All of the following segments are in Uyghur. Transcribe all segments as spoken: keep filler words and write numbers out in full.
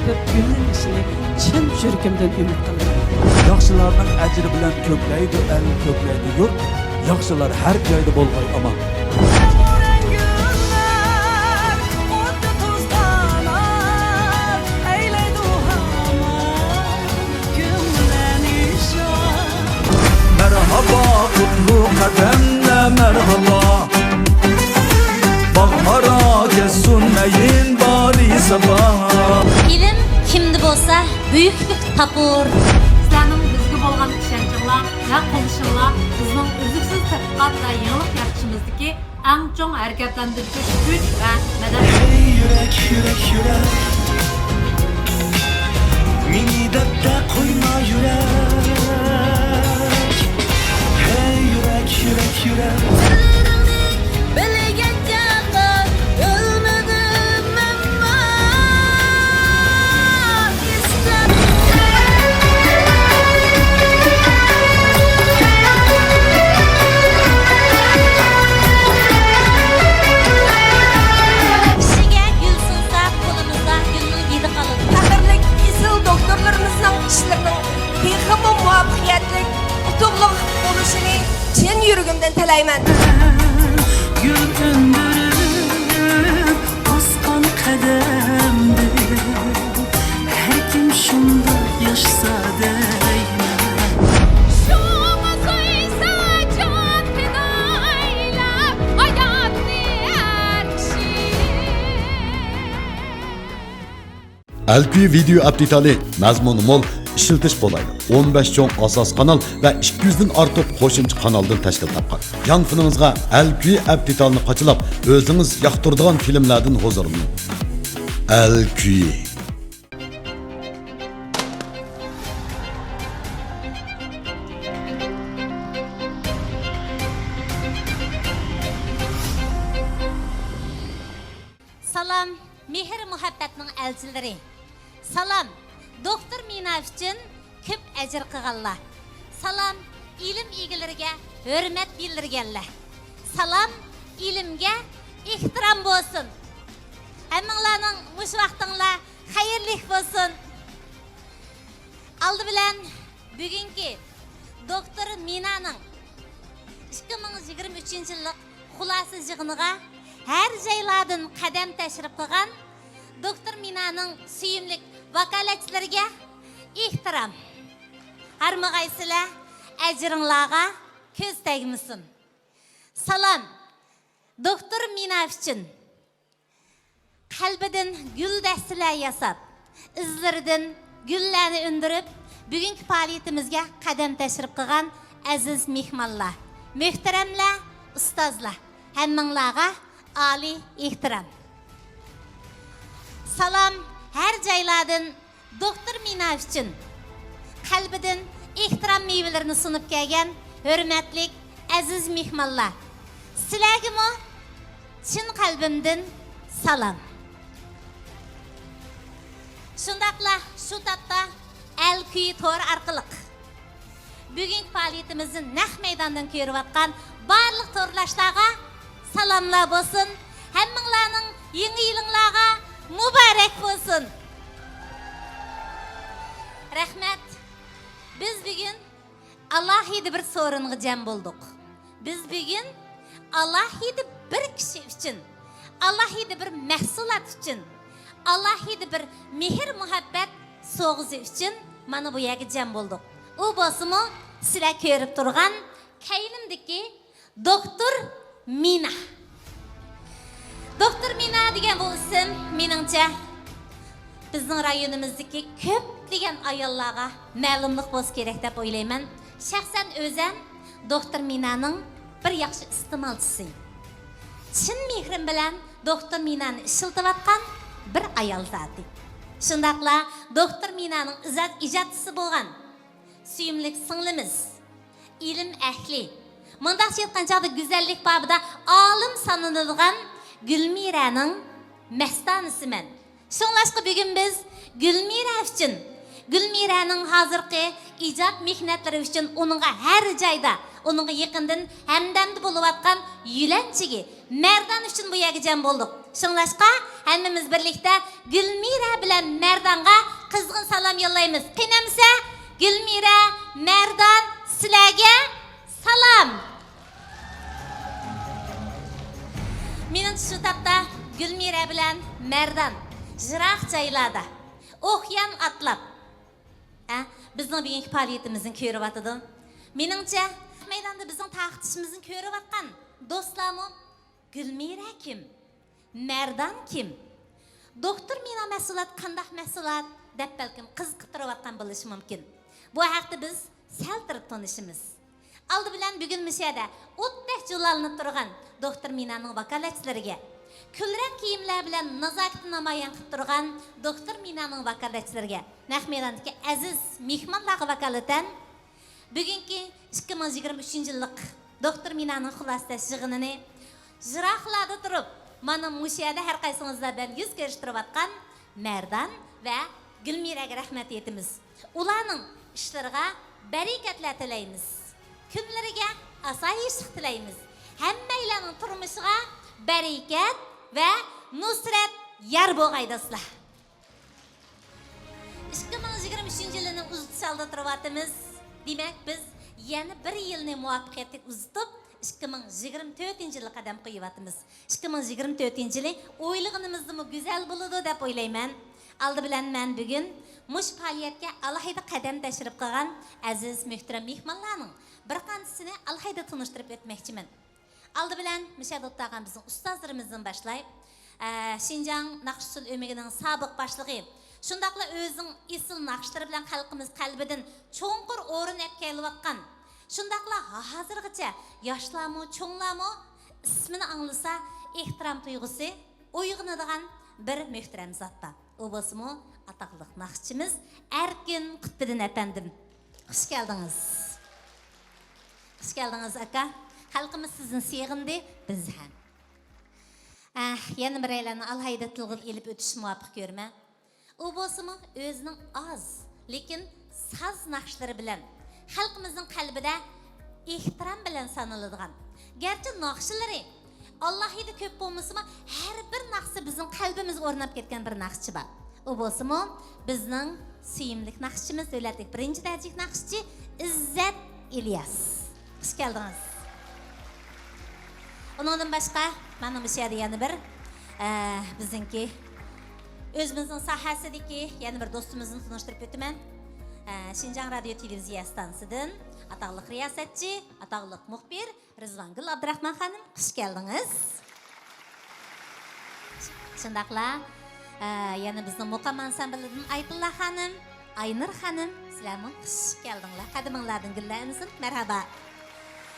دەپ گۈللىنىشىنى چىن يۈرىكىمدىن ئۈمىد قىلىمەن. ياخشىلارنىڭ ئەجرى بىلەن كۆكلەيدۇ ئەل، كۆكلەيدۇ يۇرت، ياخشىلار ھەر جايدا بولغاي ئامان. مەرھابا، قۇتلۇق قەدەملەر مەرھابا. باغ ئارا كەتسۇن مەيىن بالىسى بار. ئىلىم كىمدە بولسا، بۈيۈكلۈك تاپۇر. سىلەرنىڭ بىزگە بولغان ئىشەنچىڭلار ۋە قوللىشىڭلار بىزنىڭ ئۈزلۈكسىز تەتقىقات ۋە يېڭىلىق يارىتىشىمىزدىكى ئەڭ چوڭ ھەرىكەتلەندۈرگۈچ كۈچ ۋە مەدەت. ھەي يۈرەك، يۈرەك، يۈرەك، مېنى دەپتە قويما يۈرەك. ھەي يۈرەك، يۈرەك، يۈرەك. سىرىڭنى بىلگەن چاغدا ئۆلمىدىم مەنمۇ ئىسلام. كىشىگە گۈل سۇنسا، قولىمىزدا گۈلنىڭ ھىدى قالىدۇ. قەدىرلىك ئېسىل دوكتورلىرىمىزنىڭ ئىشلىرىنىڭ تېخىمۇ مۇۋەپپەقىيەتلىك، ئۇتۇقلۇق بولۇشىنى چىن يۈرىكىمدىن تىلەيمەن. گۈل ئۈندۈرۈپ باسقان قەدەمدە ھەركىم شۇنداق ياشىسا دەيمەن. شۇڭا سۆيسە جان پىدالار ھاياتنى ھەر كىشى. ئەلكۈي ۋىدېئو ئەپ دېتالى مەزمۇنى مول، ئىشلىتىش قولايلىق، ئون بەش چوڭ ئاساسىي قانال ۋە ئىككى يۈزدىن ئارتۇق قوشۇمچە قانالدىن تەشكىل تاپقان. يانفونىڭىزغا ئەلكۈي ئەپ دېتالىنى قاچىلاپ، ئۆزىڭىز ياقتۇرىدىغان فىلىملەردىن ھۇزۇرلىنىڭ. ئەلكۈي. سالام، مېھىر-مۇھەببەتنىڭ ئەلچىلىرى! سالام، دوكتور مىنا ئۈچۈن كۆپ ئەجىر قىلغانلار! سالام، ئىلىم ئىگىلىرىگە ھۆرمەت بىلدۈرگەنلەر! سالام، ئىلىمگە ئېھتىرام بولسۇن! ھەممىڭلارنىڭ مۇشۇ ۋاقتىڭلار خەيرلىك بولسۇن! ئالدى بىلەن بۈگۈنكى دوكتور مىنانىڭ ئىككى مىڭ يىگىرمە ئۈچىنچى يىللىق خۇلاسە يىغىنىغا ھەر جايلاردىن قەدەم تەشرىپ قىلغان دوكتور مىنانىڭ سۆيۈملۈك ۋاكالەتچىلىرىگە ئېھتىرام. ھارمىغايسىلەر، ئەجرىڭلارغا كۆز تەگمىسۇن. سالام، دوكتور مىنا ئۈچۈن. قەلبىدىن گۈل دەستىلەر ياساپ، ئىزلىرىدىن گۈللەرنى ئۈندۈرۈپ، بۈگۈنكى پائالىيىتىمىزگە قەدەم تەشرىپ قىلغان ئەزىز مېھمانلار، مۆھتەرەملەر، ئۇستازلار، ھەممىڭلارغا ئالىي ئېھتىرام. سالام، ھەر جايلاردىن دوكتور مىنا ئۈچۈن قەلبىدىن ئېھتىرام مېۋىلىرىنى سۇنۇپ كەلگەن ھۆرمەتلىك ئەزىز مېھمانلار، سىلەرگىمۇ چىن قەلبىمدىن سالام. شۇنداقلا شۇ تاپتا ئەلكۈي تورى ئارقىلىق بۈگۈنكى پائالىيىتىمىزنى نەق مەيداندىن كۆرۈۋاتقان بارلىق تورداشلارغا سالاملار بولسۇن. ھەممىڭلارنىڭ يېڭى يىلىڭلارغا مۇبارەك بولسۇن. رەھمەت. بىز بۈگۈن ئالاھىدە بىر سورۇنغا جەم بولدۇق. بىز بۈگۈن ئالاھىدە بىر كىشى ئۈچۈن، ئالاھىدە بىر مەھسۇلات ئۈچۈن، ئالاھىدە بىر مېھىر-مۇھەببەت سوۋغىسى ئۈچۈن مانا بۇ يەرگە جەم بولدۇق. ئۇ بولسىمۇ سىلەر كۆرۈپ تۇرغان كەينىمدىكى دوكتور مىنا. دوكتور مىنا دېگەن بۇ ئىسىم، مېنىڭچە، بىزنىڭ رايونىمىزدىكى كۆپلىگەن ئاياللارغا مەلۇملۇق بولسا كېرەك دەپ ئويلايمەن. شەخسەن ئۆزەم دوكتور مىنانىڭ بىر ياخشى ئىستېمالچىسى. چىن مېھرىم بىلەن دوكتور مىنانى ئىشلىتىۋاتقان بىر ئايال زاتى. شۇنداقلا دوكتور مىنانىڭ ئىزا-، ئىجادچىسى بولغان سۆيۈملۈك سىڭلىمىز، ئىلىم ئەھلى، مۇنداقچە ئېيتقان چاغدا گۈزەللىك بابىدا ئالىم سانىلىدىغان گۈلمىرەنىڭ مەستانىسىمەن. شۇڭلاشقا بۈگۈن بىز گۈلمىرە ئۈچۈن، گۈلمىرەنىڭ ھازىرقى ئىجاد مېھنەتلىرى ئۈچۈن ئۇنىڭغا ھەر جايدا، ئۇنىڭغا يېقىندىن ھەمدەمدە بولۇۋاتقان يۆلەنچۈگى مەردان ئۈچۈن بۇ يەرگە جەم بولدۇق. شۇڭلاشقا ھەممىمىز بىرلىكتە گۈلمىرە بىلەن مەردانغا قىزغىن سالام يوللايمىز. قېنى ئەمىسە، گۈلمىرە، مەردان، سىلەرگە سالام. مېنىڭچە شۇ تاپتا گۈلمىرە بىلەن مەردان يىراق جايلاردا ئوقيان ئاتلاپ، ھە، بىزنىڭ بۈگۈنكى پائالىيىتىمىزنى كۆرۈۋاتىدۇ. مېنىڭچە، مەيداندا بىزنىڭ تارقىتىشىمىزنى كۆرۈۋاتقان دوستلارمۇ، گۈلمىرە كىم؟ مەردان كىم؟ دوكتور مىنا مەھسۇلات قانداق مەھسۇلات؟ دەپ بەلكىم قىزىقىپ تۇرۇۋاتقان بولۇشى مۇمكىن. بۇ ھەقتە بىز سەل تۇرۇپ تونۇشىمىز. ئالدى بىلەن بۈگۈن مۇشۇ يەردە ئوتتەك جۇلالىنىپ تۇرغان دوكتور مىنانىڭ ۋاكالەتچىلىرىگە، كۈلرەڭ كىيىملەر بىلەن نازاكىتىنى نامايان قىلىپ تۇرغان دوكتور مىنانىڭ ۋاكالەتچىلىرىگە، نەق مەيداندىكى ئەزىز مېھمانلارغا ۋاكالىتەن، بۈگۈنكى ئىككى مىڭ يىگىرمە ئۈچىنچى يىللىق دوكتور مىنانىڭ خۇلاسىلەش يىغىنىنى يىراقلاردا تۇرۇپ، مانا مۇشۇ يەردە ھەر قايسىڭىز بىلەن يۈز كۆرۈشتۈرۈۋاتقان مەردان ۋە گۈلمىرەگە رەھمەت ئېيتىمىز. ئۇلارنىڭ ئىشلىرىغا بەرىكەتلەر تىلەيمىز. كۈنلىرىگە ئاسايىشلىق تىلەيمىز. ھەممەيلەننىڭ تۇرمۇشىغا بەرىكەت ۋە نۇسرەت يار بولغاي، دوستلار. ئىككى مىڭ يىگىرمە ئۈچىنچى يىلىنى ئۇزىتىش ئالدىدا تۇرۇۋاتىمىز. دېمەك، بىز يەنە بىر يىلنى مۇۋەپپەقىيەتلىك ئۇزىتىپ، ئىككى مىڭ يىگىرمە تۆتىنچى يىلغا قەدەم قويۇۋاتىمىز. ئىككى مىڭ يىگىرمە تۆتىنچى يىلى ئويلىغىنىمىزدىنمۇ گۈزەل بولىدۇ دەپ ئويلايمەن. ئالدى بىلەن مەن بۈگۈن مۇشۇ پائالىيەتكە ئالاھىدە قەدەم تەشرىپ قىلغان ئەزىز، مۆھتەرەم مېھمانلارنىڭ بىر قانچىسىنى ئالاھىدە تونۇشتۇرۇپ ئۆتمەكچىمەن. ئالدى بىلەن مۇشۇ يەردە ئولتۇرغان بىزنىڭ ئۇستازلىرىمىزدىن باشلاي. ئە، شىنجاڭ ناخشا ئۇسسۇل ئۆمىكىنىڭ سابىق باشلىقى، شۇنداقلا ئۆزىنىڭ ئېسىل ناخشىلىرى بىلەن خەلقىمىز قەلبىدىن چوڭقۇر ئورۇن ئەپ كېلىۋاتقان، شۇنداقلا ھازىرغىچە ياشلارمۇ، چوڭلارمۇ ئىسمىنى ئاڭلىسا ئېھتىرام تۇيغۇسى ئويغىنىدىغان بىر مۆھتەرەم زات بار. ئۇ بولسىمۇ ئاتاقلىق ناخشىچىمىز ئەركىن قۇتبىدىن ئەپەندىم. خۇش كەلدىڭىز. خۇش كەلدىڭىز، ئاكا. خەلقىمىز سىزنى سېغىندى، بىز ھەم. ئەھ، يەنە بىرەيلەننى ئالاھىدە تىلغا ئېلىپ ئۆتۈشنى مۇۋاپىق كۆرىمەن. ئۇ بولسىمۇ ئۆزىنىڭ ئاز، لېكىن ساز ناخشىلىرى بىلەن خەلقىمىزنىڭ قەلبىدە ئېھتىرام بىلەن سانىلىدىغان، گەرچە ناخشىلىرى ئالاھىدە كۆپ بولمىسىمۇ، ھەر بىر ناخشىسى بىزنىڭ قەلبىمىزگە ئورناپ كەتكەن بىر ناخشىچى بار. ئۇ بولسىمۇ بىزنىڭ سۆيۈملۈك ناخشىچىمىز، دۆلەتلىك بىرىنچى دەرىجىلىك ناخشىچى ئىززەت ئىلياس. خۇش كەلدىڭىز. ئۇنىڭدىن باشقا، مانا مۇشۇ يەردە يەنە بىر، ئە، بىزنىڭكى ئۆزىمىزنىڭ ساھەسىدىكى يەنە بىر دوستىمىزنى تونۇشتۇرۇپ ئۆتىمەن. ئە، شىنجاڭ رادىيو تېلېۋىزىيە ئىستانسىدىن ئاتاقلىق رىياسەتچى، ئاتاقلىق مۇخبىر رىزۋانگۈل ئابدۇراخمان خانىم، خۇش كەلدىڭىز. شۇنداقلا، ئە، يەنە بىزنىڭ مۇقام ئانسامبىلىدىن ئايتىللا خانىم، ئاينۇر خانىم، سىلەرمۇ خۇش كەلدىڭلار. قەدىمىڭلاردىن گۈللەر ئۈنسۇن. مەرھابا.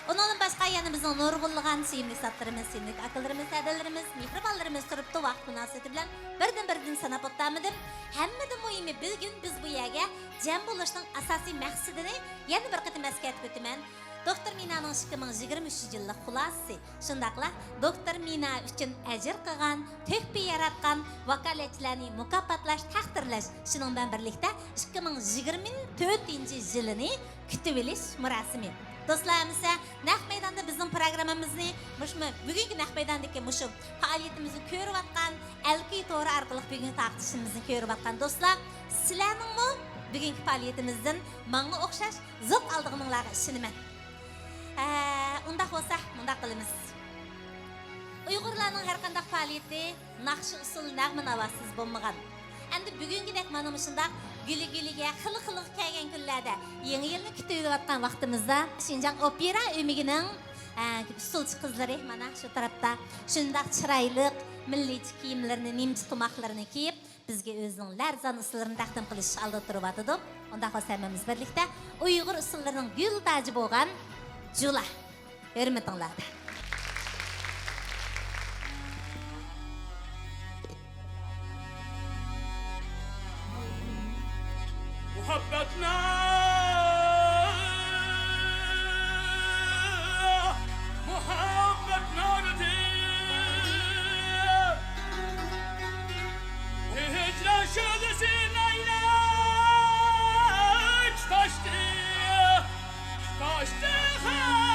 ئۇنىڭدىن باشقا يەنە بىزنىڭ نۇرغۇنلىغان سۆيۈملۈك زاتلىرىمىز، سۆيۈملۈك ئاكىلىرىمىز، ھەدىلىرىمىز، مېھرىبانلىرىمىز تۇرۇپتۇ. ۋاقىت مۇناسىۋىتى بىلەن بىردىن-بىردىن ساناپ ئولتۇرمىدىم. ھەممىدىن مۇھىمى، بۈگۈن بىز بۇ يەرگە جەم بولۇشنىڭ ئاساسىي مەقسىتىنى يەنە بىر قېتىم ئەسكەرتىپ ئۆتىمەن. دوكتور مىنانىڭ ئىككى مىڭ يىگىرمە ئۈچىنچى يىللىق خۇلاسىسى، شۇنداقلا دوكتور مىنا ئۈچۈن ئەجىر قىلغان، تۆھپە ياراتقان ۋاكالەتچىلەرنى مۇكاپاتلاش، تەقدىرلەش، شۇنىڭ بىلەن بىرلىكتە ئىككى مىڭ يىگىرمە تۆتىنچى يىلىنى كۈتۈۋېلىش مۇراسىمى. دوستلار، ئەمىسە نەق مەيداندا بىزنىڭ پروگراممىمىزنى، مۇشۇ بۈگۈنكى نەق مەيداندىكى مۇشۇ پائالىيىتىمىزنى كۆرۈۋاتقان، ئەلكى تورى ئارقىلىق بۈگۈنكى تارقىتىشىمىزنى كۆرۈۋاتقان دوستلار، سىلەرنىڭمۇ بۈگۈنكى پائالىيىتىمىزدىن ماڭا ئوخشاش زوق ئالىدىغىنىڭلارغا ئىشىنىمەن. ئە، ئۇنداق بولسا، مۇنداق قىلىمىز. ئۇيغۇرلارنىڭ ھەر قانداق پائالىيىتى ناخشا ئۇسسۇل، نەغمە ناۋاسىز بولمىغان. ئەمدى بۈگۈنكىدەك مانا مۇشۇنداق گۈلى گۈلىگە، خىلى خىلىغا كەلگەن كۈنلەردە يېڭى يىلنى كۈتۈۋېلىۋاتقان ۋاقتىمىزدا، شىنجاڭ ئوپېرا ئۆمىكىنىڭ، ئە، ئۇسسۇلچى قىزلىرى مانا شۇ تەرەپتە شۇنداق چىرايلىق مىللىيچە كىيىملىرىنى، نىمچە تۇماقلىرىنى كىيىپ، بىزگە ئۆزىنىڭ لەرزان ئۇسسۇللىرىنى تەقدىم قىلىش ئالدىدا تۇرۇۋاتىدۇ. ئۇنداق بولسا ھەممىمىز بىرلىكتە ئۇيغۇر ئۇسسۇللىرىنىڭ گۈل تاجى بولغان جۇلا. ھۆرمىتىڭلاردا. مۇھەببەتنى، مۇھەببەتنى ئۆگىتىپ، ھىجران شۆلىسى لەيلى تۇتاشتى، تۇتاشتى خانىم.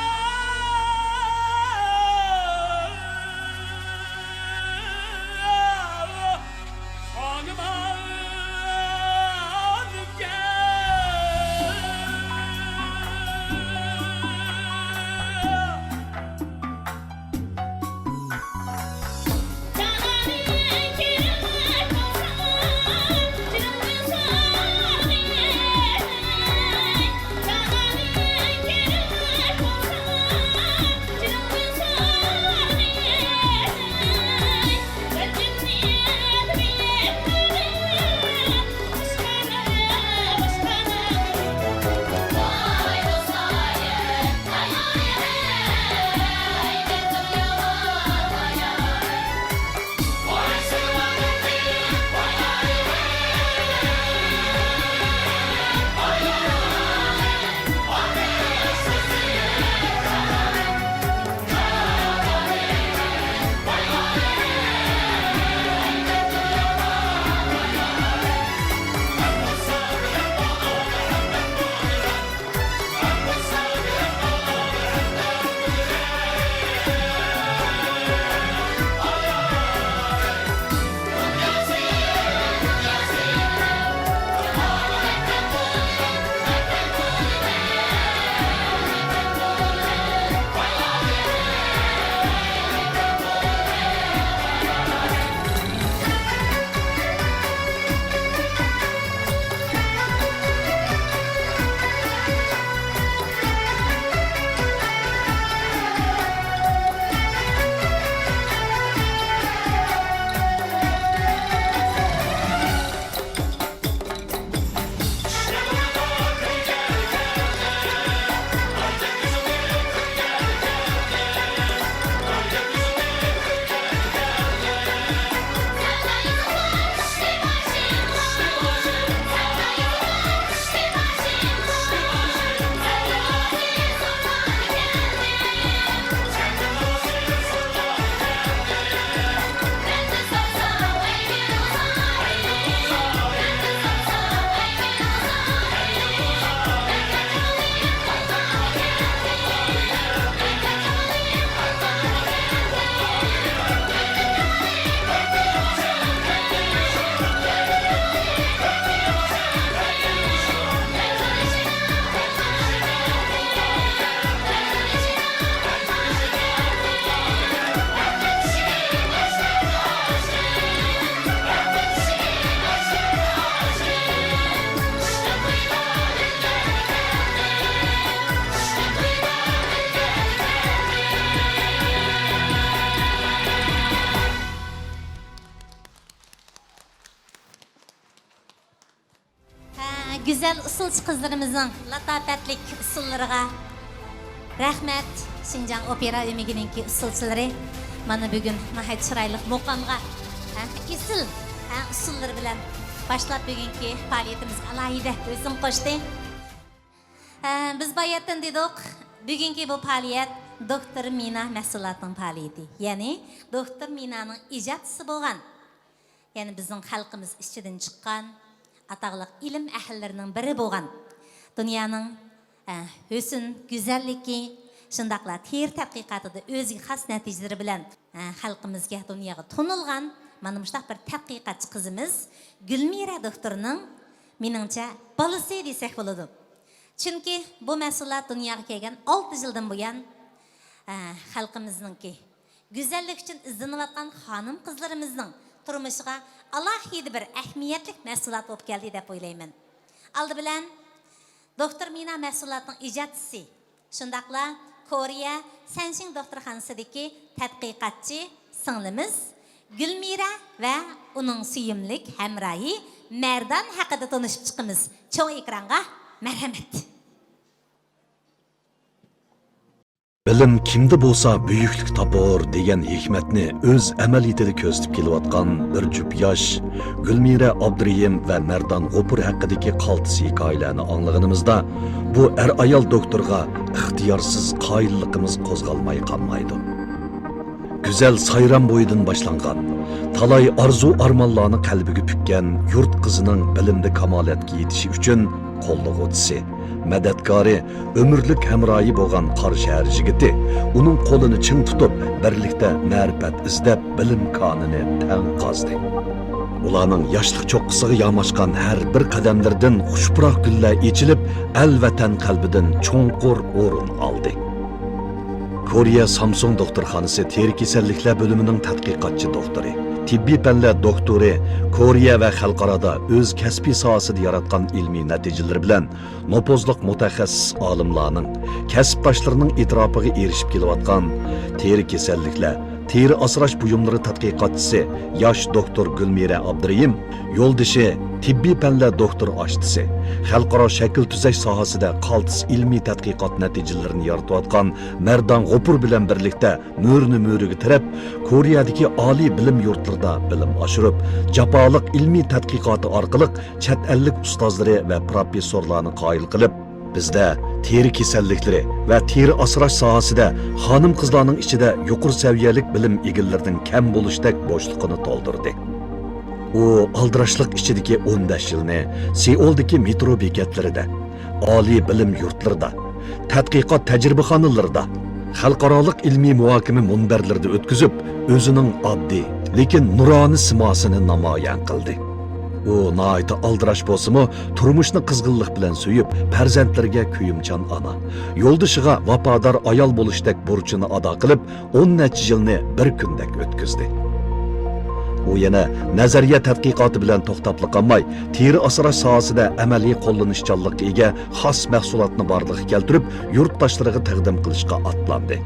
گۈزەل ئۇسسۇلچى قىزلىرىمىزنىڭ لاتاپەتلىك ئۇسسۇللىرىغا رەھمەت. شىنجاڭ ئوپېرا ئۆمىكىنىڭكى ئۇسسۇلچىلىرى مانا بۈگۈن ناھايىتى چىرايلىق مۇقامغا، ھە، ئېسىل، ھە، ئۇسسۇللىرى بىلەن باشلاپ بۈگۈنكى پائالىيىتىمىزگە ئالاھىدە ھۆسن قوشتى. ھە، بىز باياتىن دېدۇق، بۈگۈنكى بۇ پائالىيەت دوكتور مىنا مەھسۇلاتىنىڭ پائالىيىتى، يەنى دوكتور مىنانىڭ ئىجادچىسى بولغان، يەنى بىزنىڭ خەلقىمىز ئىچىدىن چىققان ئاتاقلىق ئىلىم ئەھلىلىرىنىڭ بىرى بولغان، دۇنيانىڭ، ئە، ھۆسن، گۈزەللىكى، شۇنداقلا تېرە تەتقىقاتىدا ئۆزىگە خاس نەتىجىلىرى بىلەن، ئە، خەلقىمىزگە، دۇنياغا تونۇلغان مانا مۇشۇنداق بىر تەتقىقاتچى قىزىمىز گۈلمىرە دوكتورنىڭ، مېنىڭچە، بالىسى دېسەك بولىدۇ. چۈنكى بۇ مەھسۇلات دۇنياغا كەلگەن ئالتە يىلدىن بۇيان، ئە، خەلقىمىزنىڭكى گۈزەللىك ئۈچۈن ئىزدىنىۋاتقان خانىم-قىزلىرىمىزنىڭ تۇرمۇشىغا ئالاھىدە بىر ئەھمىيەتلىك مەھسۇلات بولۇپ كەلدى دەپ ئويلايمەن. ئالدى بىلەن، دوكتور مىنا مەھسۇلاتنىڭ ئىجادچىسى، شۇنداقلا كورېيە سەنشىڭ دوختۇرخانىسىدىكى تەتقىقاتچى سىڭلىمىز گۈلمىرە ۋە ئۇنىڭ سۆيۈملۈك ھەمراھى مەردان ھەققىدە تونۇشۇپ چىقىمىز. چوڭ ئېكرانغا مەرھەمەت! بىلىم كىمدە بولسا بۈيۈكلۈك تاپۇر دېگەن ھېكمەتنى ئۆز ئەمەلىيىتىدە كۆرسىتىپ كېلىۋاتقان بىر جۈپ ياش گۈلمىرە ئابدۇرېھىم ۋە مەردان غوپۇر ھەققىدىكى قالتىس ھېكايىلەرنى ئاڭلىغىنىمىزدا، بۇ ئەر-ئايال دوكتورغا ئىختىيارسىز قايىللىقىمىز قوزغالماي قالمايدۇ. گۈزەل سايرام بويىدىن باشلانغان، تالاي ئارزۇ-ئارمانلارنى قەلبىگە پۈككەن يۇرت قىزىنىڭ بىلىمدە كامالەتكە يېتىشى ئۈچۈن قوللىغۇچىسى، مەدەتكارى، ئۆمۈرلۈك ھەمراھى بولغان قارا شەھەر يىگىتى ئۇنىڭ قولىنى چىڭ تۇتۇپ، بىرلىكتە مەرىپەت ئىزدەپ، بىلىم كانىنى تەڭ قازدى. ئۇلارنىڭ ياشلىق چوققىسىغا ياماشقان ھەر بىر قەدەملىرىدىن خۇشپۇراق گۈللەر ئېچىلىپ، ئەل-ۋەتەن قەلبىدىن چوڭقۇر ئورۇن ئالدى. كورېيە سامسۇڭ دوختۇرخانىسى تېرە كېسەللىكلەر بۆلۈمىنىڭ تەتقىقاتچى دوختۇرى، تېببىي پەنلەر دوكتورى، كورېيە ۋە خەلقئارادا ئۆز كەسپىي ساھەسىدە ياراتقان ئىلمىي نەتىجىلىرى بىلەن نوپۇزلۇق مۇتەخەسسىس ئالىملارنىڭ، كەسىپداشلىرىنىڭ ئېتىراپىغا ئېرىشىپ كېلىۋاتقان تېرە كېسەللىكلەر، تېرە ئاسراش بۇيۇملىرى تەتقىقاتچىسى ياش دوكتور گۈلمىرە ئابدۇرېھىم، يولدىشى، تېببىي پەنلەر دوكتور ئاشتىسى، خەلقئارا شەكىل تۈزەش ساھەسىدە قالتىس ئىلمىي تەتقىقات نەتىجىلىرىنى يارىتىۋاتقان مەردان غوپۇر بىلەن بىرلىكتە مۈرىنى مۈرىگە تىرەپ، كورېيەدىكى ئالىي بىلىم يۇرتلىرىدا بىلىم ئاشۇرۇپ، جاپالىق ئىلمىي تەتقىقاتى ئارقىلىق چەت ئەللىك ئۇستازلىرى ۋە پروفېسسورلارنى قايىل قىلىپ، بىزدە تېرە كېسەللىكلىرى ۋە تېرە ئاسراش ساھەسىدە خانىم-قىزلارنىڭ ئىچىدە يۇقىرى سەۋىيەلىك بىلىم ئىگىلىرىنىڭ كەم بولۇشتەك بوشلۇقىنى تولدۇردى. ئۇ ئالدىراشلىق ئىچىدىكى ئون بەش يىلنى سېئۇلدىكى مېترو بېكەتلىرىدە، ئالىي بىلىم يۇرتلىرىدا، تەتقىقات تەجرىبىخانىلىرىدا، خەلقئارالىق ئىلمىي مۇھاكىمە مۇنبەرلىرىدە ئۆتكۈزۈپ، ئۆزىنىڭ ئاددىي، لېكىن نۇرانە سىماسىنى نامايان قىلدى. ئۇ ناھايىتى ئالدىراش بولسىمۇ، تۇرمۇشنى قىزغىنلىق بىلەن سۆيۈپ، پەرزەنتلىرىگە كۆيۈمچان ئانا، يولدىشىغا ۋاپادار ئايال بولۇشتەك بۇرچىنى ئادا قىلىپ، ئون نەچچە يىلنى بىر كۈندەك ئۆتكۈزدى. ئۇ يەنە نەزەرىيە تەتقىقاتى بىلەن توختاپلا قالماي، تېرە ئاسراش ساھەسىدە ئەمەلىي قوللىنىشچانلىققا ئىگە خاس مەھسۇلاتنى بارلىققا كەلتۈرۈپ، يۇرتداشلىرىغا تەقدىم قىلىشقا ئاتلاندى.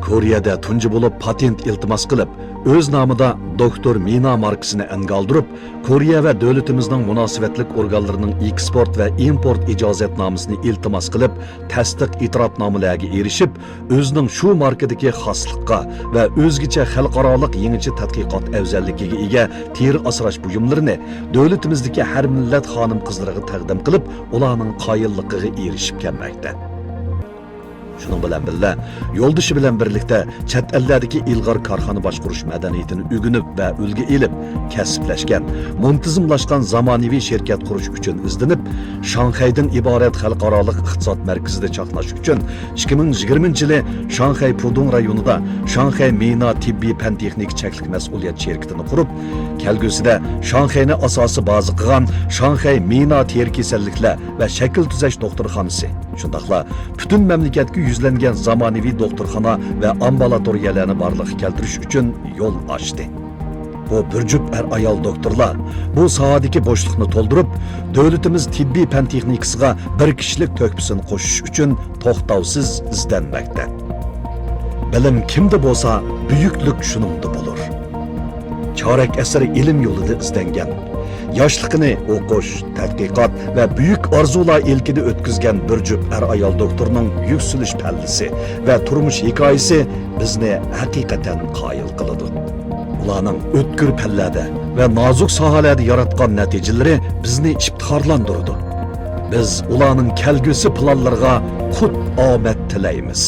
كورېيەدە تۇنجى بولۇپ پاتېنت ئىلتىماس قىلىپ، ئۆز نامىدا دوكتور مىنا ماركىسىنى ئەنگە ئالدۇرۇپ، كورېيە ۋە دۆلىتىمىزنىڭ مۇناسىۋەتلىك ئورگانلىرىنىڭ ئېكسپورت ۋە ئىمپورت ئىجازەتنامىسىنى ئىلتىماس قىلىپ، تەستىق ئېتىراپنامىلەرگە ئېرىشىپ، ئۆزىنىڭ شۇ ماركىدىكى خاسلىققا ۋە ئۆزگىچە خەلقئارالىق يېڭىچە تەتقىقات ئەۋزەللىكىگە ئىگە تېرە ئاسراش بۇيۇملىرىنى دۆلىتىمىزدىكى ھەر مىللەت خانىم-قىزلىرىغا تەقدىم قىلىپ، ئۇلارنىڭ قايىللىقىغا ئېرىشىپ كەلمەكتە. شۇنىڭ بىلەن بىللە، يولدىشى بىلەن بىرلىكتە چەت ئەللەردىكى ئىلغار كارخانا باشقۇرۇش مەدەنىيىتىنى ئۆگىنىپ ۋە ئۈلگە ئېلىپ، كەسىپلەشكەن، مۇنتىزىملاشقان زامانىۋى شىركەت قۇرۇش ئۈچۈن ئىزدىنىپ، شاڭخەيدىن ئىبارەت خەلقئارالىق ئىقتىساد مەركىزىدە چاقناش ئۈچۈن ئىككى مىڭ يىگىرمىنچى يىلى شاڭخەي پۇدۇڭ رايونىدا شاڭخەي مىنا تېببىي پەن-تېخنىكا چەكلىك مەسئۇلىيەت شىركىتىنى قۇرۇپ، كەلگۈسىدە شاڭخەينى ئاساسىي بازا قىلغان شاڭخەي مىنا تېرە كېسەللىكلەر ۋە شەكىل تۈزەش دوختۇرخانىسى، شۇنداقلا پۈتۈن مەملىكەتكە يۈزلەنگەن زامانىۋى دوختۇرخانا ۋە ئامبۇلاتورىيەلەرنى بارلىققا كەلتۈرۈش ئۈچۈن يول ئاچتى. بۇ بىر جۈپ ئەر-ئايال دوكتورلار بۇ ساھەدىكى بوشلۇقنى تولدۇرۇپ، دۆلىتىمىز تېببىي پەن تېخنىكىسىغا بىر كىشىلىك تۆھپىسىنى قوشۇش ئۈچۈن توختاۋسىز ئىزدەنمەكتە. بىلىم كىمدە بولسا، بۈيۈكلۈك شۇنىڭدا بولۇر. چارەك ئەسىر ئىلىم يولىدا ئىزدەنگەن، ياشلىقىنى ئوقۇش، تەتقىقات ۋە بۈيۈك ئارزۇلار ئىلكىدە ئۆتكۈزگەن بىر جۈپ ئەر-ئايال دوختۇرنىڭ يۈكسىلىش پەللىسى ۋە تۇرمۇش ھېكايىسى بىزنى ھەقىقەتەن قايىل قىلىدۇ. ئۇلارنىڭ ئۆتكۈر پەللەردە ۋە نازۇك ساھەلەردە ياراتقان نەتىجىلىرى بىزنى ئىپتىخارلاندۇرىدۇ. بىز ئۇلارنىڭ كەلگۈسى پىلانلىرىغا قۇت ئامەت تىلەيمىز.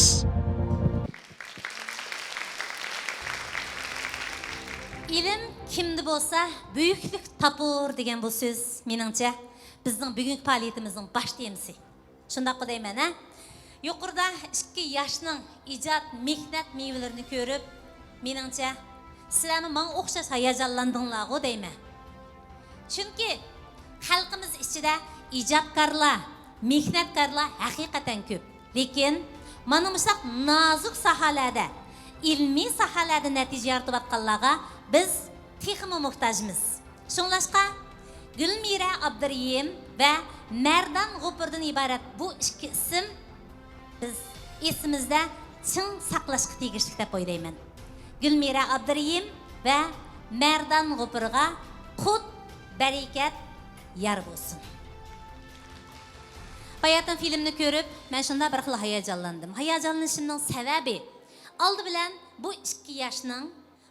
ئىلىم كىمدە بولسا، بۈيۈكلۈك تاپۇر دېگەن بۇ سۆز، مېنىڭچە، بىزنىڭ بۈگۈنكى پائالىيىتىمىزنىڭ باش تېمىسى. شۇنداققۇ دەيمەن، ھە؟ يۇقىرىدا ئىككى ياشنىڭ ئىجاد، مېھنەت مېۋىلىرىنى كۆرۈپ، مېنىڭچە، سىلەرمۇ ماڭا ئوخشاش ھاياجانلاندىڭلارغۇ دەيمەن. چۈنكى خەلقىمىز ئىچىدە ئىجادكارلار، مېھنەتكارلار ھەقىقەتەن كۆپ. لېكىن، مانا مۇشۇنداق نازۇك ساھەلەردە، ئىلمىي ساھەلەردە نەتىجە يارىتىۋاتقانلارغا بىز تېخىمۇ موھتاجمىز. شۇڭلاشقا، گۈلمىرە ئابدۇرېھىم ۋە مەردان غوپۇردىن ئىبارەت بۇ ئىككى ئىسىم بىز ئېسىمىزدە چىڭ ساقلاشقا تېگىشلىك دەپ ئويلايمەن. گۈلمىرە ئابدۇرېھىم ۋە مەردان غوپۇرغا قۇت، بەرىكەت يار بولسۇن. باياتىن فىلىمنى كۆرۈپ، مەن شۇنداق بىر خىل ھاياجانلاندىم. ھاياجانلىنىشىمنىڭ سەۋەبى، ئالدى بىلەن بۇ ئىككى ياشنىڭ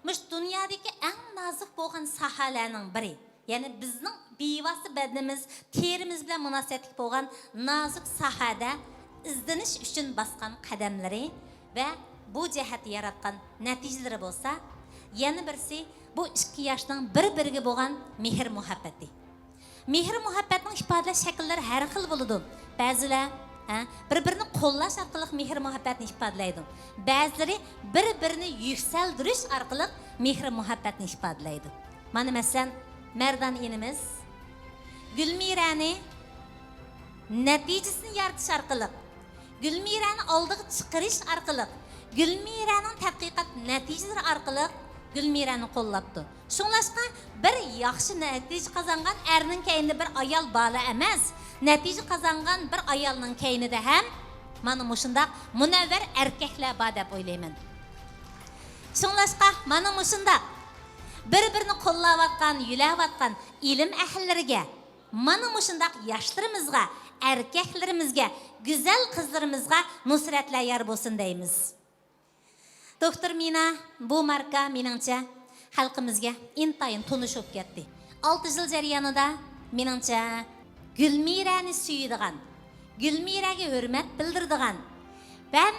مۇشۇ دۇنيادىكى ئەڭ نازۇك بولغان ساھەلەرنىڭ بىرى، يەنى بىزنىڭ بىۋاسىتە بەدىنىمىز، تېرىمىز بىلەن مۇناسىۋەتلىك بولغان نازۇك ساھەدە ئىزدىنىش ئۈچۈن باسقان قەدەملىرى ۋە بۇ جەھەتتە ياراتقان نەتىجىلىرى بولسا، يەنە بىرسى بۇ ئىككى ياشنىڭ بىر-بىرىگە بولغان مېھىر-مۇھەببىتى. مېھىر-مۇھەببەتنىڭ ئىپادىلەش شەكىللىرى ھەر خىل بولىدۇ. بەزىلەر، ھە، بىر-بىرىنى قوللاش ئارقىلىق مېھىر-مۇھەببەتنى ئىپادىلەيدۇ. بەزىلىرى بىر-بىرىنى يۈكسەلدۈرۈش ئارقىلىق مېھىر-مۇھەببەتنى ئىپادىلەيدۇ. مانا، مەسىلەن، مەردان ئىنىمىز گۈلمىرەنى نەتىجىسىنى يارىتىش ئارقىلىق، گۈلمىرەنى ئالدىغا چىقىرىش ئارقىلىق، گۈلمىرەنىڭ تەتقىقات نەتىجىلىرى ئارقىلىق گۈلمىرەنى قوللاپتۇ. شۇڭلاشقا، بىر ياخشى نەتىجە قازانغان ئەرنىڭ كەينىدە بىر ئايال بالا ئەمەس، نەتىجە قازانغان بىر ئايالنىڭ كەينىدە ھەم مانا مۇشۇنداق مۇنەۋۋەر ئەركەكلەر بار دەپ ئويلايمەن. شۇڭلاشقا، مانا مۇشۇنداق بىر-بىرىنى قوللاۋاتقان، يۆلەۋاتقان ئىلىم ئەھلىلىرىگە، مانا مۇشۇنداق ياشلىرىمىزغا، ئەركەكلىرىمىزگە، گۈزەل قىزلىرىمىزغا نۇسرەتلەر يار بولسۇن دەيمىز. دوكتور مىنا، بۇ ماركا، مېنىڭچە، خەلقىمىزگە ئىنتايىن تونۇش بولۇپ كەتتى. ئالتە يىل جەريانىدا، مېنىڭچە، گۈلمىرەنى سۆيىدىغان، گۈلمىرەگە ھۆرمەت بىلدۈرىدىغان ھەم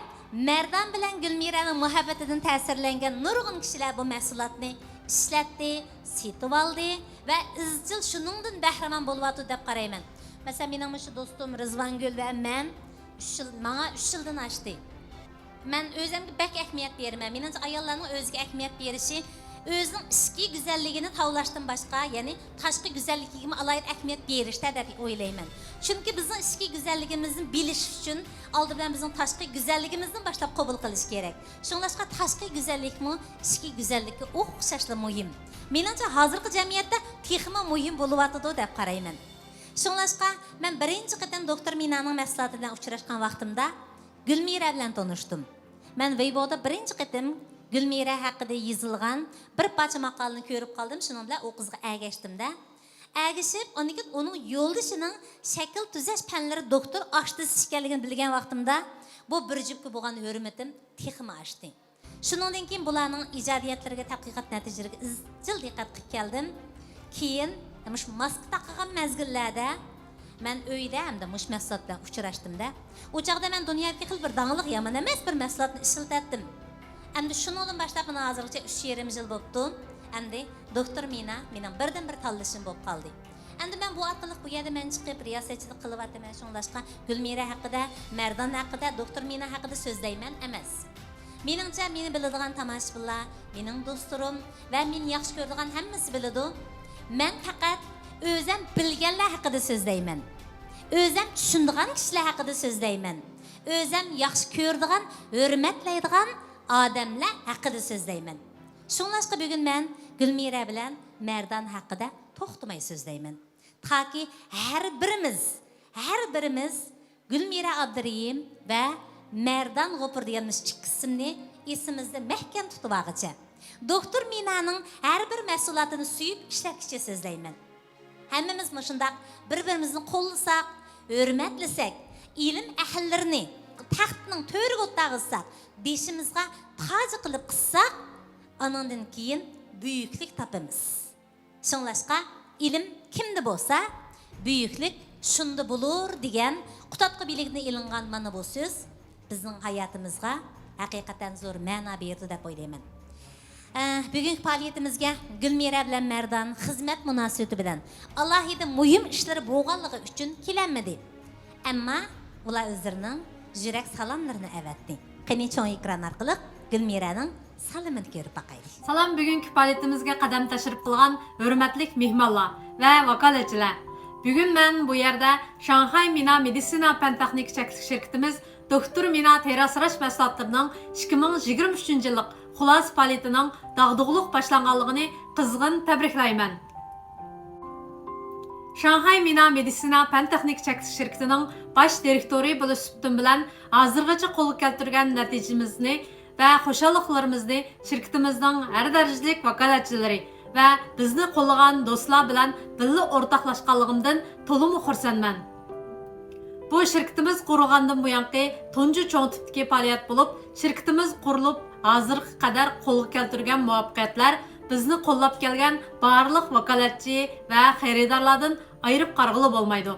مەردان بىلەن گۈلمىرەنىڭ مۇھەببىتىدىن تەسىرلەنگەن نۇرغۇن كىشىلەر بۇ مەھسۇلاتنى ئىشلەتتى، سېتىۋالدى ۋە ئىزچىل شۇنىڭدىن بەھرىمەن بولۇۋاتىدۇ دەپ قارايمەن. مەسىلەن، مېنىڭ مۇشۇ دوستۇم رىزۋانگۈل ۋە مەن ئۈچ يىل، ماڭا ئۈچ يىلدىن ئاشتى. مەن ئۆزۈمگە بەك ئەھمىيەت بېرىمەن. مېنىڭچە، ئاياللارنىڭ ئۆزىگە ئەھمىيەت بېرىشى ئۆزىنىڭ ئىچكى گۈزەللىكىنى تاۋلاشتىن باشقا، يەنى تاشقى گۈزەللىكىگىمۇ ئالاھىدە ئەھمىيەت بېرىشتە دەپ ئويلايمەن. چۈنكى بىزنىڭ ئىچكى گۈزەللىكىمىزنى بىلىش ئۈچۈن، ئالدى بىلەن بىزنىڭ تاشقى گۈزەللىكىمىزدىن باشلاپ قوبۇل قىلىش كېرەك. شۇڭلاشقا، تاشقى گۈزەللىكمۇ ئىچكى گۈزەللىككە ئوخشاشلا مۇھىم. مېنىڭچە، ھازىرقى جەمئىيەتتە تېخىمۇ مۇھىم بولۇۋاتىدۇ دەپ قارايمەن. شۇڭلاشقا، مەن بىرىنچى قېتىم دوكتور مىنانىڭ مەھسۇلاتى بىلەن ئۇچراشقان ۋاقتىمدا، گۈلمىرە بىلەن تونۇشتۇم. مەن ۋېيبودا بىرىنچى قېتىم گۈلمىرە ھەققىدە يېزىلغان بىر پارچە ماقالىنى كۆرۈپ قالدىم، شۇنىڭ بىلەن ئۇ قىزغا ئەگەشتىم-دە. ئەگىشىپ، ئاندىن كېيىن ئۇنىڭ يولدىشىنىڭ شەكىل تۈزەش پەنلىرى دوكتور ئاشتىسى ئىكەنلىكىنى بىلگەن ۋاقتىمدا، بۇ بىر جۈپكە بولغان ھۆرمىتىم تېخىمۇ ئاشتى. شۇنىڭدىن كېيىن بۇلارنىڭ ئىجادىيەتلىرىگە، تەتقىقات نەتىجىلىرىگە ئىزچىل دىققەت قىلىپ كەلدىم. كېيىن مۇشۇ ماسكا تاقىغان مەزگىللەردە مەن ئۆيدە ھەمدە مۇشۇ مەھسۇلات بىلەن ئۇچراشتىم-دە. ئۇ چاغدا مەن دۇنيادىكى خېلى بىر داڭلىق، يامان ئەمەس بىر مەھسۇلاتنى ئىشلىتەتتىم. ئەمدى شۇنىڭدىن باشلاپ مانا ھازىرغىچە ئۈچ يېرىم يىل بوپتۇ. ئەمدى دوكتور مىنا مېنىڭ بىردىنبىر تاللىشىم بولۇپ قالدى. ئەمدى مەن بۇ ئارقىلىق بۇ يەردە مەن چىقىپ رىياسەتچىلىك قىلىۋاتىمەن، شۇڭلاشقا گۈلمىرە ھەققىدە، مەردان ھەققىدە، دوكتور مىنا ھەققىدە سۆزلەيمەن ئەمەس. مېنىڭچە، مېنى بىلىدىغان تاماشىبىنلار، مېنىڭ دوستلىرىم ۋە مېنى ياخشى كۆرىدىغان ھەممىسى بىلىدۇ. مەن پەقەت ئۆزەم بىلگەنلەر ھەققىدە سۆزلەيمەن. ئۆزەم چۈشىنىدىغان كىشىلەر ھەققىدە سۆزلەيمەن. ئۆزەم ياخشى كۆرىدىغان، ھۆرمەتلەيدىغان ئادەملەر ھەققىدە سۆزلەيمەن. شۇڭلاشقا بۈگۈن مەن گۈلمىرە بىلەن مەردان ھەققىدە توختىماي سۆزلەيمەن. تاكى ھەر بىرىمىز، ھەر بىرىمىز گۈلمىرە ئابدۇرېھىم ۋە مەردان غوپۇر دېگەن مۇشۇ ئىككى ئىسىمنى ئېسىمىزدە مەھكەم تۇتۇۋالغۇچە، دوكتور مىنانىڭ ھەر بىر مەھسۇلاتىنى سۆيۈپ ئىشلەتكۈچە سۆزلەيمەن. ھەممىمىز مۇشۇنداق بىر-بىرىمىزنى قوللىساق، ھۆرمەتلىسەك، ئىلىم ئەھلىلىرىنى تەختنىڭ تۆرىگە ئولتۇرغۇزساق، بېشىمىزغا تاج قىلىپ قىسساق، ئانىڭدىن كېيىن بۈيۈكلۈك تاپىمىز. شۇڭلاشقا، ئىلىم كىمدە بولسا، بۈيۈكلۈك شۇندا بولۇر دېگەن قۇتادغۇ بېلىكىدىن ئېلىنغان مانا بۇ سۆز بىزنىڭ ھاياتىمىزغا ھەقىقەتەن زور مەنا بېرىدۇ دەپ ئويلايمەن. ئە، بۈگۈنكى پائالىيىتىمىزگە گۈلمىرە بىلەن مەردان خىزمەت مۇناسىۋىتى بىلەن ئالاھىدە مۇھىم ئىشلىرى بولغانلىقى ئۈچۈن كېلەلمىدى. ئەمما ئۇلار ئۆزلىرىنىڭ يۈرەك سالاملىرىنى ئەۋەتتى. قېنى، چوڭ ئېكران ئارقىلىق گۈلمىرەنىڭ سالىمىنى كۆرۈپ باقايلى. سالام، بۈگۈنكى پائالىيىتىمىزگە قەدەم تەشرىپ قىلغان ھۆرمەتلىك مېھمانلار ۋە ۋاكالەتچىلەر! بۈگۈن مەن بۇ يەردە شاڭخەي مىنا مېدىتسىنا پەن تېخنىكا چەكلىك شىركىتىمىز دوكتور مىنا تېرە ئاسراش مەھسۇلاتلىرىنىڭ ئىككى مىڭ يىگىرمە ئۈچىنچى يىللىق خۇلاسە پائالىيىتىنىڭ داغدۇغىلىق باشلانغانلىقىنى قىزغىن تەبرىكلەيمەن. شاڭخەي مىنا مېدىتسىنا پەن تېخنىكا چەكلىك شىركىتىنىڭ باش دىرېكتورى بولۇش سۈپىتىم بىلەن، ھازىرغىچە قولغا كەلتۈرگەن نەتىجىمىزنى ۋە خۇشاللىقلىرىمىزنى شىركىتىمىزنىڭ ھەر دەرىجىلىك ۋاكالەتچىلىرى ۋە بىزنى قوللىغان دوستلار بىلەن بىللە ئورتاقلاشقانلىقىمدىن تولىمۇ خۇرسەنمەن. بۇ شىركىتىمىز قۇرۇلغاندىن بۇيانقى تۇنجى چوڭ تىپتىكى پائالىيەت بولۇپ، شىركىتىمىز قۇرۇلۇپ ھازىرغا قەدەر قولغا كەلتۈرگەن مۇۋەپپەقىيەتلەر بىزنى قوللاپ كەلگەن بارلىق ۋاكالەتچى ۋە خېرىدارلاردىن ئايرىپ قارىغىلى بولمايدۇ.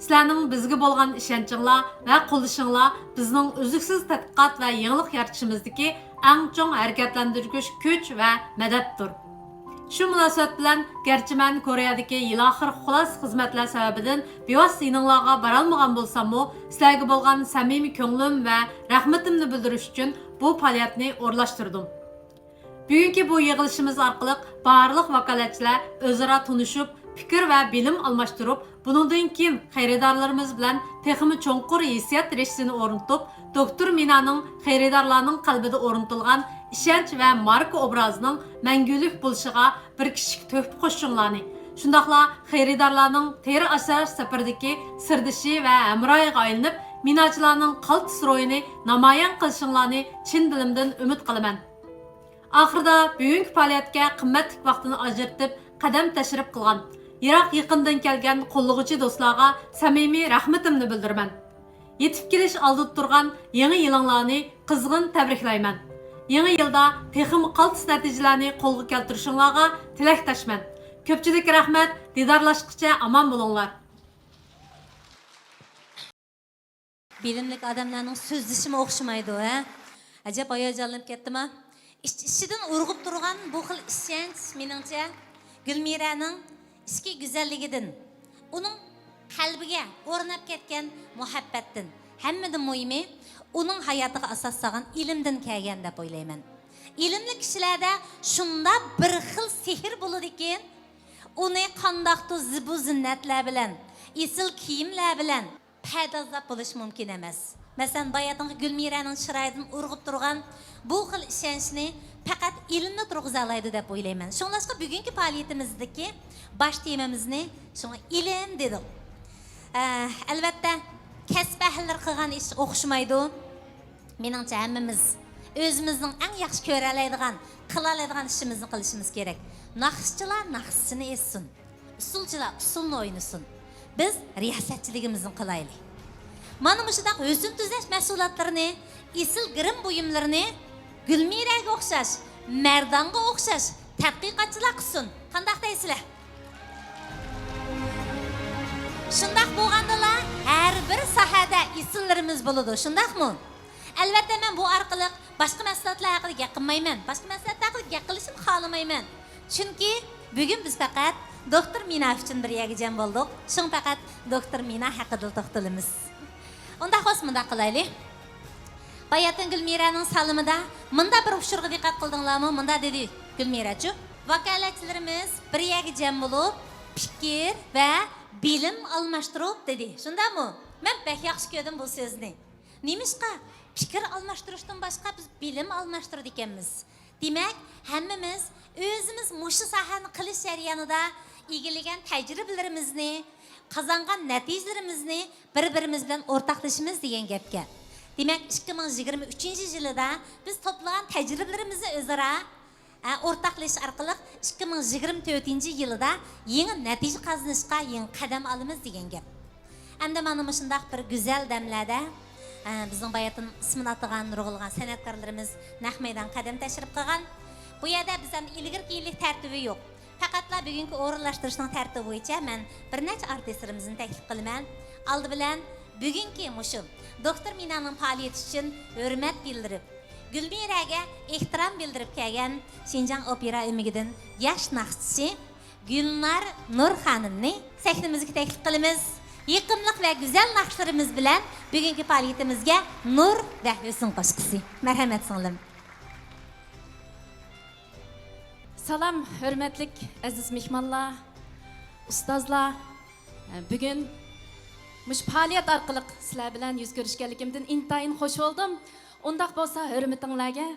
سىلەرنىڭ بىزگە بولغان ئىشەنچىڭلار ۋە قوللىشىڭلار بىزنىڭ ئۈزلۈكسىز تەتقىقات ۋە يېڭىلىق يارىتىشىمىزدىكى ئەڭ چوڭ ھەرىكەتلەندۈرگۈچ كۈچ ۋە مەدەتتۇر. شۇ مۇناسىۋەت بىلەن، گەرچە مەن كورېيەدىكى يىل ئاخىرقى خۇلاسە خىزمەتلەر سەۋەبىدىن بىۋاسىتە يېنىڭلارغا بارالمىغان بولساممۇ، سىلەرگە بولغان سەمىمىي كۆڭلۈم ۋە رەھمىتىمنى بىلدۈرۈش ئۈچۈن بۇ پائالىيەتنى ئورۇنلاشتۇردۇم. بۈگۈنكى بۇ يىغىلىشىمىز ئارقىلىق بارلىق ۋاكالەتچىلەر ئۆزئارا تونۇشۇپ، پىكىر ۋە بىلىم ئالماشتۇرۇپ، بۇنىڭدىن كېيىن خېرىدارلىرىمىز بىلەن تېخىمۇ چوڭقۇر ھېسسىيات رىشتىسىنى ئورنىتىپ، دوكتور مىنانىڭ خېرىدارلارنىڭ قەلبىدە ئورنىتىلغان ئىشەنچ ۋە ماركا ئوبرازىنىڭ مەڭگۈلۈك بولۇشىغا بىر كىچىك تۆھپە قوشۇشۇڭلارنى، شۇنداقلا خېرىدارلارنىڭ تېرە ئاسراش سەپىرىدىكى سىردىشى ۋە ھەمراھىغا ئايلىنىپ، مىناچىلارنىڭ قالتىس روھىنى نامايان قىلىشىڭلارنى چىن دىلىمدىن ئۈمىد قىلىمەن. ئاخىرىدا بۈگۈنكى پائالىيەتكە قىممەتلىك ۋاقتىنى ئاجرىتىپ قەدەم تەشرىپ قىلغان، يىراق يېقىندىن كەلگەن قوللىغۇچى دوستلارغا سەمىمىي رەھمىتىمنى بىلدۈرىمەن. يېتىپ كېلىش ئالدىدا تۇرغان يېڭى يىلىڭلارنى قىزغىن تەبرىكلەيمەن. يېڭى يىلدا تېخىمۇ قالتىس نەتىجىلەرنى قولغا كەلتۈرۈشۈڭلارغا تىلەكداشمەن. كۆپچىلىككە رەھمەت، دىدارلاشقىچە ئامان بولۇڭلار. بىلىملىك ئادەملەرنىڭ سۆزلىشىمۇ ئوخشىمايدۇ، ھە؟ ئەجەب ھاياجانلىنىپ كەتتىما؟ ئىچ-ئىچىدىن ئۇرغۇپ تۇرغان بۇ خىل ئىشەنچ، مېنىڭچە، گۈلمىرەنىڭ ئىچكى گۈزەللىكىدىن، ئۇنىڭ قەلبىگە ئورناپ كەتكەن مۇھەببەتتىن، ھەممىدىن مۇھىمى، ئۇنىڭ ھاياتىغا ئاساس سالغان ئىلىمدىن كەلگەن دەپ ئويلايمەن. ئىلىملىك كىشىلەردە شۇنداق بىر خىل سېھىر بولىدىكىن، ئۇنى قانداقتۇر زىبۇ زىننەتلەر بىلەن، ئېسىل كىيىملەر بىلەن، پەردازلاپ بولۇش مۇمكىن ئەمەس. مەسىلەن، باياتىنقى گۈلمىرەنىڭ چىرايىدىن ئۇرغۇپ تۇرغان بۇ خىل ئىشەنچنى پەقەت ئىلىملا تۇرغۇزالايدۇ دەپ ئويلايمەن. شۇڭلاشقا بۈگۈنكى پائالىيىتىمىزدىكى باش تېمىمىزنى شۇڭا ئىلىم دېدۇق. ئە، ئەلۋەتتە، كەسىپ ئەھلىلىرى قىلغان ئىش ئوخشىمايدۇ. مېنىڭچە، ھەممىمىز ئۆزىمىزنىڭ ئەڭ ياخشى كۆرەلەيدىغان، قىلالايدىغان ئىشىمىزنى قىلىشىمىز كېرەك. ناخشىچىلار ناخشىسىنى ئېيتسۇن. ئۇسسۇلچىلار ئۇسسۇلنى ئوينىسۇن. بىز رىياسەتچىلىكىمىزنى قىلايلى. مانا مۇشۇنداق ھۆسن تۈزەش مەھسۇلاتلىرىنى، ئېسىل گىرىم بۇيۇملىرىنى گۈلمىرەگە ئوخشاش، مەردانغا ئوخشاش تەتقىقاتچىلار قىلسۇن. قانداق دەيسىلەر؟ شۇنداق بولغاندىلا، ھەر بىر ساھەدە ئېسىللىرىمىز بولىدۇ، شۇنداقمۇ؟ ئەلۋەتتە، مەن بۇ ئارقىلىق باشقا مەھسۇلاتلار ھەققىدە گەپ قىلمايمەن. باشقا مەھسۇلاتلار ھەققىدە گەپ قىلىشنى خالىمايمەن. چۈنكى بۈگۈن بىز پەقەت دوكتور مىنا ئۈچۈن بىر يەرگە جەم بولدۇق. شۇڭا پەقەت دوكتور مىنا ھەققىدىلا توختىلىمىز. ئۇنداق بولسا مۇنداق قىلايلى. باياتىن گۈلمىرەنىڭ سالىمىدا مۇنداق بىر ئۇچۇرغا دىققەت قىلدىڭلارمۇ؟ مۇنداق دېدى گۈلمىرەچۇ. ۋاكالەتچىلىرىمىز بىر يەرگە جەم بولۇپ، پىكىر ۋە بىلىم ئالماشتۇرۇپ دېدى. شۇنداقمۇ؟ مەن بەك ياخشى كۆردۈم بۇ سۆزنى. نېمىشقا؟ پىكىر ئالماشتۇرۇشتىن باشقا بىز بىلىم ئالماشتۇرىدىكەنمىز. دېمەك، ھەممىمىز ئۆزىمىز مۇشۇ ساھەنى قىلىش جەريانىدا ئىگىلىگەن تەجرىبىلىرىمىزنى، قازانغان نەتىجىلىرىمىزنى بىر-بىرىمىز بىلەن ئورتاقلىشىمىز دېگەن گەپكەن. دېمەك، ئىككى مىڭ يىگىرمە ئۈچىنچى يىلىدا بىز توپلىغان تەجرىبىلىرىمىزنى ئۆزئارا ئە، ئورتاقلىشىش ئارقىلىق ئىككى مىڭ يىگىرمە تۆتىنچى يىلىدا يېڭى نەتىجە قازىنىشقا يېڭى قەدەم ئالىمىز دېگەن گەپ. ئەمدى مانا مۇشۇنداق بىر گۈزەل دەملەردە، ئە، بىزنىڭ باياتىن ئىسمىنى ئاتىغان نۇرغۇنلىغان سەنئەتكارلىرىمىز نەق مەيدان قەدەم تەشرىپ قىلغان. بۇ يەردە بىز ئەمدى ئىلگىرى كېيىنلىك تەرتىپى يوق. پەقەتلا بۈگۈنكى ئورۇنلاشتۇرۇشنىڭ تەرتىپى بويىچە مەن بىر نەچچە ئارتىسلىرىمىزنى تەكلىپ قىلىمەن. ئالدى بىلەن بۈگۈنكى مۇشۇ دوكتور مىنانىڭ پائالىيىتى ئۈچۈن ھۆرمەت بىلدۈرۈپ، گۈلمىرەگە ئېھتىرام بىلدۈرۈپ كەلگەن شىنجاڭ ئوپېرا ئۆمىكىدىن ياش ناخشىچى گۈلنار نۇر خانىمنى سەھنىمىزگە تەكلىپ قىلىمىز. يېقىملىق ۋە گۈزەل ناخشىلىرىمىز بىلەن بۈگۈنكى پائالىيىتىمىزگە نۇر ۋە ھۆسن قوشقۇسى. مەرھەمەت، سىڭلىم. سالام، ھۆرمەتلىك ئەزىز مېھمانلار، ئۇستازلار. بۈگۈن مۇشۇ پائالىيەت ئارقىلىق سىلەر بىلەن يۈز كۆرۈشكەنلىكىمدىن ئىنتايىن خۇش بولدۇم. ئۇنداق بولسا، ھۆرمىتىڭلارگە،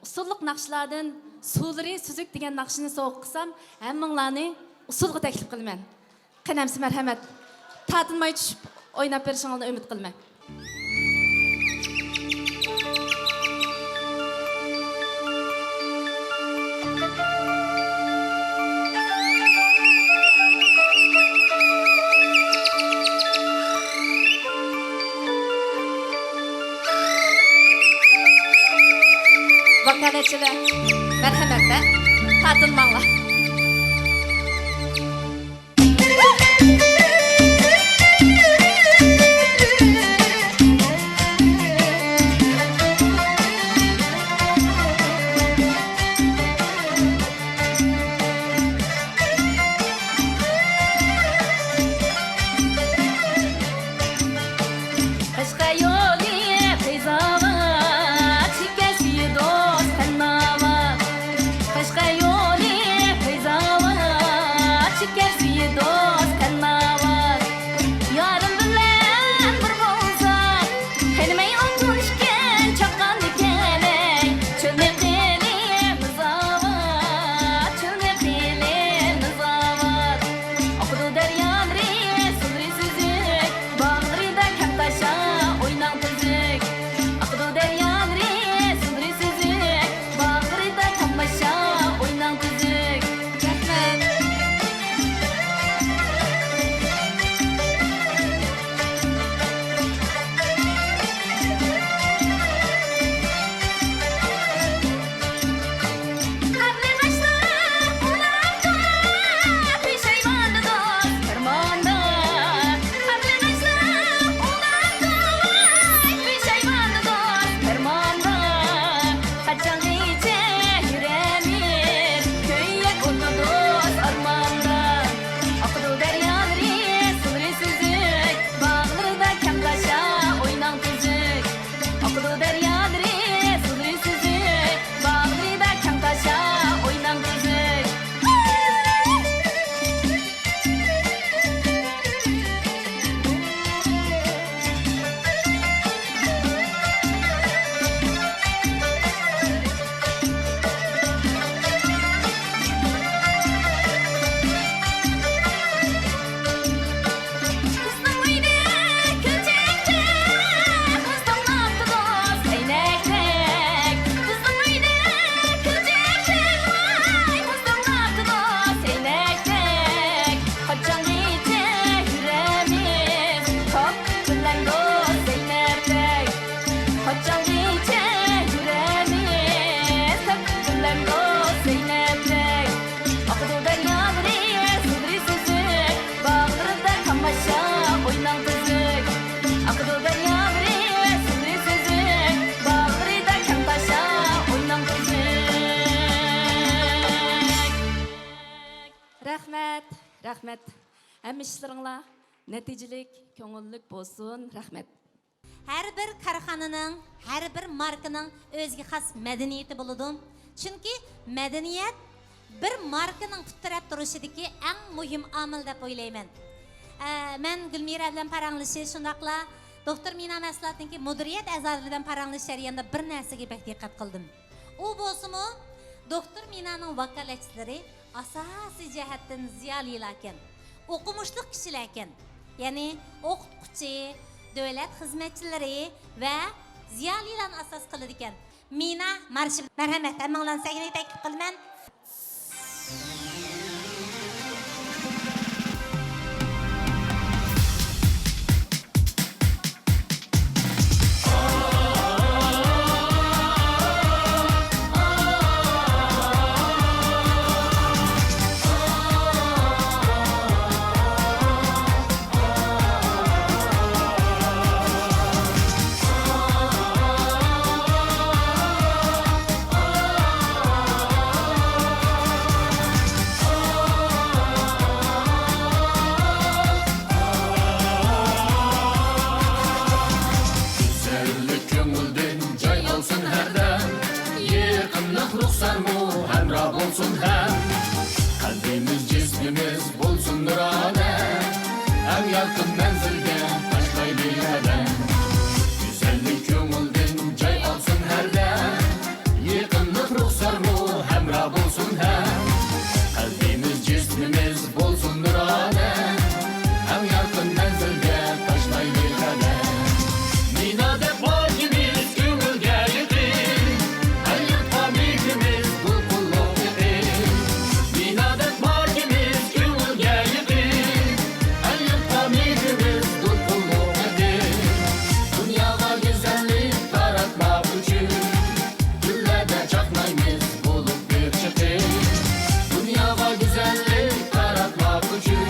ئۇسسۇللۇق ناخشىلاردىن سۇلىرى سۈزۈك دېگەن ناخشىنى سوۋغا قىلسام، ھەممىڭلارنى ئۇسسۇلغا تەكلىپ قىلىمەن. قېنى ئەمىسە، مەرھەمەت، تارتىنماي چۈشۈپ ئويناپ بېرىشىڭلارنى ئۈمىد قىلىمەن. ۋاكالەتچىلەر، مەرھەمەت، تارتىنماڭلار. قەشقەر يولى پەيزاۋات، چېكەر سۈيى دوست تەنناۋات. قەشقەر يولى پەيزاۋات، چېكەر سۈيى دوست تەنناۋات. يارىم بىلەن بىر بولساق، قېنىمەي ئالتۇن ئىكەن چاققاندا كەلەي. چۆلنى قىلىمىز ئاۋات، چۆلنى قىلىمىز ئاۋات. ئاقىدۇ دەريالىرى، سۇلىرى سۈزۈك، باغلىرىدا كەڭ تاشا ئويناڭ تۈزۈك. ئاقىدۇ دەريالىرى، سۇلىرى سۈزۈك، باغلىرىدا كەڭ تاشا ئويناڭ تۈزۈك. رەھمەت. قاچانغىچە يۈرەمىز كۆيۈپ ئولتۇردۇق ئارماندا. ئاقىدۇ دەريالىرى، سۇلىرى سۈزۈك، باغلىرىدا كەڭ تاشا ئويناڭ تۈزۈك. ئاقىدۇ دەريالىرى، سۇلىرى سۈزۈك، باغلىرىدا كەڭ تاشا ئويناڭ تۈزۈك. قاچانغىچە يۈرەمىز تاپقىلەمدۇ زەينەپتەك؟ قاچانغىچە يۈرەمىز تاپقىلەمدۇ زەينەپتەك؟ ئاقىدۇ دەريالىرى، سۇلىرى سۈزۈك، باغلىرىدا تاماشا ئويناڭ تۈزۈك. ئاقىدۇ دەريالىرى، سۇلىرى سۈزۈك، باغلىرىدا كەڭ تاشا ئويناڭ تۈزۈك. رەھمەت، رەھمەت. ھەممە ئىشلىرىڭلار نەتىجىلىك، كۆڭۈللۈك بولسۇن. رەھمەت. ھەر بىر كارخانىنىڭ، ھەر بىر ماركىنىڭ ئۆزىگە خاس مەدەنىيىتى بولىدۇ. چۈنكى مەدەنىيەت بىر ماركىنىڭ پۇت تىرەپ تۇرۇشىدىكى ئەڭ مۇھىم ئامىل دەپ ئويلايمەن. ئە، مەن گۈلمىرە بىلەن پاراڭلىشىش، شۇنداقلا دوكتور مىنا مەھسۇلاتنىڭكى مۇدىرىيەت ئەزالىرى بىلەن پاراڭلىشىش جەريانىدا بىر نەرسىگە بەك دىققەت قىلدىم. ئۇ بولسىمۇ، دوكتور مىنانىڭ ۋاكالەتچىلىرى ئاساسىي جەھەتتىن زىيالىيلاركەن، ئوقۇمۇشلۇق كىشىلەركەن. يەنى ئوقۇتقۇچى، دۆلەت خىزمەتچىلىرى ۋە زىيالىيلارنى ئاساس قىلىدىكەن. مىنا مارشى. مەرھەمەت، ھەممىڭلارنى سەھنىگە تەكلىپ قىلىمەن. گۈزەللىك كۆڭۈلدىن جاي ئالسۇن ھەردەم، يېقىملىق رۇخسارمۇ ھەمراھ بولسۇن ھەم. قەلبىمىز، جىسمىمىز بولسۇن نۇرانە، ئەڭ يارقىن مەنزىلگە تاشلايلى قەدەم. گۈزەللىك كۆڭۈلدىن جاي ئالسۇن ھەردەم، يېقىملىق رۇخسارمۇ ھەمراھ بولسۇن ھەم. قەلبىمىز، جىسمىمىز بولسۇن نۇرانە، ئەڭ يارقىن مەنزىلگە تاشلايلى قەدەم. مىنا دەپ بارگىمىز كۆڭۈلگە يېقىن، ئەل-يۇرتقا مېھرىمىز دولقۇنلۇق ئېقىن. مىنا دەپ بارگىمىز كۆڭۈلگە يېقىن، ئەل-يۇرتقا مېھرىمىز دولقۇنلۇق ئېقىن. دۇنياغا گۈزەللىك تاراتماق ئۈچۈن، گۈللەردە چاقنايمىز بولۇپ بىر چېقىم. دۇنياغا گۈزەللىك تاراتماق ئۈچۈن،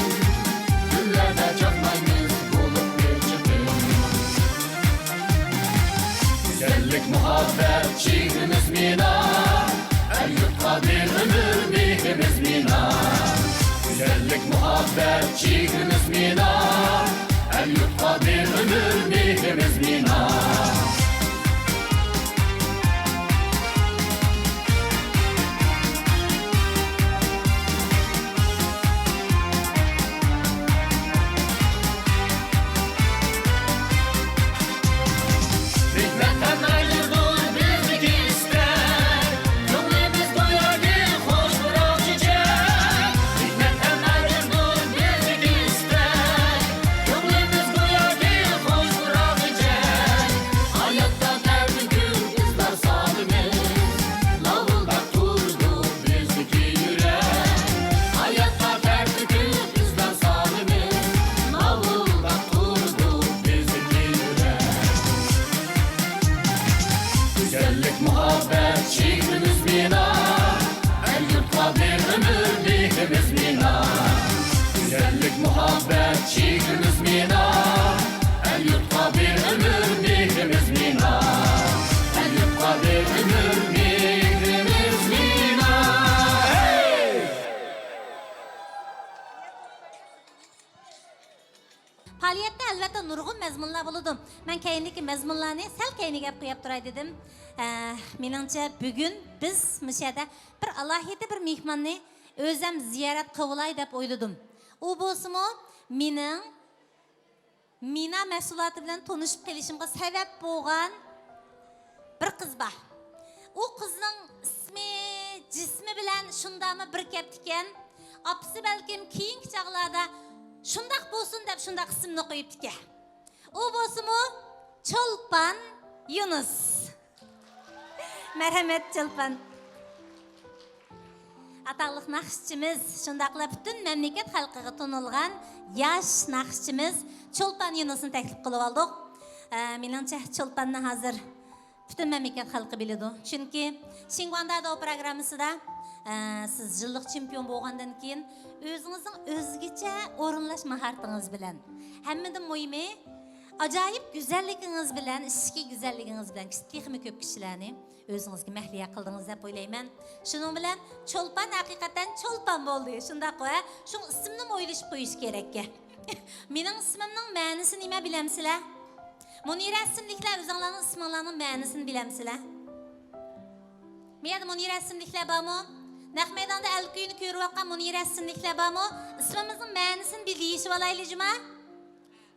گۈللەردە چاقنايمىز بولۇپ بىر چېقىم. گۈزەللىك مۇھەببەت چېھرىمىز مىنا، ئەل-يۇرتقا بىر ئۆمۈر مېھرىمىز مىنا. گۈزەللىك مۇھەببەت چېھرىمىز مىنا، ئەل-يۇرتقا بىر ئۆمۈر مېھرىمىز مىنا. رەھمەت ھەم ئەجىردۇر بىزدىكى ئىستەك، كۆڭلىمىز گوياكى خۇش پۇراق چېچەك. رەھمەت ھەم ئەجىردۇر بىزدىكى ئىستەك، كۆڭلىمىز گوياكى خۇش پۇراق چېچەك. ھاياتتا تەرنىكىم ئىزلار سالىمىز، لاۋۇلداپ تۇرىدۇ بىزدىكى يۈرەك. ھاياتقا تەرنىكىم ئىزلار سالىمىز، لاۋۇلداپ تۇرىدۇ بىزدىكى يۈرەك. گۈزەللىك مۇھەببەت شېھرىمىز مىنا، ئەل-يۇرتقا بىر ئۆمۈر مېھرىمىز مىنا. گۈزەللىك مۇھەببەت شېھرىمىز مىنا، ئەل-يۇرتقا بىر ئۆمۈر مېھرىمىز مىنا. ئەل-يۇرتقا بىر ئۆمۈر مېھرىمىز مىنا. ھەي! پائالىيەتتە ئەلۋەتتە نۇرغۇن مەزمۇنلار بولىدۇ. مەن كەينىدىكى مەزمۇنلارنى سەل كەينىگە ئەپ قويۇپ تۇراي دېدىم. ئە، مېنىڭچە بۈگۈن بىز مۇشۇ يەردە بىر ئالاھىدە بىر مېھماننى ئۆزەم زىيارەت قىلىۋالاي دەپ ئويلىدىم. ئۇ بولسىمۇ مېنىڭ مىنا مەھسۇلاتى بىلەن تونۇشۇپ قېلىشىمغا سەۋەب بولغان بىر قىز بار. ئۇ قىزنىڭ ئىسمى، جىسمى بىلەن شۇنداقمۇ بىر كەپتىكەن. ئاپىسى بەلكىم كېيىنكى چاغلاردا شۇنداق بولسۇن دەپ شۇنداق ئىسىمنى قويۇپتىكەن. ئۇ بولسىمۇ چولپان يۇنۇس. مەرھەمەت، چولپان. ئاتاقلىق ناخشىچىمىز، شۇنداقلا پۈتۈن مەملىكەت خەلقىگە تونۇلغان ياش ناخشىچىمىز چولپان يۇنۇسنى تەكلىپ قىلىۋالدۇق. ئە، مېنىڭچە، چولپاننى ھازىر پۈتۈن مەملىكەت خەلقى بىلىدۇ. چۈنكى شىنگۇاڭداداۋ پروگراممىسىدا، ئە، سىز يىللىق چېمپىيون بولغاندىن كېيىن، ئۆزىڭىزنىڭ ئۆزگىچە ئورۇنلاش ماھارىتىڭىز بىلەن، ھەممىدىن مۇھىمى، ئاجايىپ گۈزەللىكىڭىز بىلەن، ئىچكى گۈزەللىكىڭىز بىلەن تېخىمۇ كۆپ كىشىلەرنى ئۆزىڭىزگە مەھلىيا قىلدىڭىز دەپ ئويلايمەن. شۇنىڭ بىلەن چولپان ھەقىقەتەن چولپان بولدى، شۇنداققۇ، ھە؟ شۇڭا ئىسىمنىمۇ ئويلىشىپ قويۇش كېرەككەن. مېنىڭ ئىسمىمنىڭ مەنىسى نېمە، بىلەمسىلەر؟ مۇنىرە ئىسىملىكلەر ئۆزۈڭلارنىڭ ئىسمىڭلارنىڭ مەنىسىنى بىلەمسىلەر؟ بۇ يەردە مۇنىرە ئىسىملىكلەر بارمۇ؟ نەق مەيداندا ئەلكۈينى كۆرۈۋاتقان مۇنىرە ئىسىملىكلەر بارمۇ؟ ئىسمىمىزنىڭ مەنىسىنى بىر دېيىشىۋالايلى جۇما.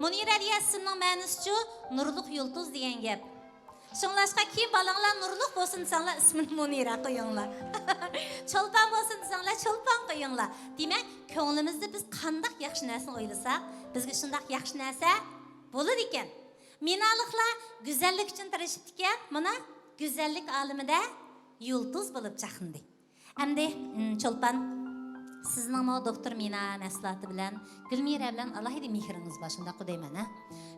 مۇنىرە دېگەن ئىسىمنىڭ مەنىسىچۇ؟ نۇرلۇق يۇلتۇز دېگەن گەپ. شۇڭلاشقا كېيىن بالىڭلار نۇرلۇق بولسۇن دېسەڭلار، ئىسمىنى مۇنىرە قويۇڭلار. چولپان بولسۇن دېسەڭلار، چولپان قويۇڭلار. دېمەك، كۆڭلىمىزدە بىز قانداق ياخشى نەرسىنى ئويلىساق، بىزگە شۇنداق ياخشى نەرسە بولىدىكەن. مىنالىقلار گۈزەللىك ئۈچۈن تىرىشىپتىكەن. مانا، گۈزەللىك ئالىمىدە يۇلتۇز بولۇپ چاقنىدى. ئەمدى، ئىم، چولپان، سىزنىڭمۇ دوكتور مىنا مەھسۇلاتى بىلەن گۈلمىرە بىلەن ئالاھىدە مېھرىڭىز بار، شۇنداققۇ دەيمەن، ھە؟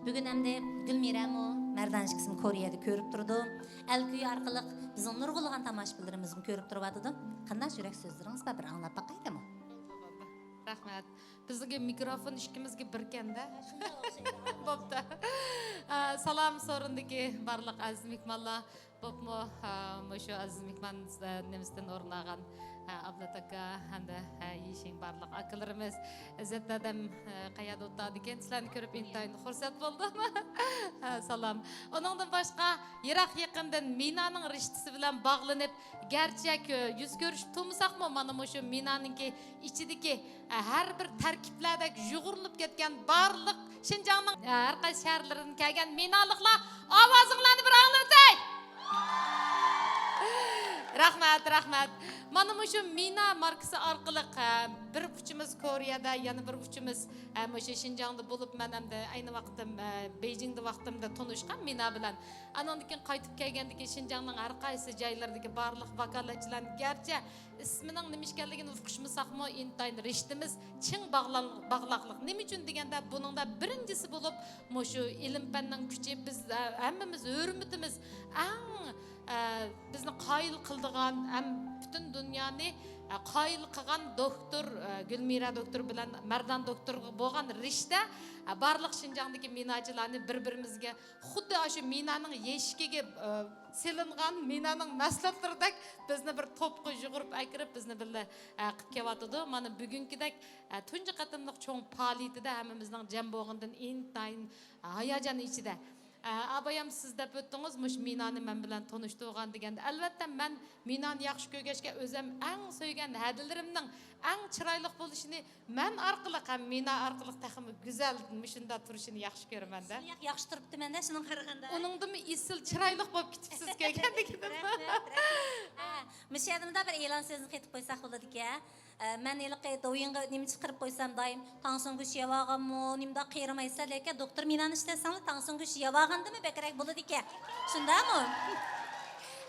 بۈگۈن ئەمدى گۈلمىرەمۇ، مەردان ئىككىسىمۇ كورېيەدە كۆرۈپ تۇرىدۇ. ئەلكۈيى ئارقىلىق بىزنىڭ نۇرغۇنلىغان تاماشىبىنلىرىمىزمۇ كۆرۈپ تۇرۇۋاتىدۇ. قانداق يۈرەك سۆزلىرىڭىز بار، بىر ئاڭلاپ باقايلىمۇ؟ بولدى، بولدى. رەھمەت. بىزنىڭكى مىكروفون ئىككىمىزگە بىركەندە. ھە، شۇنداق ئوخشايدۇ. بوپتۇ. ئە، سالام سورۇندىكى بارلىق ئەزىز مېھمانلار، بولۇپمۇ، ئە، مۇشۇ ئەزىز مېھمان، ئە، نېمىسىدىن ئورۇن ئالغان، ئە، ئابلەت ئاكا ھەمدە، ئە، يېشىڭ بارلىق ئاكىلىرىمىز، ئىززەت دادام، ئە، قەيەردە ئولتۇرىدىكەن، سىلەرنى كۆرۈپ ئىنتايىن خۇرسەن بولدۇم. ئە، سالام. ئۇنىڭدىن باشقا، يىراق يېقىندىن مىنانىڭ رىشتىسى بىلەن باغلىنىپ، گەرچە كۆ-، يۈز كۆرۈشۈپ تۇرمىساقمۇ، مانا مۇشۇ مىنانىڭكى ئىچىدىكى، ئە، ھەر بىر تەركىبلەردەك يۇغۇرۇلۇپ كەتكەن بارلىق شىنجاڭنىڭ، ئە، ھەر قايسى شەھەرلىرىدىن كەلگەن مىنالىقلار، ئاۋازىڭلارنى بىر ئاڭلىتەي! رەھمەت، رەھمەت. مانا مۇشۇ مىنا ماركىسى ئارقىلىق، ئە، بىر ئۇچىمىز كورېيەدە، يەنە بىر ئۇچىمىز، ئە، مۇشۇ شىنجاڭدا بولۇپ، مەن ئەمدى ئەينى ۋاقتىم، ئە، بېيجىڭدا ۋاقتىمدا تونۇشقان مىنا بىلەن. ئاناندىن كېيىن قايتىپ كەلگەندىن كېيىن شىنجاڭنىڭ ھەر قايسى جايلىرىدىكى بارلىق ۋاكالەتچىلەرنى گەرچە ئىسمىنىڭ نېمە ئىكەنلىكىنى ئۇقۇشمىساقمۇ، ئىنتايىن رىشتىمىز چىڭ باغلان-، باغلاقلىق. نېمە ئۈچۈن دېگەندە، بۇنىڭدا بىرىنچىسى بولۇپ مۇشۇ ئىلىم-پەننىڭ كۈچى، بىز، ئە، ھەممىمىز ھۆرمىتىمىز ئەڭ، ئە، بىزنى قايىل قىلىدىغان ھەم پۈتۈن دۇنيانى، ئە، قايىل قىلغان دوكتور، ئە، گۈلمىرە دوكتور بىلەن مەردان دوكتورغا بولغان رىشتە، ئە، بارلىق شىنجاڭدىكى مىناچىلارنى بىر-بىرىمىزگە خۇددى ئاشۇ مىنانىڭ يەشىكىگە، ئە، سېلىنغان مىنانىڭ مەھسۇلاتلىرىدەك بىزنى بىر توپقا يۇغۇرۇپ ئەكىرىپ، بىزنى بىللە، ئە، قىپ كېلىۋاتىدۇ. مانا بۈگۈنكىدەك، ئە، تۇنجى قېتىملىق چوڭ پائالىيىتىدە ھەممىمىزنىڭ جەم بولغىنىدىن ئىنتايىن، ئە، ھاياجان ئىچىدە. ئە، ئابايام سىز دەپ ئۆتتىڭىز، مۇشۇ مىنانى مەن بىلەن تونۇشتۇرغان دېگەندە، ئەلۋەتتە مەن مىنانى ياخشى كۆرگەچكە ئۆزەم ئەڭ سۆيگەن ھەدىلىرىمنىڭ ئەڭ چىرايلىق بولۇشىنى مەن ئارقىلىق ھەم مىنا ئارقىلىق تېخىمۇ گۈزەل مۇشۇنداق تۇرۇشىنى ياخشى كۆرىمەن-دە. شۇنداق ياخشى تۇرۇپتىمەن-دە، شۇنىڭغا قارىغاندا. ئۇنىڭدىنمۇ ئېسىل چىرايلىق بولۇپ كېتىپسىز كەلگەندىكىن. رەھمەت، رەھمەت. ھە، مۇشۇ يەردە مۇنداق بىر ئېلان سۆزىنى قېتىپ قويساق بولىدىكەن. ئە، مەن ھېلىقى دوۋيىنغا نېمە چىقىرىپ قويسام، دائىم تاڭسۇڭ گۆشى يەۋالغانمۇ، نېمىنداق قېرىمايسىلەر دەيدىكەن. دوكتور مىنانى ئىشلەتسەڭلار، تاڭسۇڭ گۆشى يەۋالغاندىنمۇ بەكرەك بولىدىكەن. شۇنداقمۇ؟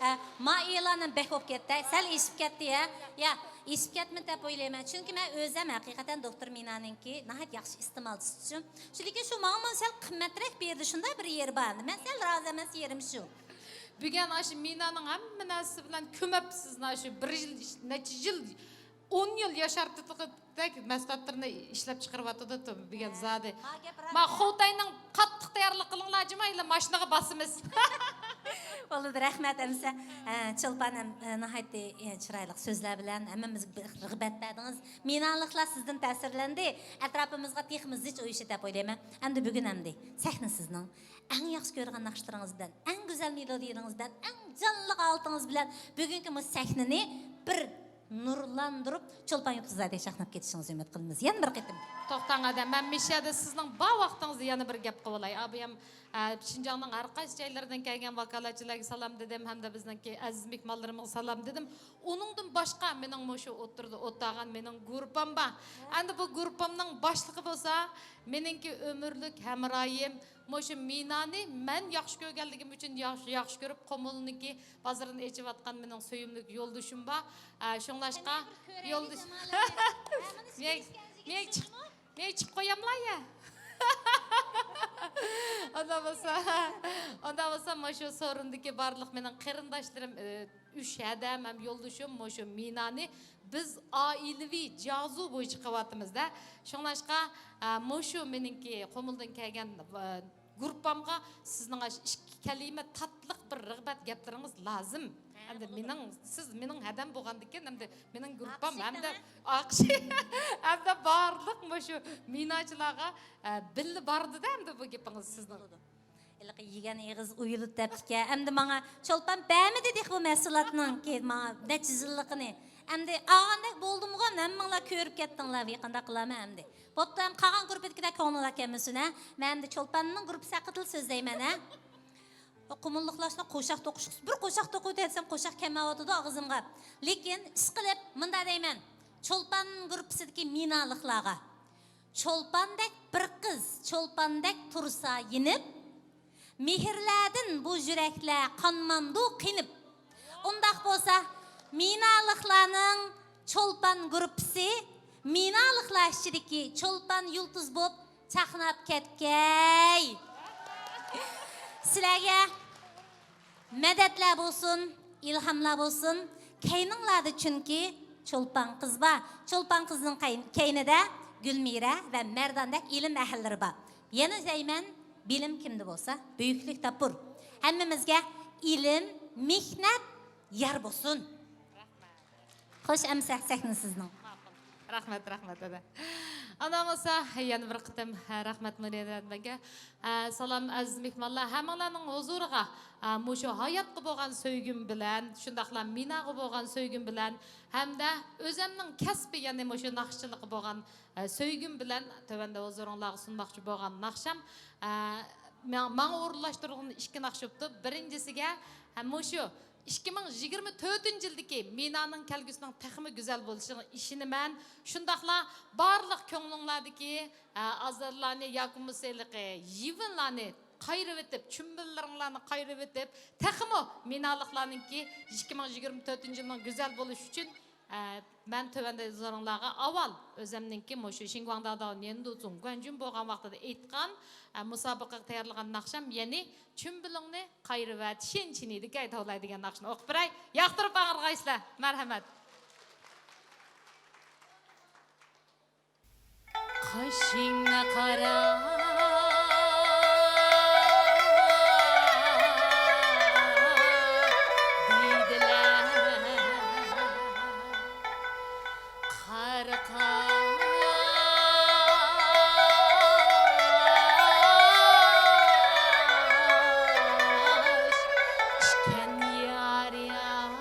ئە، ما ئېلانىم بەك بولۇپ كەتتى. سەل ئېشىپ كەتتى، ھە؟ يا، ئېشىپ كەتمىدى دەپ ئويلايمەن. چۈنكى مەن ئۆزۈم ھەقىقەتەن دوكتور مىنانىڭكى ناھايىتى ياخشى ئىستېمالچىسى. شۇنىڭكى شۇ ماڭىمۇ سەل قىممەترەك بېرىدۇ. شۇنداق بىر يېرى بار. مەن سەل رازى ئەمەس يېرىم شۇ. بۈگۈن ئاشۇ مىنانىڭ ھەممە نەرسىسى بىلەن كۆمەپ سىزنى ئاشۇ بىر يىل، نەچچە يىل، ئون يىل ياشارتىدىغۇدەك مەھسۇلاتلىرىنى ئىشلەپ چىقىرىۋاتىدۇ بۈگۈن زادى. ما گەپ راست. ما خوتەينىڭ قاتتىق تەييارلىق قىلىڭلار، جۇما ئىلى ماشىنىغا باسىمىز. بولدى، رەھمەت ئەمىسە. ئە، چولپان ھەم، ئە، ناھايىتى، ئە، چىرايلىق سۆزلەر بىلەن ھەممىمىزگە بىر رىغبەت بەردىڭىز. مىنالىقلار سىزدىن تەسىرلەندى. ئەتراپىمىزغا تېخىمۇ زىچ ئۇيۇشتى دەپ ئويلايمەن. ئەمدى بۈگۈن ئەمدى سەھنە سىزنىڭ. ئەڭ ياخشى كۆرىدىغان ناخشىلىرىڭىز بىلەن، ئەڭ گۈزەل مېلودىيىلىرىڭىز بىلەن، ئەڭ جانلىق ھالىتىڭىز بىلەن بۈگۈنكى مۇشۇ سەھنىنى بىر نۇرلاندۇرۇپ، چولپان يۇلتۇز زادە چاقناپ كېتىشىڭىزنى ئۈمىد قىلىمىز. يەنە بىر قېتىم. توختاڭ ئادەم، مەن مىشەدە سىزنىڭ بار ۋاقتىڭىزدا يەنە بىر گەپ قىلىۋالاي. ئابىيام، ئە، شىنجاڭنىڭ ھەر قايسى جايلىرىدىن كەلگەن ۋاكالەتچىلەرگە سالام دېدىم ھەمدە بىزنىڭكى ئەزىز مېھمانلىرىمىزغا سالام دېدىم. ئۇنىڭدىن باشقا مېنىڭ مۇشۇ ئوتتۇرىدا ئولتۇرغان مېنىڭ گۇرۇپپام بار. ئەمدى بۇ گۇرۇپپامنىڭ باشلىقى بولسا مېنىڭكى ئۆمۈرلۈك ھەمراھىم، مۇشۇ مىنانى مەن ياخشى كۆرگەنلىكىم ئۈچۈن ياخشى، ياخشى كۆرۈپ، قۇمۇلنىڭكى بازىرىنى ئېچىۋاتقان مېنىڭ سۆيۈملۈك يولدىشىم بار. ئە، شۇڭلاشقا قېنى، بىر كۆرەيلى يولدىش-، جامالەت. ھە، مانا شۇ مەن، كۆرۈشكەن مەن يىگىرمە چىق-، مو-، مەن چىقىپ قوياملا يا. ئۇنداق بولسا، ئۇنداق بولسا، مۇشۇ سورۇندىكى بارلىق مېنىڭ قېرىنداشلىرىم، ئە، ئۈچ ھەدەم ھەم يولدىشىم مۇشۇ مىنانى بىز ئائىلىۋى جياۋزۇ بويىچە قىلىۋاتىمىز-دە. شۇڭلاشقا، ئە، مۇشۇ مېنىڭكى قۇمۇلدىن كەلگەن، ئە، گۇرۇپپامغا سىزنىڭ ئاشۇ ئىككى كەلىمە تاتلىق بىر رىغبەت گەپلىرىڭىز لازىم. ھە، ئەمدى بولىدۇ. مېنىڭ، سىز مېنىڭ ھەدەم بولغاندىكىن، ئەمدى مېنىڭ گۇرۇپپام ئاقىشى ھەمدە ئاقىشى ھەمدە بارلىق مۇشۇ مىناچىلارغا، ئە، بىللە باردى-دە، ئەمدى بۇ گېپىڭىز سىزنىڭ. بولىدۇ. ھېلىقى يېگەن ئېغىز ئۇيۇلىدۇ دەپتىكەن. ئەمدى ماڭا چولپان بەرمىدى تېخى بۇ مەھسۇلاتنىڭكى ماڭا نەچچە يىللىقىنى. ئەمدى ئالغاندەك بولدۇمغۇ، ھەممىڭلار كۆرۈپ كەتتىڭلار، قانداق قىلارمەن ئەمدى. بوپتۇ، ئەمدى قالغان گۇرۇپپىدىكىدەك كۆڭلۈڭلار كەلمىسۇن، ھە. مەن ئەمدى چولپاننىڭ گۇرۇپپىسى ھەققىدىلا سۆزلەيمەن، ھە. قۇمۇللۇقلار شۇنداق قوشاق توقۇشقۇسى، بىر قوشاق توقۇيدۇ دېسەم، قوشاق كەلمەيۋاتىدۇ ئاغزىمغا. لېكىن ئىشقىلىپ مۇنداق دەيمەن، چولپان گۇرۇپپىسىدىكى مىنالىقلارغا، چولپاندەك بىر قىز، چولپاندەك تۇرسا يېنىپ، مېھىرلەردىن بۇ يۈرەكلەر قانمامدۇ قېنىپ؟ ئۇنداق بولسا، مىنالىقلارنىڭ چولپان گۇرۇپپىسى، مىنالىقلار ئىچىدىكى چولپان يۇلتۇز بولۇپ چاقناپ كەتكەي. سىلەرگە مەدەتلەر بولسۇن، ئىلھاملار بولسۇن. كەينىڭلاردا چۈنكى چولپان قىز بار. چولپان قىزنىڭ قەي-، كەينىدە گۈلمىرە ۋە مەرداندەك ئىلىم ئەھلىلىرى بار. يەنە دەيمەن، بىلىم كىمدە بولسا، بۈيۈكلۈك تاپۇر. ھەممىمىزگە ئىلىم، مېھنەت يار بولسۇن. خوش، ئەمسە سەھنە سىزنىڭ. ماقۇل. رەھمەت، رەھمەت، دادا. ئاندىن بولسا يەنە بىر قېتىم، ھە، رەھمەت مۇنىرە ئەدىلەگە. ھە، سالام ئەزىز مېھمانلار، ھەممىڭلارنىڭ ھۇزۇرىغا، ھە، مۇشۇ ھاياتقا بولغان سۆيگۈم بىلەن، شۇنداقلا مىناغا بولغان سۆيگۈم بىلەن ھەمدە ئۆزەمنىڭ كەسپى، يەنى مۇشۇ ناخشىچىلىققا بولغان، ھە، سۆيگۈم بىلەن تۆۋەندە ھۇزۇرۇڭلارغا سۇنماقچى بولغان ناخشام، ھە، ماڭ-، ماڭا ئورۇنلاشتۇرغان ئىككى ناخشا بوپتۇ. بىرىنچىسىگە، ھە، مۇشۇ ئىككى مىڭ يىگىرمە تۆتىنچى يىلدىكى مىنانىڭ كەلگۈسىنىڭ تېخىمۇ گۈزەل بولۇشىغا ئىشىنىمەن. شۇنداقلا بارلىق كۆڭلۈڭلاردىكى، ئە، ئازارلارنى ياكى بولمىسا ھېلىقى يىۋىنلارنى قايرىۋېتىپ، چۈمبىللىرىڭلارنى قايرىۋېتىپ، تېخىمۇ مىنالىقلارنىڭكى ئىككى مىڭ يىگىرمە تۆتىنچى يىلىنىڭ گۈزەل بولۇشى ئۈچۈن، ئە، مەن تۆۋەندە ھۇزۇرۇڭلارغا ئاۋۋال ئۆزەمنىڭكى مۇشۇ شىنگۇاڭدادا نيەندۇ زۇڭگۇەنجۈن بولغان ۋاقتىدا ئېيتقان، ئە، مۇسابىقىگە تەييارلىغان ناخشام، يەنى چۈمبىلىڭنى قايرىۋەت، شىن چىنى دىگەي توۋلاي دېگەن ناخشىنى ئوقۇپ بېرەي. ياقتۇرۇپ ئاڭلىغايسىلەر. مەرھەمەت. قېشىڭنى قارا دېدىلەر. قارا قاش ئىكەن يار يار.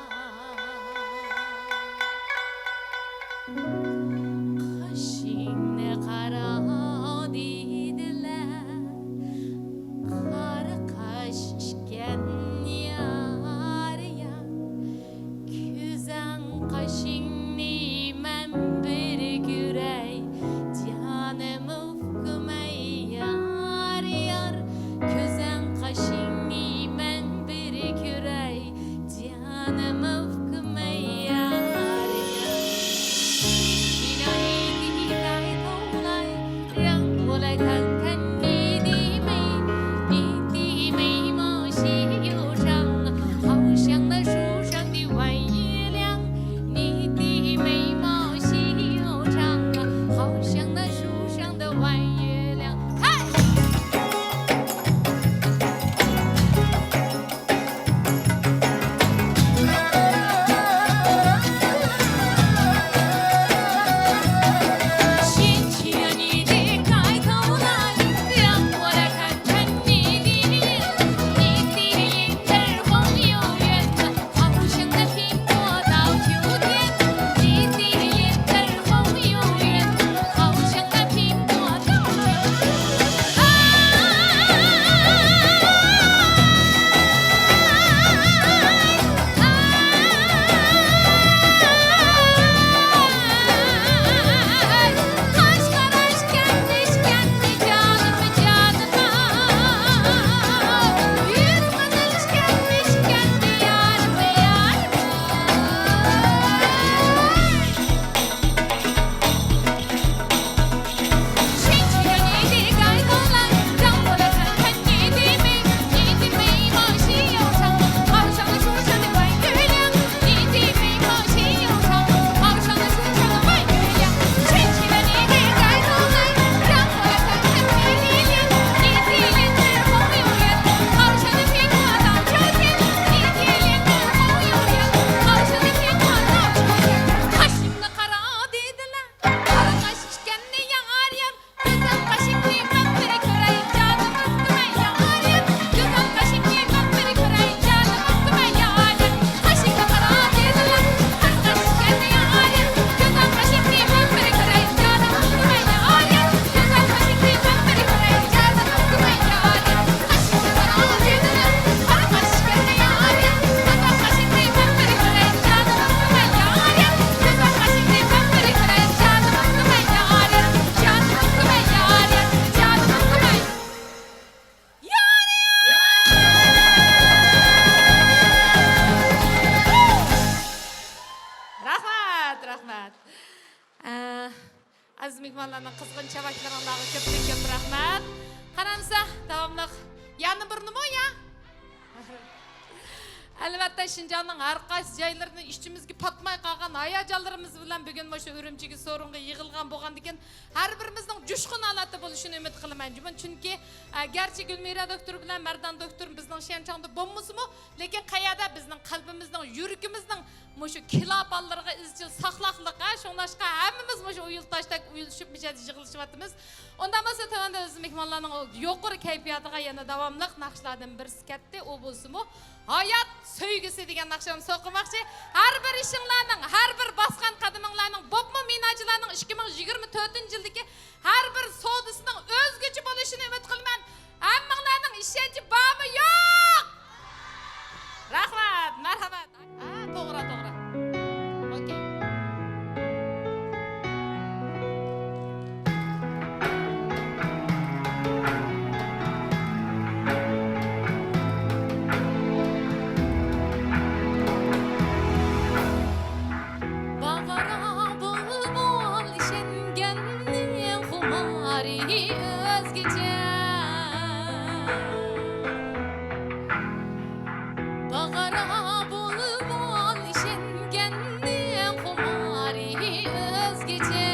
قېشىڭنى قارا دېدىلەر. قىزغىن چاۋاكلىرىڭلارغا كۆپتىن كۆپ رەھمەت. قارامسا، داۋاملىق يەنە بىر نېمە يا؟ ئەلۋەتتە، شىنجاڭنىڭ ھەر قايسى جايلىرىدىن ئىچىمىزگە پاتماي قالغان ھاياجانلىرىمىز بىلەن بۈگۈن مۇشۇ ئۈرۈمچىگە سورۇنغا يىغىلغان بولغاندىكىن، ھەر بىرىمىزنىڭ جۇشقۇن ھالەتتە بولۇشىنى ئۈمىد قىلىمەن. جۇمۇ، چۈنكى، ئە، گەرچە گۈلمىرا دوكتور بىلەن مەردان دوكتور بىزنىڭ شيەنچاڭدا بولمىسىمۇ، لېكىن قەيەردە بىزنىڭ قەلبىمىزنىڭ، يۈرىكىمىزنىڭ مۇشۇ كىلاپانلىرىغا ئىزچىل ساقلاقلىق، ھە، شۇڭلاشقا ھەممىمىز مۇشۇ ئۇيۇلتاشتەك ئۇيۇلۇشۇپ مۇشۇ يەردە يىغىلىشىۋاتىمىز. ئۇنداق بولسا، تۆۋەندە بىز مېھمانلارنىڭ يۇقىرى كەيپىياتىغا يەنە داۋاملىق ناخشىلاردىن بىرسى كەتتى. ئۇ بولسىمۇ ھايات سۆيگۈسى دېگەن ناخشامنى سوقۇماقچى. ھەر بىر ئىشىڭلارنىڭ، ھەر بىر باسقان قەدىمىڭلارنىڭ، بولۇپمۇ مىناجىلارنىڭ ئىككى مىڭ يىگىرمە تۆتىنچى يىلدىكى ھەر بىر سودىسىنىڭ ئۆزگىچە بولۇشىنى ئۈمىد قىلىمەن. ھەممىڭلارنىڭ ئىشەنچى بارمۇ يوق؟ رەھمەت، مەرھەمەت. ھە، توغرا، توغرا. ئوكەي. باغرا بۇلبۇل ئىشەنگەننىڭ خۇمارى ئۆزگىچە. باغرا بۇلبۇل ئىشەنگەننىڭ خۇمارى ئۆزگىچە.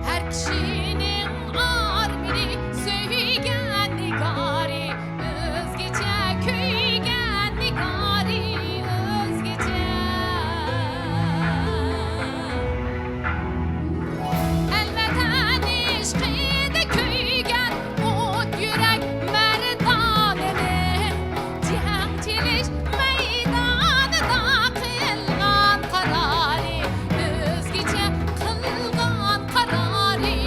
ھەر كىشىنىڭ ئارمىنى، سۆيگەن نىگارى ئۆزگىچە، كۆيگەن نىگارى ئۆزگىچە. ئەلۋەتەن ئىشقىدا كۆيگەن ئوت يۈرەك مەردانىنىڭ جەڭ چېلىش مەيدانىدا قىلغان قارارى ئۆزگىچە، قىلغان قارارى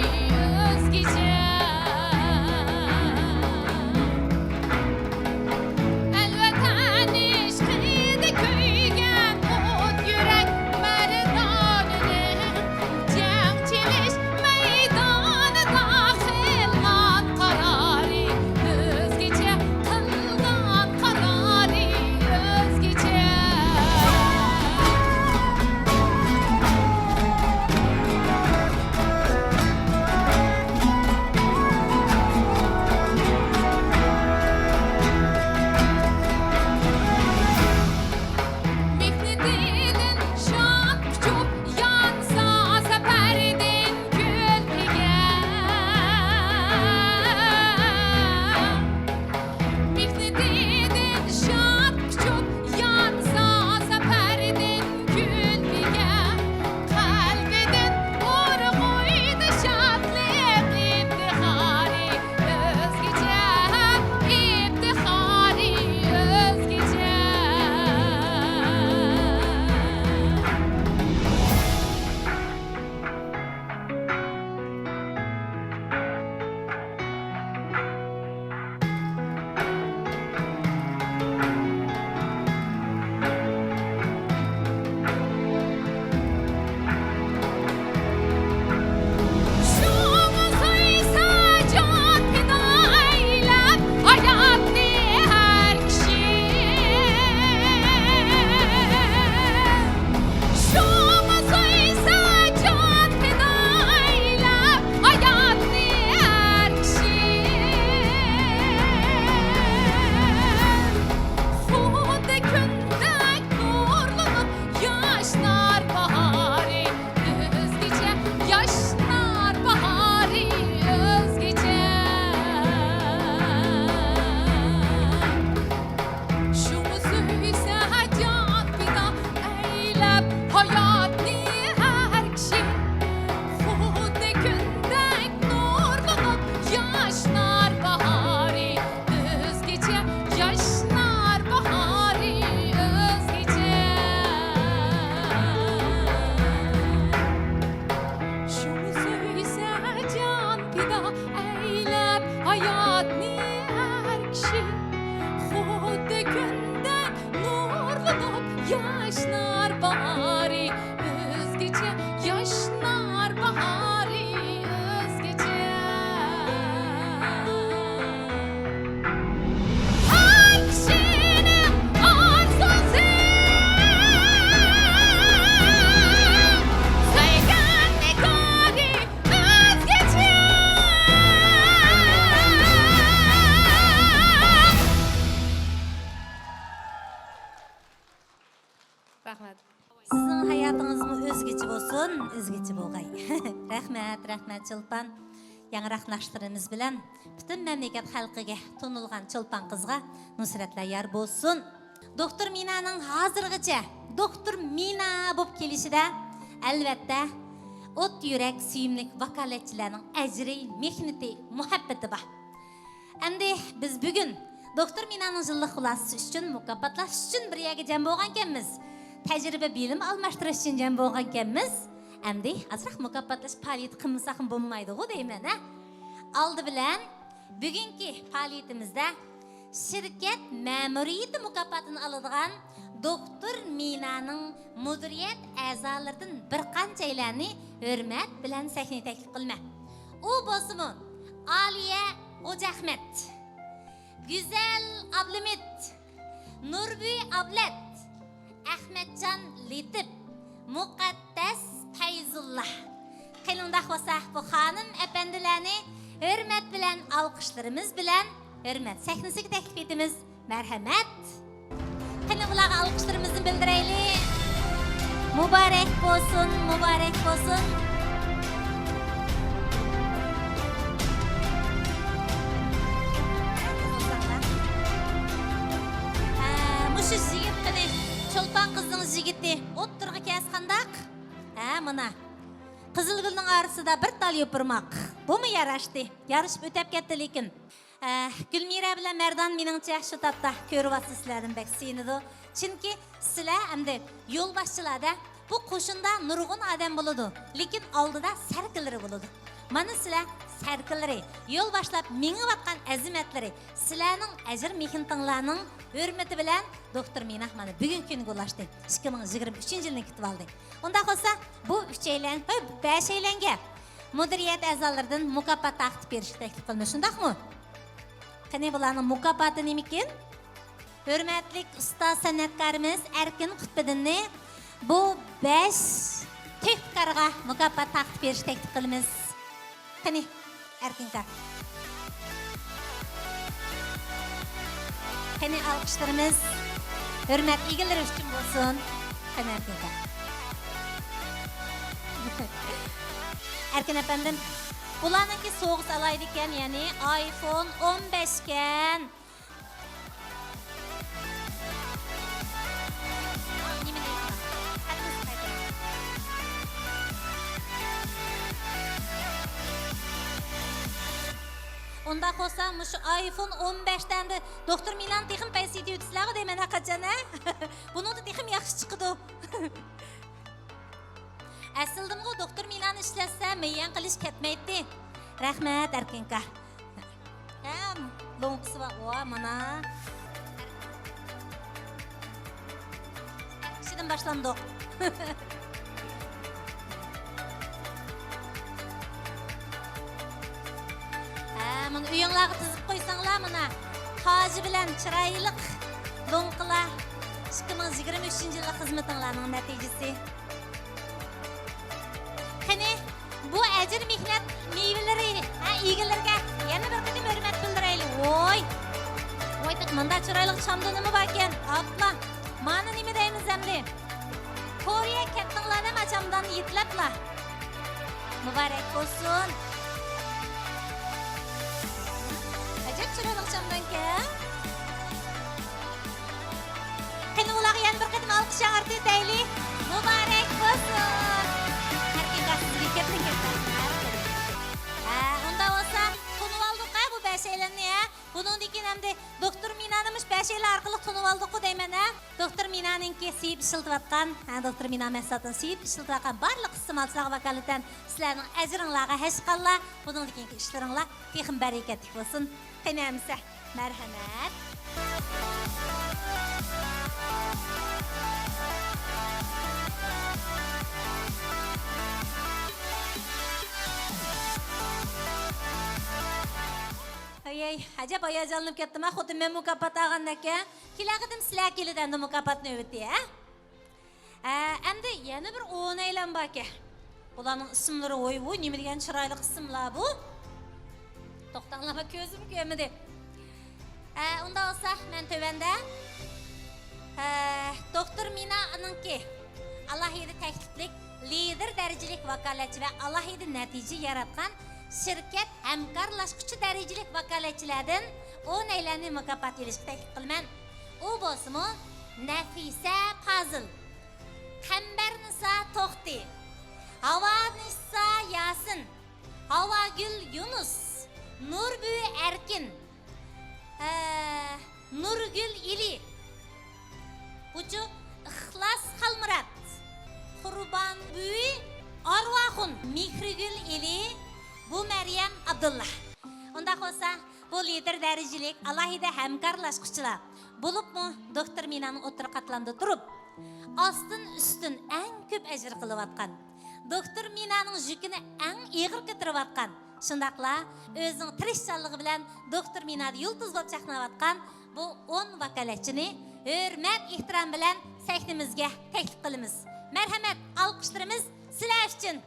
رەھمەت، رەھمەت، چولپان. ياڭراق ناخشىلىرىمىز بىلەن پۈتۈن مەملىكەت خەلقىگە تونۇلغان چولپان قىزغا نۇسرەتلەر يار بولسۇن. دوكتور مىنانىڭ ھازىرغىچە دوكتور مىنا بولۇپ كېلىشىدە، ئەلۋەتتە، ئوت يۈرەك سۆيۈملۈك ۋاكالەتچىلەرنىڭ ئەجرى، مېھنىتى، مۇھەببىتى بار. ئەمدى بىز بۈگۈن دوكتور مىنانىڭ يىللىق خۇلاسىسى ئۈچۈن، مۇكاپاتلاش ئۈچۈن بىر يەرگە جەم بولغانكەنمىز. تەجرىبە، بىلىم ئالماشتۇرۇش ئۈچۈن جەم بولغانكەنمىز. ئەمدى ئازراق مۇكاپاتلاش پائالىيىتى قىلمىساقمۇ بولمايدىغۇ دەيمەن، ھە؟ ئالدى بىلەن بۈگۈنكى پائالىيىتىمىزدە شىركەت مەمۇرىيىتى مۇكاپاتىنى ئالىدىغان دوكتور مىنانىڭ مۇدىرىيەت ئەزالىرىدىن بىر قانچەيلەننى ھۆرمەت بىلەن سەھنىگە تەكلىپ قىلىمەن. ئۇ بولسىمۇ ئالىيە غوجىئەخمەت، گۈزەل ئابلىمىت، نۇربۈي ئابلەت، ئەخمەتجان لېتىپ، مۇقەددەس پەيزۇللا. قېنى ئۇنداق بولسا، بۇ خانىم ئەپەندىلەرنى ھۆرمەت بىلەن، ئالقىشلىرىمىز بىلەن ھۆرمەت سەھنىسىگە تەكلىپ ئېتىمىز. مەرھەمەت. قېنى، بۇلارغا ئالقىشلىرىمىزنى بىلدۈرەيلى. مۇبارەك بولسۇن، مۇبارەك بولسۇن. ھە، مۇشۇ يىگىت قېنى، چولپان قىزنىڭ يىگىتى ئوتتۇرىغا كەلسە قانداق؟ ھە، مانا. قىزىلگۈلنىڭ ئارىسىدا بىر تال يوپۇرماق. بۇمۇ ياراشتى. يارىشىپ ئۆتەپ كەتتى لېكىن. ئە، گۈلمىرە بىلەن مەردان، مېنىڭچە، شۇ تاپتا كۆرۈۋاتسا سىلەردىن بەك سېغىنىدۇ. چۈنكى سىلەر ئەمدى يولباشچىلار-دە، بۇ قوشۇندا نۇرغۇن ئادەم بولىدۇ، لېكىن ئالدىدا سەركىلىرى بولىدۇ. مانا سىلەر سەركىلىرى، يول باشلاپ مېڭىۋاتقان ئەزىمەتلىرى، سىلەرنىڭ ئەجىر مېھنىتىڭلارنىڭ ھۆرمىتى بىلەن دوكتور مىنا مانا بۈگۈنكى كۈنگە ئۇلاشتى. ئىككى مىڭ يىگىرمە ئۈچىنچى يىلنى كۈتۈۋالدى. ئۇنداق بولسا، بۇ ئۈچەيلەن، ھە، بەشەيلەنگە مۇدىرىيەت ئەزالىرىدىن مۇكاپات تارقىتىپ بېرىشكە تەكلىپ قىلىمىز، شۇنداقمۇ؟ قېنى، بۇلارنىڭ مۇكاپاتى نېمىكىن؟ ھۆرمەتلىك ئۇستاز سەنئەتكارىمىز ئەركىن قۇتبىدىننى بۇ بەش تۆھپىكارغا مۇكاپات تارقىتىپ بېرىشكە تەكلىپ قىلىمىز. قېنى، ئەركىنكا. قېنى، ئالقىشلىرىمىز ھۆرمەت ئىگىلىرى ئۈچۈن بولسۇن. قېنى، ئەركىنكا. ئەركىن ئەپەندىم، بۇلارنىڭكى سوۋغىسى ئالايدىكەن، يەنى ئايفون ئون بەش كەن. ئۇنداق بولسا، مۇشۇ ئايفون ئون بەشتە ئەمدى دوكتور مىنانى تېخىمۇ پەيزى يېتىۋېتىسىلەرغۇ دەيمەن، ھە، قاچان، ھە؟ بۇنىڭدا تېخىمۇ ياخشى چىقىدۇ. ئەسلىدىمۇ دوكتور مىنانى ئىشلەتسە، مېيەڭ قىلىش كەتمەيتتى. رەھمەت، ئەركىنكا. ھە، لوڭقىسى بار. ۋا، مانا. ئىشىدىن باشلامدۇق. ھە، مانا ئۆيۈڭلارغا تىزىپ قويساڭلار، مانا. تاجى بىلەن چىرايلىق لوڭقىلار. ئىككى مىڭ يىگىرمە ئۈچىنچى يىللىق خىزمىتىڭلارنىڭ نەتىجىسى. قېنى، بۇ ئەجىر مېھنەت مېۋىلىرى، ھە، ئىگىلىرىگە يەنە بىر قېتىم ھۆرمەت بىلدۈرەيلى. ۋوي! ۋوي، بەك مۇنداق چىرايلىق چامدىنىمۇ باركەن. ئاپلا! مانا نېمە دەيمىز ئەمدى؟ كورېيە كەتتىڭلار دەم ئاچامدان يېتىلەپلا. مۇبارەك بولسۇن. ئەجەب چىرايلىق چامدانكەن. قېنى، ئۇلارغا يەنە بىر قېتىم ئالقىش ياڭرىتىپ ئۆتەيلى. مۇبارەك بولسۇن. ئەركىن، سىزگە كۆپتىن كۆپ رەھمەت. ھە، ئۇنداق بولسا، تونۇۋالدۇق ھە بۇ بەشەيلەننى ھە. بۇنىڭدىن كېيىن ئەمدى دوكتور مىنانى مۇشۇ بەشەيلەن ئارقىلىق تونۇۋالدۇققۇ دەيمەن ھە. دوكتور مىنانىڭكى سۆيۈپ ئىشلىتىۋاتقان، ھە، دوكتور مىنا مەھسۇلاتىنى سۆيۈپ ئىشلىتىۋاتقان بارلىق ئىستېمالچىلارغا ۋاكالىتەن سىلەرنىڭ ئەجرىڭلارغا ھەشقاللا، بۇنىڭدىن كېيىنكى ئىشلىرىڭلار تېخىمۇ بەرىكەتلىك بولسۇن. قېنى ئەمىسە، مەرھەمەت. ھەي، ھەي، ئەجەب ھاياجانلىنىپ كەتتىم ھە، خۇددى مەن مۇكاپات ئالغاندەك ھە. كېلەر قېتىم سىلەر كېلىدۇ ئەمدى مۇكاپات نۆۋىتى، ھە؟ ھە، ئەمدى يەنە بىر ئونەيلەن باركەن. بۇلارنىڭ ئىسىملىرى، ۋوي، ۋوي، نېمە دېگەن چىرايلىق ئىسىملار بۇ. توختاڭلار، كۆزۈم كۆرمىدى. ھە، ئۇنداق بولسا، مەن تۆۋەندە، ھە، دوكتور مىنانىڭكى ئالاھىدە تەكلىپلىك لىدېر دەرىجىلىك ۋاكالەتچى ۋە ئالاھىدە نەتىجە ياراتقان شىركەت ھەمكارلاشقۇچى دەرىجىلىك ۋاكالەتچىلەردىن ئونەيلەننى مۇكاپات ئېلىشقا تەكلىپ قىلىمەن. ئۇ بولسىمۇ نەفىسە پازىل، قەمبەرنىسا توختى، ھاۋانىسا ياسىن، ھاۋاگۈل يۇنۇس، نۇربۈۋى ئەركىن، ھە، نۇرگۈل ئېلى، بۇچۇ ئىخلاس خالمۇرات، قۇربان بۈۋى ئارۋاخۇن، مېھرىگۈل ئېلى، بۇ مەريەم ئابدۇللا. ئۇنداق بولسا، بۇ لىدېر دەرىجىلىك ئالاھىدە ھەمكارلاشقۇچىلار، بولۇپمۇ دوكتور مىنانىڭ ئوتتۇرا قاتلامدا تۇرۇپ، ئاستىن ئۈستۈن ئەڭ كۆپ ئەجىر قىلىۋاتقان، دوكتور مىنانىڭ يۈكىنى ئەڭ ئېغىر كۆتۈرۈۋاتقان، شۇنداقلا ئۆزىنىڭ تىرىشچانلىقى بىلەن دوكتور مىنادا يۇلتۇز بولۇپ چاقناۋاتقان بۇ ئون ۋاكالەتچىنى ھۆرمەت، ئېھتىرام بىلەن سەھنىمىزگە تەكلىپ قىلىمىز. مەرھەمەت، ئالقىشلىرىمىز سىلەر ئۈچۈن!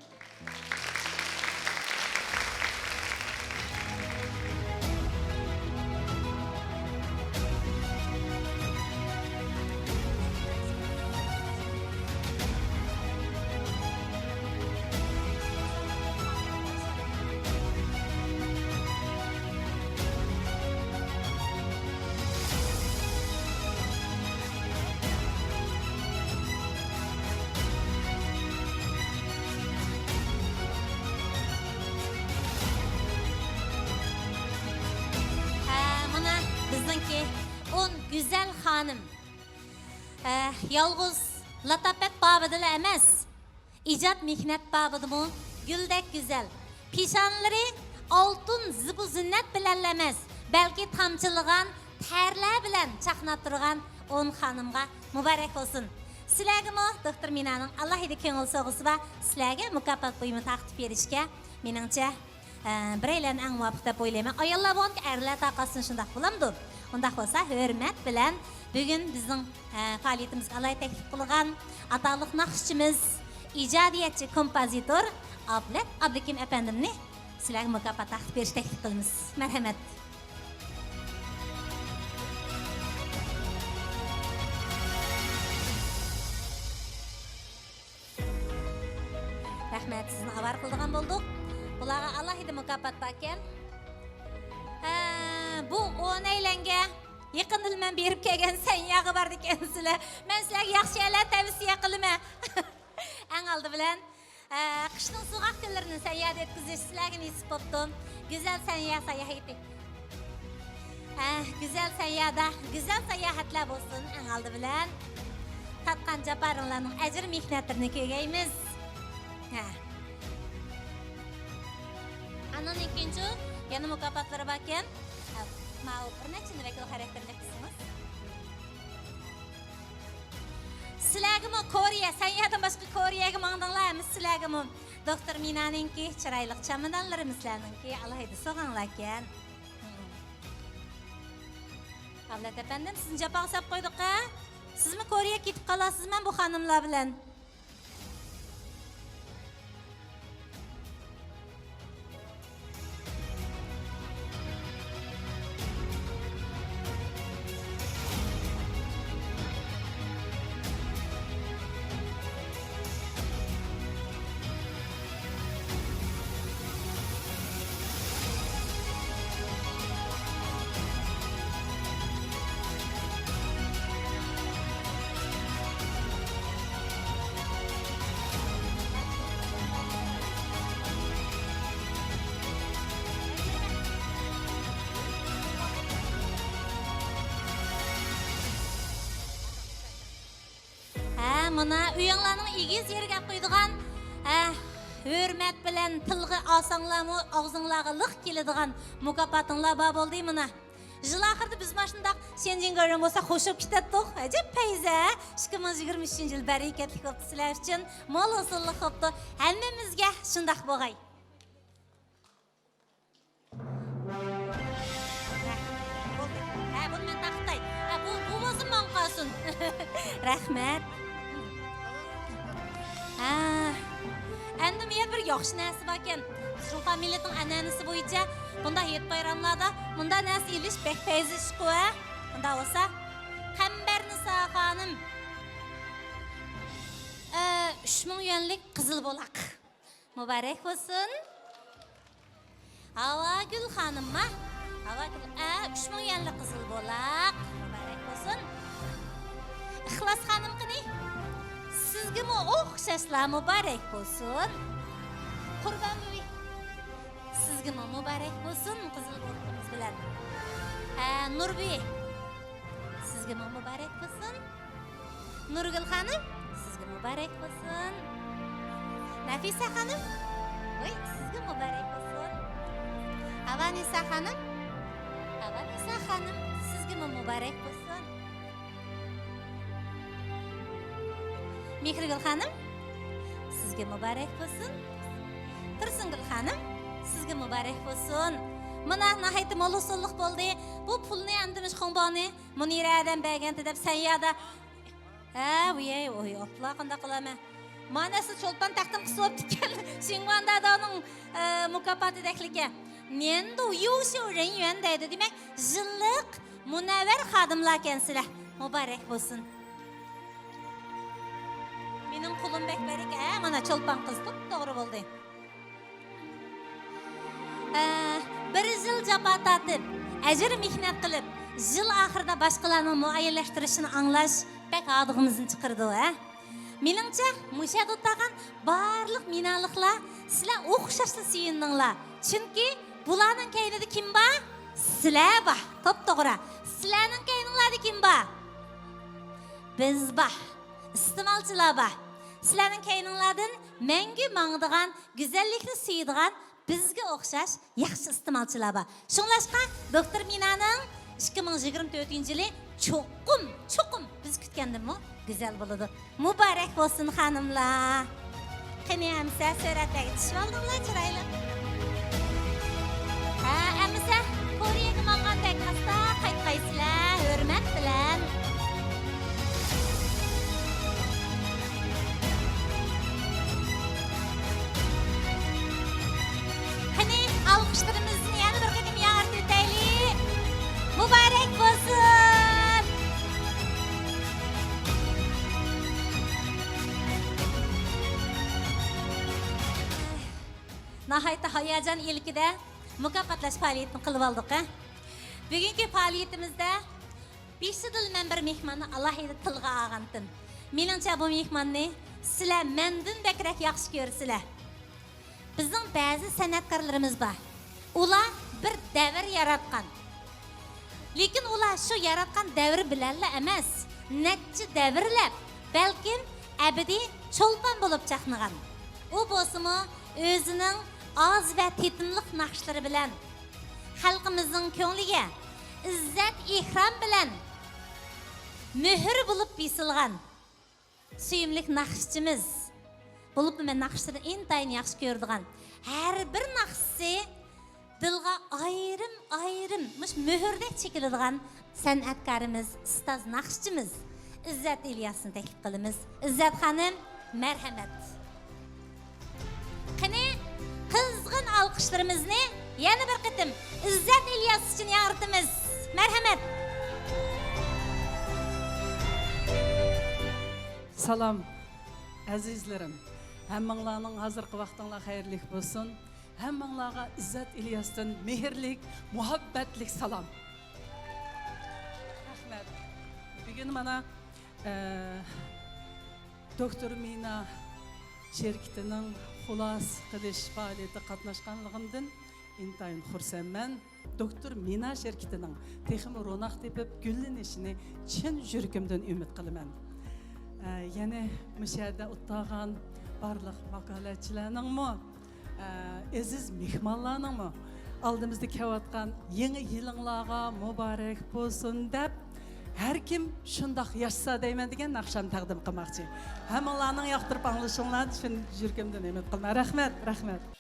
ھە، مانا بىزنىڭكى ئون گۈزەل خانىم. ھە، يالغۇز لاتاپەت بابىدىلا ئەمەس، ئىجاد مېھنەت بابىدىمۇ گۈلدەك گۈزەل، پېشانىلىرى ئالتۇن زىبۇ زىننەت بىلەنلا ئەمەس، بەلكى تامچىلىغان تەرلەر بىلەن چاقناپ تۇرغان ئون خانىمغا مۇبارەك بولسۇن. سىلەرگىمۇ دوكتور مىنانىڭ ئالاھىدە كۆڭۈل سوۋغىسى بار، سىلەرگە مۇكاپات بۇيۇمى تارقىتىپ بېرىشكە، مېنىڭچە، ئە، بىرەيلەننى ئەڭ مۇۋاپىق دەپ ئويلايمەن. ئاياللار بولغانكى ئەرلەر تارقاتسۇن، شۇنداق بولامدۇ؟ ئۇنداق بولسا، ھۆرمەت بىلەن بۈگۈن بىزنىڭ، ئە، پائالىيىتىمىزگە ئالاھىدە تەكلىپ قىلغان ئاتاقلىق ناخشىچىمىز، ئىجادىيەتچى، كومپوزىتور ئابلەت ئابلىكىم ئەپەندىمنى سىلەرگە مۇكاپات تارقىتىپ بېرىشكە تەكلىپ قىلىمىز. مەرھەمەت. رەھمەت، سىزنى ئاۋارە قىلىدىغان بولدۇق. بۇلارغا ئالاھىدە مۇكاپات باركەن. ھە، بۇ ئونەيلەنگە يېقىندىلا مەن بېرىپ كەلگەن سەنياغا بارىدىكەنسىلەر. مەن سىلەرگە ياخشى يەرلەر تەۋسىيە قىلىمەن. ئەڭ ئالدى بىلەن، ھە، قىشنىڭ سوغۇق كۈنلىرىنى سەنيادا ئۆتكۈزۈش سىلەرگە نېسىپ بوپتۇ. گۈزەل سەنيا ساياھىتى. ئەھ، گۈزەل سەنيادا گۈزەل ساياھەتلەر بولسۇن ئەڭ ئالدى بىلەن. تارتقان جاپالىرىڭلارنىڭ ئەجىر مېھنەتلىرىنى كۆرگەيمىز. ھە. ئاندىن كېيىنچۇ يەنە مۇكاپاتلىرى باركەن. ھە، ماۋۇ بىر نەچچىنى ۋەكىل خاراكتېرلىك قىلسىڭىز. سىلەرگىمۇ كورېيە، سەنيادىن باشقا كورېيەگە ماڭدىڭلار، ھەممىسى سىلەرگىمۇ. دوكتور مىنانىڭكى چىرايلىق چامادانلىرىمۇ سىلەرنىڭكى، ئالاھىدە سوغاڭلاركەن. ئابلەت ئەپەندىم، سىزنى جاپاغا ساپ قويدۇق ھە؟ سىزمۇ كورېيەگە كېتىپ قالارسىزمەن بۇ خانىملار بىلەن. ھە، مانا ئۆيۈڭلارنىڭ ئېگىز يېرىگە ئەپ قويىدىغان، ھە، ھۆرمەت بىلەن تىلغا ئالساڭلارمۇ ئاغزىڭلارغا لىق كېلىدىغان مۇكاپاتىڭلار بار بولدى مانا. يىل ئاخىرىدا بىز مانا شۇنداق شيەنجىن گېرىڭ بولسا خوشلىشىپ كېتەتتۇق. ئەجەب پەيزە، ئىككى مىڭ يىگىرمە ئۈچىنچى يىل بەرىكەتلىك بوپتۇ سىلەر ئۈچۈن. مول ھوسۇللۇق بوپتۇ. ھەممىمىزگە شۇنداق بولغاي. ھە، بولدى. ھە، بۇنى مەن تارقىتاي. ھە، بۇ، بۇ بولسا ماڭا قالسۇن. رەھمەت. ھە. ئەمدى بۇ يەردە بىر ياخشى نەرسە باركەن. شۇڭخۇا مىللىتىنىڭ ئەنئەنىسى بويىچە بۇنداق ھېيت-بايراملاردا مۇنداق نەرسە ئېلىش بەك پەيزى ئىشقۇ، ھە؟ مۇنداق بولسا، قەمبەرنىسا خانىم، ئە، ئۈچ مىڭ يۈەنلىك قىزىل بولاق. مۇبارەك بولسۇن. ھاۋاگۈل خانىمما. ھاۋاگۈل، ئە، ئۈچ مىڭ يۈەنلىك قىزىل بولاق. مۇبارەك بولسۇن. ئىخلاس خانىم قېنى؟ سىزگىمۇ ئوخشاشلا مۇبارەك بولسۇن. قۇربان بۈۋى. سىزگىمۇ مۇبارەك بولسۇن قىزىل بولاقىمىز بىلەن. ھە، نۇر بۈۋى. سىزگىمۇ مۇبارەك بولسۇن. نۇرگۈل خانىم، سىزگە مۇبارەك بولسۇن. نەفىسە خانىم، ۋاي، سىزگە مۇبارەك بولسۇن. ھاۋانىسا خانىم، ھاۋانىسا خانىم، سىزگىمۇ مۇبارەك بولسۇن. مېھرىگۈل خانىم، سىزگە مۇبارەك بولسۇن. تۇرسۇنگۈل خانىم، سىزگە مۇبارەك بولسۇن. مانا، ناھايىتى مول ھوسۇللۇق بولدى. بۇ پۇلنى ئەمدى مۇشۇ خۇڭباۋنى مۇنىرە ئادەم بەرگەنتى دەپ سەن يادا. ھە، ۋىيەي، ئوي، ئاپلا، قانداق قىلارمەن؟ مانا سىز چولپان تەقدىم قىلسا بوپتىكەن. شىڭۋاندادانىڭ، ئە، مۇكاپاتىدەكلىكى. نيەندۇ يۇشيۇ رېنيۈەن دەيدۇ. دېمەك، يىللىق مۇنەۋۋەر خادىملاركەنسىلەر. مۇبارەك بولسۇن. مېنىڭ قولۇم بەك بەرىك، ھە، مانا چولپان قىز توپتوغرا بولدى. ئە، بىر يىل جاپا تارتىپ، ئەجىر مېھنەت قىلىپ، يىل ئاخىرىدا باشقىلارنىڭ مۇئەييەنلەشتۈرۈشىنى ئاڭلاش بەك ھاردۇقىمىزنى چىقىرىدۇ، ھە؟ مېنىڭچە، مۇشۇ يەردە ئولتۇرغان بارلىق مىنالىقلار، سىلەر ئوخشاشلا سۆيۈندۈڭلار. چۈنكى بۇلارنىڭ كەينىدە كىم بار؟ سىلەر بار. توپتوغرا. سىلەرنىڭ كەينىڭلاردا كىم بار؟ بىز بار. ئىستېمالچىلار بار. سىلەرنىڭ كەينىڭلاردىن مەڭگۈ ماڭىدىغان، گۈزەللىكنى سۆيىدىغان، بىزگە ئوخشاش ياخشى ئىستېمالچىلار بار. شۇڭلاشقا، دوكتور مىنانىڭ ئىككى مىڭ يىگىرمە تۆتىنچى يىلى چوقۇم، چوقۇم بىز كۈتكەندىنمۇ گۈزەل بولىدۇ. مۇبارەك بولسۇن، خانىملار! قېنى، ئەمىسە سۈرەتلەرگە چۈشۈۋالدىڭلار، چىرايلىق. ھە، ئەمىسە كورېيەگە ماڭغاندەك ئاستا قايتقايسىلەر، ھۆرمەت بىلەن. قېنى، ئالقىشلىرىمىزنى يەنە بىر قېتىم ياڭرىتىۋېتەيلى. مۇبارەك بولسۇن! ناھايىتى ھاياجان ئىلكىدە مۇكاپاتلاش پائالىيىتىنى قىلىۋالدۇق، ھە. بۈگۈنكى پائالىيىتىمىزدە بېشىدىلا مەن بىر مېھماننى ئالاھىدە تىلغا ئالغانتىم. مېنىڭچە، بۇ مېھماننى سىلەر مەندىن بەكرەك ياخشى كۆرىسىلەر. بىزنىڭ بەزى سەنئەتكارلىرىمىز بار. ئۇلار بىر دەۋر ياراتقان. لېكىن ئۇلار شۇ ياراتقان دەۋر بىلەنلا ئەمەس، نەچچە دەۋرلەپ، بەلكىم ئەبەدىي چولپان بولۇپ چاقنىغان. ئۇ بولسىمۇ ئۆزىنىڭ ئاز ۋە تېتىملىق ناخشىلىرى بىلەن خەلقىمىزنىڭ كۆڭلىگە ئىززەت-ئېھتىرام بىلەن مۆھۈر بولۇپ بېسىلغان سۆيۈملۈك ناخشىچىمىز. بولۇپمۇ مەن ناخشىلىرىنى ئىنتايىن ياخشى كۆرىدىغان، ھەر بىر ناخشىسى دىلغا ئايرىم-ئايرىم مۇشۇ مۆھۈردەك چېكىلىدىغان سەنئەتكارىمىز، ئۇستاز ناخشىچىمىز ئىززەت ئىلياسنى تەكلىپ قىلىمىز. ئىززەت خانىم، مەرھەمەت. قېنى، قىزغىن ئالقىشلىرىمىزنى يەنە بىر قېتىم ئىززەت ئىلياس ئۈچۈن ياڭرىتىمىز. مەرھەمەت. سالام، ئەزىزلىرىم. ھەممىڭلارنىڭ ھازىرقى ۋاقتىڭلار خەيرلىك بولسۇن. ھەممىڭلارغا ئىززەت ئىلياستىن مېھىرلىك، مۇھەببەتلىك سالام. رەھمەت. بۈگۈن مانا، ئە، دوكتور مىنا شىركىتىنىڭ خۇلاسە قىلىش پائالىيىتىگە قاتناشقانلىقىمدىن ئىنتايىن خۇرسەنمەن. دوكتور مىنا شىركىتىنىڭ تېخىمۇ روناق تېپىپ گۈللىنىشىنى چىن يۈرىكىمدىن ئۈمىد قىلىمەن. ئە، يەنە مۇشۇ يەردە ئولتۇرغان بارلىق ۋاكالەتچىلەرنىڭمۇ، ئە، ئەزىز مېھمانلارنىڭمۇ ئالدىمىزدا كېلىۋاتقان يېڭى يىلىڭلارغا مۇبارەك بولسۇن دەپ، ھەر كىم شۇنداق ياشىسا دەيمەن دېگەن ناخشامنى تەقدىم قىلماقچى. ھەممىڭلارنىڭ ياقتۇرۇپ ئاڭلىشىڭلارنى چىن يۈرىكىمدىن ئۈمىد قىلىمەن. رەھمەت، رەھمەت.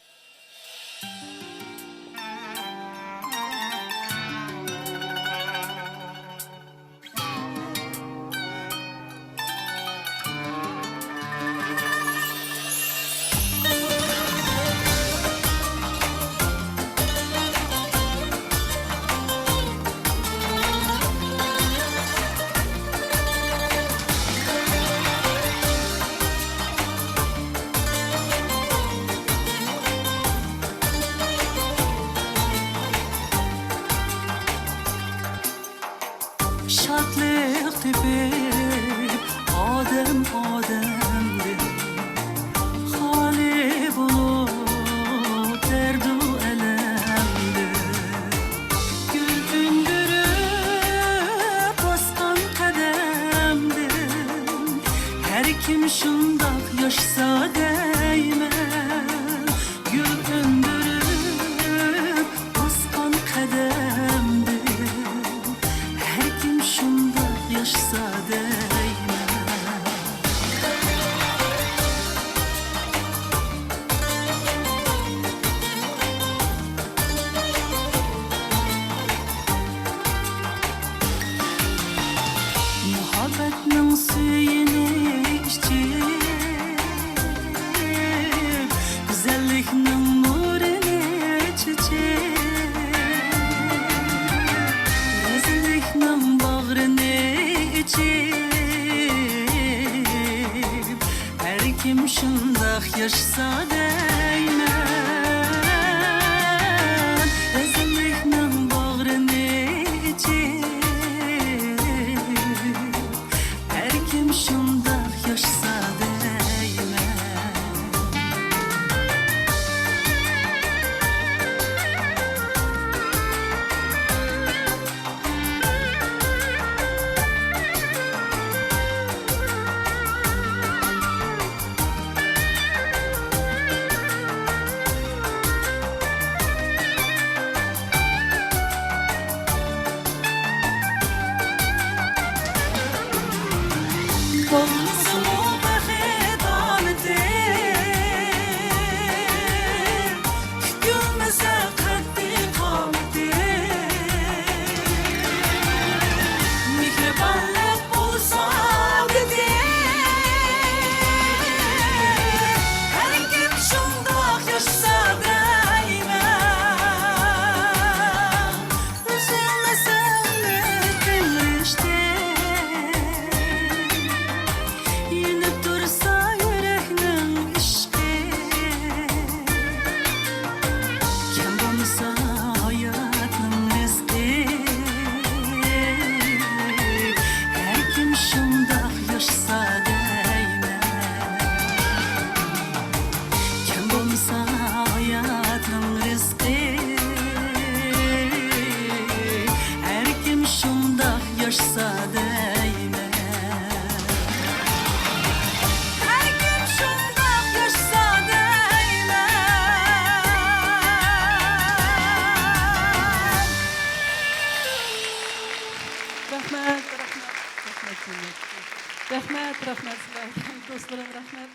رەھمەت سىلەرگە، دوستلىرىم، رەھمەت.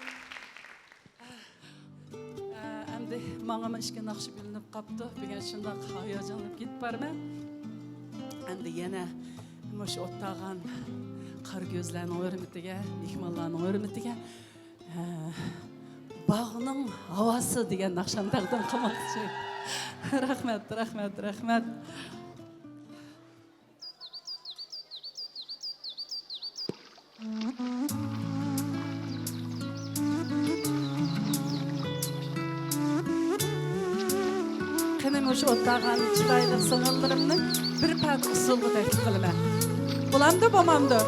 ئە، ئەمدى ماڭىمۇ ئىككى ناخشا بىلىنىپ قاپتۇ. بۈگۈن شۇنداق ھاياجانلىنىپ كېتىپ بارىمەن. ئەمدى يەنە مۇشۇ ئولتۇرغان قارا كۆزلەرنىڭ ھۆرمىتىگە، مېھمانلارنىڭ ھۆرمىتىگە، ئە، باغنىڭ ھاۋاسى دېگەن ناخشامنى تەقدىم قىلماقچى. رەھمەت، رەھمەت، رەھمەت. قېنى، مۇشۇ ئولتۇرغان چىرايلىق سىڭىللىرىمنى بىر پەردە ئۇسسۇلغا تەكلىپ قىلىمەن. بولامدۇ، بولمامدۇ؟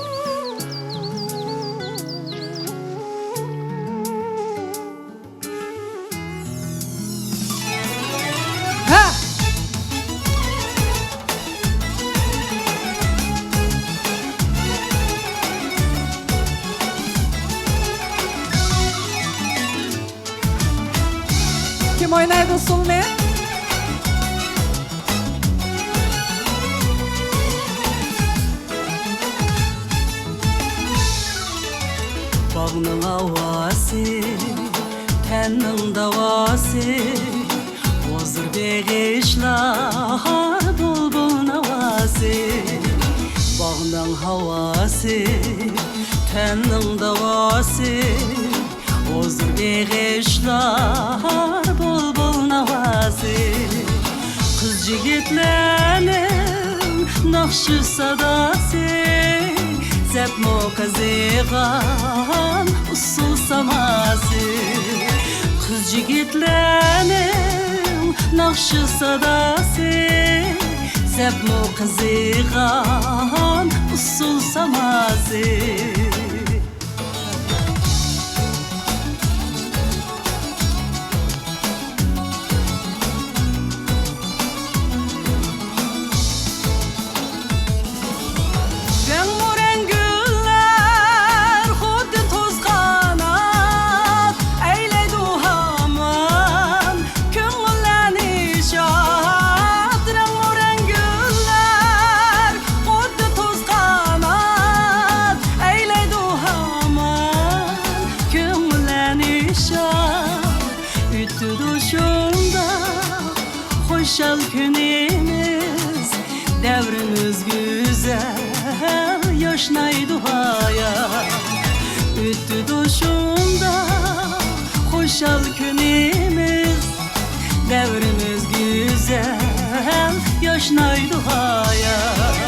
ھە! كىم ئوينايدۇ ئۇسسۇلنى؟ باغنىڭ ھاۋاسى، تەننىڭ داۋاسى، ھۇزۇر بېغىشلار بۇلبۇل ناۋاسى. باغنىڭ ھاۋاسى، تەننىڭ داۋاسى، ھۇزۇر بېغىشلار بۇلبۇل ناۋاسى. قىز يىگىتلەرنىڭ ناخشا ساداسى، زەپمۇ قىزىغان ئۇسسۇل ساماسى. قىز يىگىتلەرنىڭ ناخشا ساداسى، زەپمۇ قىزىغان ئۇسسۇل ساماسى. رەڭمۇرەڭ گۈللەر خۇددى توز قانات، ئەيلەيدۇ ھامان كۆڭۈللەرنى شاد. رەڭمۇرەڭ گۈللەر خۇددى توز قانات، ئەيلەيدۇ ھامان كۆڭۈللەرنى شاد. ئۆتىدۇ شۇنداق خۇشال كۈنىمىز، دەۋرىمىز گۈزەل ياشنايدۇ ھايات. ئۆتىدۇ شۇنداق خۇشال كۈنىمىز، دەۋرىمىز گۈزەل ياشنايدۇ ھايات.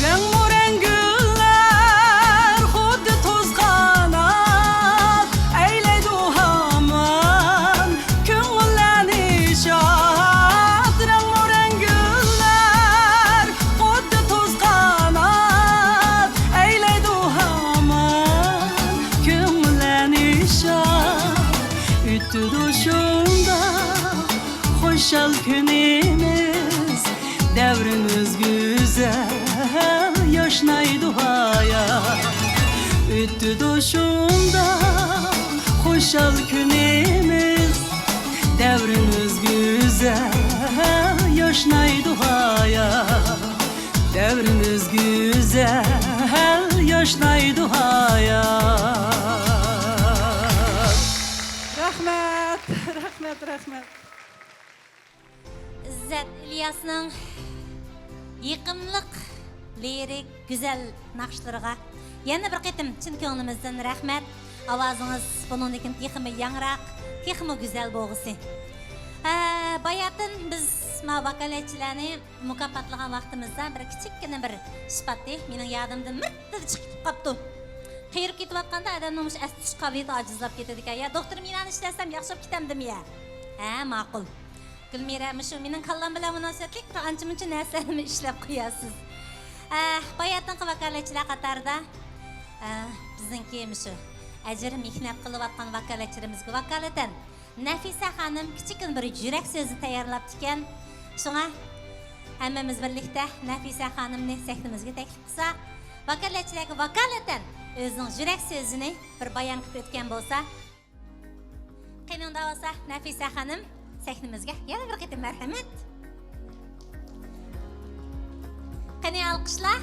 رەڭمۇرەڭ گۈللەر خۇددى توز قانات، ئەيلەيدۇ ھامان كۆڭۈللەرنى شاد. رەڭمۇرەڭ گۈللەر خۇددى توز قانات، ئەيلەيدۇ ھامان كۆڭۈللەرنى شاد. ئۆتىدۇ شۇنداق خۇشال كۈنىمىز، دەۋرىمىز گۈزەل ياشنايدۇ ھايات. ئۆتىدۇ شۇنداق خۇشال كۈنىمىز، دەۋرىمىز گۈزەل ياشنايدۇ ھايات. دەۋرىمىز گۈزەل ياشنايدۇ ھايات. رەھمەت، رەھمەت، رەھمەت. ئىززەت ئىلياسنىڭ يېقىملىق لىرىك گۈزەل ناخشىلىرىغا يەنە بىر قېتىم چىن كۆڭلىمىزدىن رەھمەت. ئاۋازىڭىز بۇنىڭدىن كېيىن تېخىمۇ ياڭراق، تېخىمۇ گۈزەل بولغۇسى. ھە، باياتىن بىز ما ۋاكالەتچىلەرنى مۇكاپاتلىغان ۋاقتىمىزدا بىر كىچىككىنە بىر ئىش باتتى. مېنىڭ يادىمدىن مىرتىدە چىقىپ قاپتۇ. قېرىپ كېتىۋاتقاندا ئادەمنىڭ مۇشۇ ئەستە تۇتۇش قابىلىيىتى ئاجىزلاپ كېتىدىكەن. يا دوختۇر مىنانى ئىشلەتسەم ياخشىلاپ كېتەمدىمۇ يا؟ ھە، ماقۇل. گۈلمىرە، مۇشۇ مېنىڭ كاللام بىلەن مۇناسىۋەتلىك بىر ئانچە-مۇنچە نەرسىلەرنى ئىشلەپ قويارسىز. ئە، باياتىنقى ۋاكالەتچىلەر قاتارىدا، ئە، بىزنىڭكى مۇشۇ ئەجىر مېھنەت قىلىۋاتقان ۋاكالەتچىلىرىمىزگە ۋاكالىتەن نەفىسە خانىم كىچىككىنە بىر يۈرەك سۆزى تەييارلاپتىكەن. شۇڭا ھەممىمىز بىرلىكتە نەفىسە خانىمنى سەھنىمىزگە تەكلىپ قىلساق، ۋاكالەتچىلەرگە ۋاكالىتەن ئۆزىنىڭ يۈرەك سۆزىنى بىر بايان قىلىپ ئۆتكەن بولسا. قېنى ئۇنداق بولسا، نەفىسە خانىم سەھنىمىزگە يەنە بىر قېتىم مەرھەمەت. قېنى ئالقىشلار.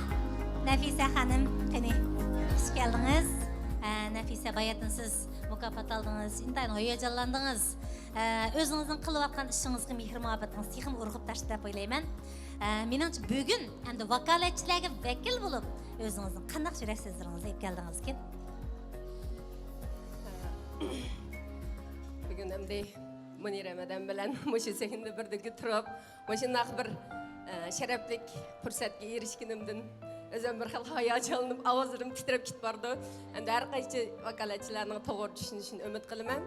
نەفىسە خانىم، قېنى، خۇش كەلدىڭىز. ئە، نەفىسە، باياتىن سىز مۇكاپات ئالدىڭىز، ئىنتايىن ھاياجانلاندىڭىز. ئە، ئۆزىڭىزنىڭ قىلىۋاتقان ئىشىڭىزغا مېھىر مۇھەببىتىڭىز تېخىمۇ ئۇرغۇپ تاشتى دەپ ئويلايمەن. ئە، مېنىڭچە، بۈگۈن ئەمدى ۋاكالەتچىلەرگە ۋەكىل بولۇپ، ئۆزىڭىزنىڭ قانداق يۈرەك سۆزلىرىڭىزنى ئېلىپ كەلدىڭىزكىن؟ بۈگۈن ئەمدى مۇنىرە مەدەم بىلەن مۇشۇ سەھنىدە بىردىككە تۇرۇپ، مۇشۇنداق بىر، ئە، شەرەپلىك پۇرسەتكە ئېرىشكىنىمدىن ئۆزۈم بىر خىل ھاياجانلىنىپ، ئاۋازلىرىم تىترەپ كېتىپ بارىدۇ. ئەمدى ھەر قايسى ۋاكالەتچىلەرنىڭ توغرا چۈشىنىشىنى ئۈمىد قىلىمەن.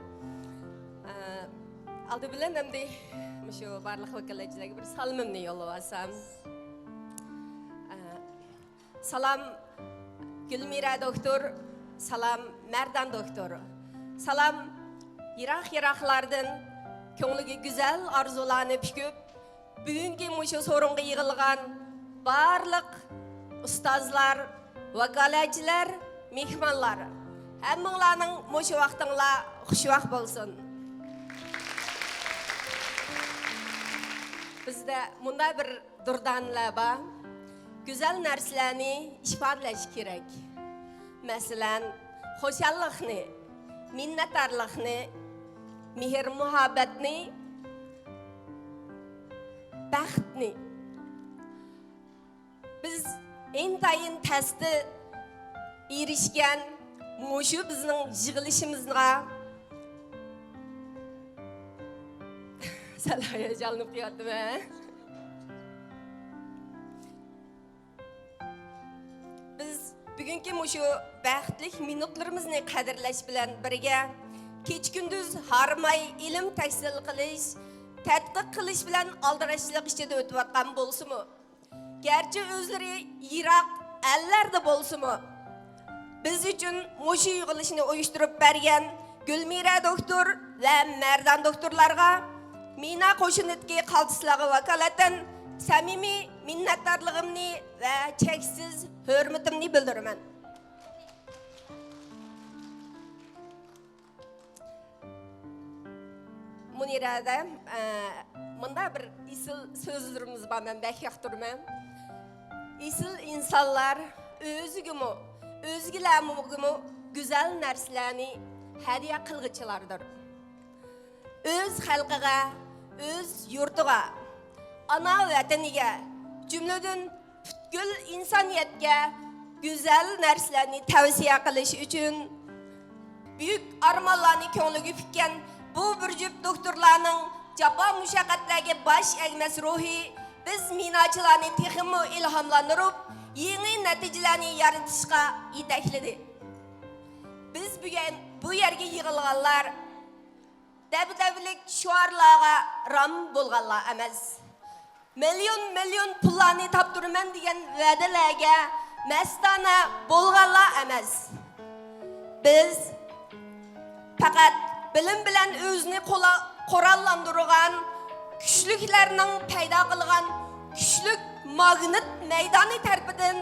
ئە، ئالدى بىلەن ئەمدى مۇشۇ بارلىق ۋاكالەتچىلەرگە بىر سالىمىمنى يوللىۋالسام. ئە، سالام، گۈلمىرە دوكتور، سالام، مەردان دوكتور. سالام، يىراق-يىراقلاردىن كۆڭلىگە گۈزەل ئارزۇلارنى پۈكۈپ، بۈگۈنكى مۇشۇ سورۇنغا يىغىلغان بارلىق ئۇستازلار، ۋاكالەتچىلەر، مېھمانلار، ھەممىڭلارنىڭ مۇشۇ ۋاقتىڭلار خۇشۋاق بولسۇن. بىزدە مۇنداق بىر دۇردانىلەر بار. گۈزەل نەرسىلەرنى ئىپادىلەش كېرەك. مەسىلەن، خۇشاللىقنى، مىننەتدارلىقنى، مېھىر-مۇھەببەتنى، بەختنى. بىز ئىنتايىن تەستە ئېرىشكەن مۇشۇ بىزنىڭ يىغىلىشىمىزغا سەل ھاياجانلىنىپ قېلىۋاتىمەن. بىز بۈگۈنكى مۇشۇ بەختلىك مىنۇتلىرىمىزنى قەدىرلەش بىلەن بىرگە، كېچە-كۈندۈز ھارماي ئىلىم تەھسىل قىلىش، تەتقىق قىلىش بىلەن ئالدىراشچىلىق ئىچىدە ئۆتۈۋاتقان بولسىمۇ، گەرچە ئۆزلىرى يىراق ئەللەردە بولسىمۇ، بىز ئۈچۈن مۇشۇ يىغىلىشنى ئۇيۇشتۇرۇپ بەرگەن گۈلمىرە دوكتور ۋە مەردان دوكتورلارغا، مىنا قوشۇنىدىكى قالتىسلارغا ۋاكالىتەن سەمىمىي مىننەتدارلىقىمنى ۋە چەكسىز ھۆرمىتىمنى بىلدۈرىمەن. مۇنىرەدە، ئە، مۇنداق بىر ئېسىل سۆزلىرىمىز بار، مەن بەك ياقتۇرىمەن. ئېسىل ئىنسانلار ئۆزىگىمۇ، ئۆزگىلەرگىمۇ گۈزەل نەرسىلەرنى ھەدىيە قىلغۇچىلاردۇر. ئۆز خەلقىگە، ئۆز يۇرتىغا، ئانا ۋەتىنىگە، جۈملىدىن پۈتكۈل ئىنسانىيەتكە گۈزەل نەرسىلەرنى تەۋسىيە قىلىش ئۈچۈن، بۈيۈك ئارمانلارنى كۆڭلىگە پۈككەن بۇ بىر جۈپ دوكتورلارنىڭ جاپا-مۇشەققەتلەرگە باش ئەگمەس روھى بىز مىناچىلارنى تېخىمۇ ئىلھاملاندۇرۇپ، يېڭى نەتىجىلەرنى يارىتىشقا يېتەكلىدى. بىز بۈگۈن بۇ يەرگە يىغىلغانلار دەبدەبىلىك شوئارلارغا رام بولغانلار ئەمەس. مىليون-مىليون پۇللارنى تاپتۇرىمەن دېگەن ۋەدىلەرگە مەستانە بولغانلار ئەمەس. بىز پەقەت بىلىم بىلەن ئۆزىنى قولا-، قوراللاندۇرغان كۈچلۈكلەرنىڭ پەيدا قىلغان كۈچلۈك ماگنىت مەيدانى تەرىپىدىن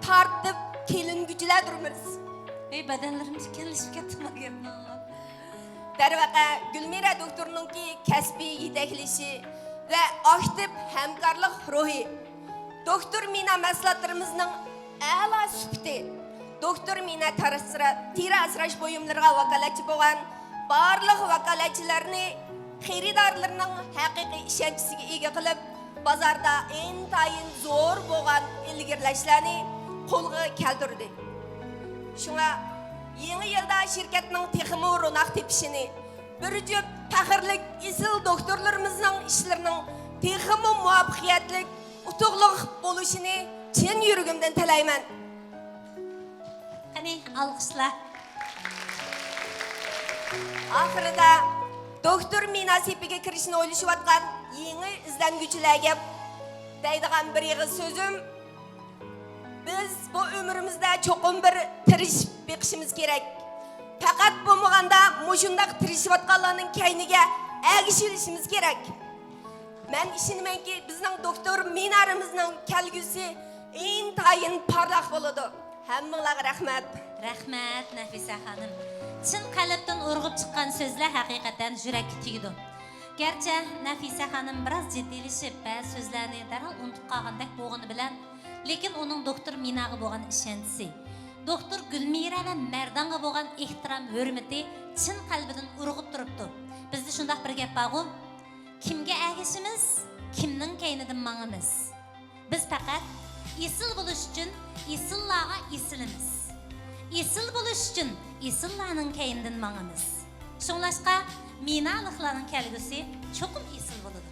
تارتىپ كېلىنگۈچىلەردۇرمىز. ئەي، بەدەنلىرىم تىكەنلىشىپ كەتتى بۇ گەپنى ئاڭلاپ. دەرۋەقە، گۈلمىرە دوكتورنىڭكى كەسپىي يېتەكلىشى ۋە ئاكتىپ ھەمكارلىق روھى، دوكتور مىنا مەھسۇلاتلىرىمىزنىڭ ئەلا سۈپىتى، دوكتور مىنا تېرە ئاسرا-، تېرە ئاسراش بۇيۇملىرىغا ۋاكالەتچى بولغان بارلىق ۋاكالەتچىلەرنى خېرىدارلىرىنىڭ ھەقىقىي ئىشەنچىسىگە ئىگە قىلىپ، بازاردا ئىنتايىن زور بولغان ئىلگىرىلەشلەرنى قولغا كەلتۈردى. شۇڭا يېڭى يىلدا شىركەتنىڭ تېخىمۇ روناق تېپىشىنى، بىر جۈپ پەخىرلىك ئېسىل دوكتورلىرىمىزنىڭ ئىشلىرىنىڭ تېخىمۇ مۇۋەپپەقىيەتلىك، ئۇتۇقلۇق بولۇشىنى چىن يۈرىكىمدىن تىلەيمەن. قېنى، ئالقىشلار. ئاخىرىدا دوكتور مىنا سېپىگە كىرىشنى ئويلىشىۋاتقان يېڭى ئىزدەنگۈچىلەرگە دەيدىغان بىر ئېغىز سۆزۈم، بىز بۇ ئۆمرىمىزدە چوقۇم بىر تىرىشىپ بېقىشىمىز كېرەك. پەقەت بولمىغاندا مۇشۇنداق تىرىشىۋاتقانلارنىڭ كەينىگە ئەگىشىۋېلىشىمىز كېرەك. مەن ئىشىنىمەنكى، بىزنىڭ دوكتور مىنارىمىزنىڭ كەلگۈسى ئىنتايىن پارلاق بولىدۇ. ھەممىڭلارغا رەھمەت. رەھمەت، نەفىسە خانىم. چىن قەلبتىن ئۇرغۇپ چىققان سۆزلەر ھەقىقەتەن يۈرەككە تېگىدۇ. گەرچە نەفىسە خانىم بىراز جىددىيلىشىپ، بەزى سۆزلەرنى دەرھال ئۇنتۇپ قالغاندەك بولغىنى بىلەن، لېكىن ئۇنىڭ دوكتور مىناغا بولغان ئىشەنچىسى، دوكتور گۈلمىرە ۋە مەردانغا بولغان ئېھتىرام، ھۆرمىتى چىن قەلبىدىن ئۇرغۇپ تۇرۇپتۇ. بىزدە شۇنداق بىر گەپ بارغۇ، «كىمگە ئەگىشىمىز، كىمنىڭ كەينىدىن ماڭىمىز؟» بىز پەقەت ئېسىل بولۇش ئۈچۈن ئېسىللارغا ئېسىلىمىز. ئېسىل بولۇش ئۈچۈن ئېسىللارنىڭ كەينىدىن ماڭىمىز. شۇڭلاشقا، مىنالىقلارنىڭ كەلگۈسى چوقۇم ئېسىل بولىدۇ.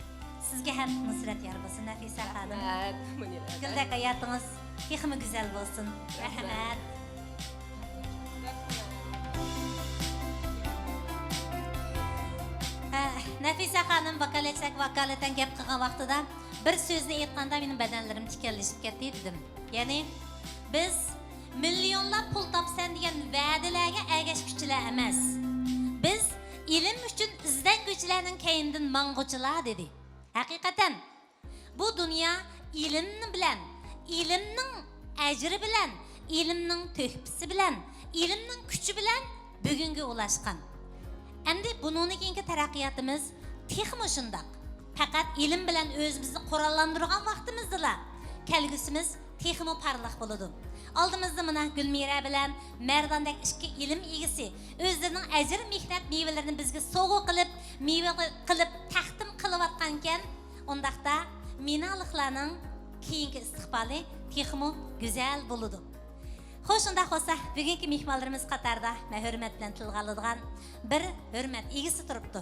سىزگە ھەم نۇسرەت يار بولسۇن، نەفىسە خانىم. رەھمەت، مۇنىرە. گۈلدەك ھاياتىڭىز تېخىمۇ گۈزەل بولسۇن. رەھمەت. ھە، نەفىسە خانىم ۋاكالەتچىلەرگە ۋاكالىتەن گەپ قىلغان ۋاقتىدا، «بىر سۆزنى ئېيتقاندا مېنىڭ بەدەنلىرىم تىكەنلىشىپ كەتتى» دېدىم. يەنى، «بىز مىليونلاپ پۇل تاپىسەن دېگەن ۋەدىلەرگە ئەگەشكۈچىلەر ئەمەس. بىز ئىلىم ئۈچۈن ئىزدەنگۈچىلەرنىڭ كەينىدىن ماڭغۇچىلار» دېدى. ھەقىقەتەن، بۇ دۇنيا ئىلىم بىلەن، ئىلىمنىڭ ئەجرى بىلەن، ئىلىمنىڭ تۆھپىسى بىلەن، ئىلىمنىڭ كۈچى بىلەن بۈگۈنگە ئۇلاشقان. ئەمدى بۇنىڭدىن كېيىنكى تەرەققىياتىمىز تېخىمۇ شۇنداق. پەقەت ئىلىم بىلەن ئۆزىمىزنى قوراللاندۇرغان ۋاقتىمىزدىلا كەلگۈسىمىز تېخىمۇ پارلاق بولىدۇ. ئالدىمىزدا مانا گۈلمىرە بىلەن مەرداندەك ئىككى ئىلىم ئىگىسى ئۆزلىرىنىڭ ئەجىر مېھنەت مېۋىلىرىنى بىزگە سوۋغا قىلىپ، مېۋە قىلىپ تەقدىم قىلىۋاتقانىكەن. ئۇنداقتا مىنالىقلارنىڭ كېيىنكى ئىستىقبالى تېخىمۇ گۈزەل بولىدۇ. خوش، ئۇنداق بولسا، بۈگۈنكى مېھمانلىرىمىز قاتارىدا مەن ھۆرمەت بىلەن تىلغا ئالىدىغان بىر ھۆرمەت ئىگىسى تۇرۇپتۇ.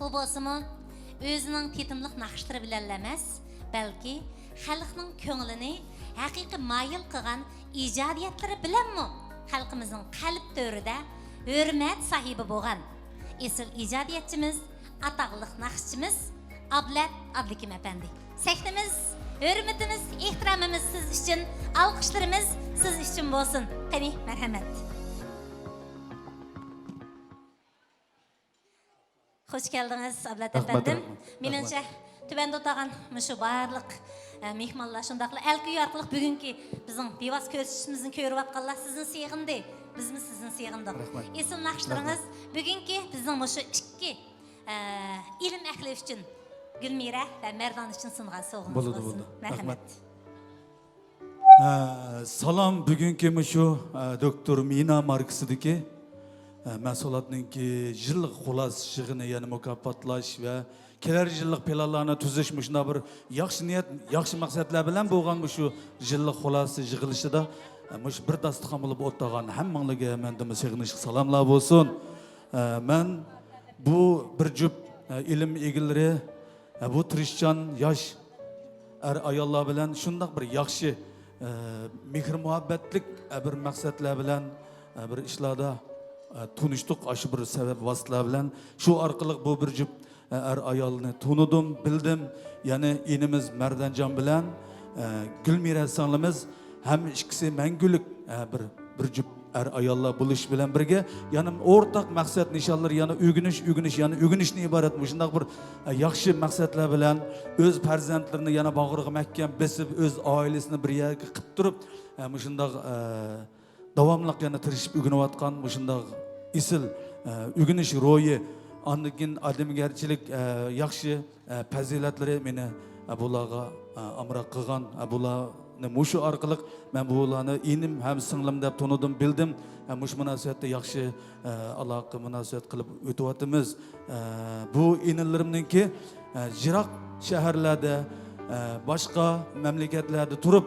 ئۇ بولسىمۇ ئۆزىنىڭ تېتىملىق ناخشىلىرى بىلەنلا ئەمەس، بەلكى خەلقنىڭ كۆڭلىنى ھەقىقىي مايىل قىلغان ئىجادىيەتلىرى بىلەنمۇ خەلقىمىزنىڭ قەلب تۆرىدە ھۆرمەت ساھىبى بولغان ئېسىل ئىجادىيەتچىمىز، ئاتاقلىق ناخشىچىمىز ئابلەت ئابلىكىم ئەپەندى. سەھنىمىز، ھۆرمىتىمىز، ئېھتىرامىمىز سىز ئۈچۈن، ئالقىشلىرىمىز سىز ئۈچۈن بولسۇن. قېنى، مەرھەمەت. خوش كەلدىڭىز، ئابلەت ئەپەندىم. رەھمەت. مېنىڭچە، تۆۋەندە ئولتۇرغان مۇشۇ بارلىق، ئە، مېھمانلار، شۇنداقلا ئەلكۈيۈ ئارقىلىق بۈگۈنكى بىزنىڭ بىۋاسىتە كۆرۈشۈشىمىزنى كۆرۈۋاتقانلار سىزنى سېغىندى، بىزمۇ سىزنى سېغىندۇق. رەھمەت. ئېسىل ناخشىلىرىڭىز رەھمەت. بۈگۈنكى بىزنىڭ مۇشۇ ئىككى، ئە، ئىلىم ئەھلى ئۈچۈن، گۈلمىرە ۋە مەردان ئۈچۈن سۇنغان سوۋغىڭىز بولىدۇ، بولسۇن. بولىدۇ. رەھمەت. رەھمەت. ھە، سالام، بۈگۈنكى مۇشۇ، ھە، دوكتور مىنا ماركىسىدىكى، ھە، مەھسۇلاتنىڭكى يىللىق خۇلاسە يىغىنى، يەنى مۇكاپاتلاش ۋە كېلەر يىللىق پىلانلارنى تۈزۈش، مۇشۇنداق بىر ياخشى نىيەت، ياخشى مەقسەتلەر بىلەن بولغان مۇشۇ يىللىق خۇلاسە يىغىلىشىدا، ھە، مۇشۇ بىر داستىخان بولۇپ ئولتۇرغان ھەممىڭلارگە مەندىنمۇ سېغىنىشلىق سالاملار بولسۇن. ھە، مەن بۇ بىر جۈپ، ھە، ئىلىم ئىگىلىرى، ھە، بۇ تىرىشچان ياش ئەر-ئاياللار بىلەن شۇنداق بىر ياخشى، ئە، مېھىر-مۇھەببەتلىك، ئە، بىر مەقسەتلەر بىلەن، ئە، بىر ئىشلاردا، ئە، تونۇشتۇق. ئاشۇ بىر سەۋەب ۋاسىتىلەر بىلەن شۇ ئارقىلىق بۇ بىر جۈپ، ئە، ئەر-ئايالنى تونۇدۇم، بىلدىم. يەنى ئىنىمىز مەردانجان بىلەن، ئە، گۈلمىرە سىڭلىمىز ھەم ئىككىسى مەڭگۈلۈك، ئە، بىر، بىر جۈپ ئەر-ئاياللار بولۇش بىلەن بىرگە، يەنە ئورتاق مەقسەت نىشانلىرى، يەنە ئۆگىنىش، ئۆگىنىش، يەنە ئۆگىنىشتىن ئىبارەت مۇشۇنداق بىر، ئە، ياخشى مەقسەتلەر بىلەن ئۆز پەرزەنتلىرىنى يەنە باغرىغا مەھكەم بېسىپ، ئۆز ئائىلىسىنى بىر يەرگە قىلىپ تۇرۇپ، ئە، مۇشۇنداق، ئە، داۋاملىق يەنە تىرىشىپ ئۆگىنىۋاتقان مۇشۇنداق ئېسىل، ئە، ئۆگىنىش روھى، ئاندىن كېيىن ئادەمگەرچىلىك، ئە، ياخشى ئە، پەزىلەتلىرى مېنى، ئە، بۇلارغا، ئە، ئامراق قىلغان، ئە، بۇلارنى مۇشۇ ئارقىلىق مەن بۇلارنى ئىنىم ھەم سىڭلىم دەپ تونۇدۇم، بىلدىم. ئە، مۇشۇ مۇناسىۋەتتە ياخشى، ئە، ئالاقە، مۇناسىۋەت قىلىپ ئۆتۈۋاتىمىز. ئە، بۇ ئىنىلىرىمنىڭكى، ئە، يىراق شەھەرلەردە، ئە، باشقا مەملىكەتلەردە تۇرۇپ،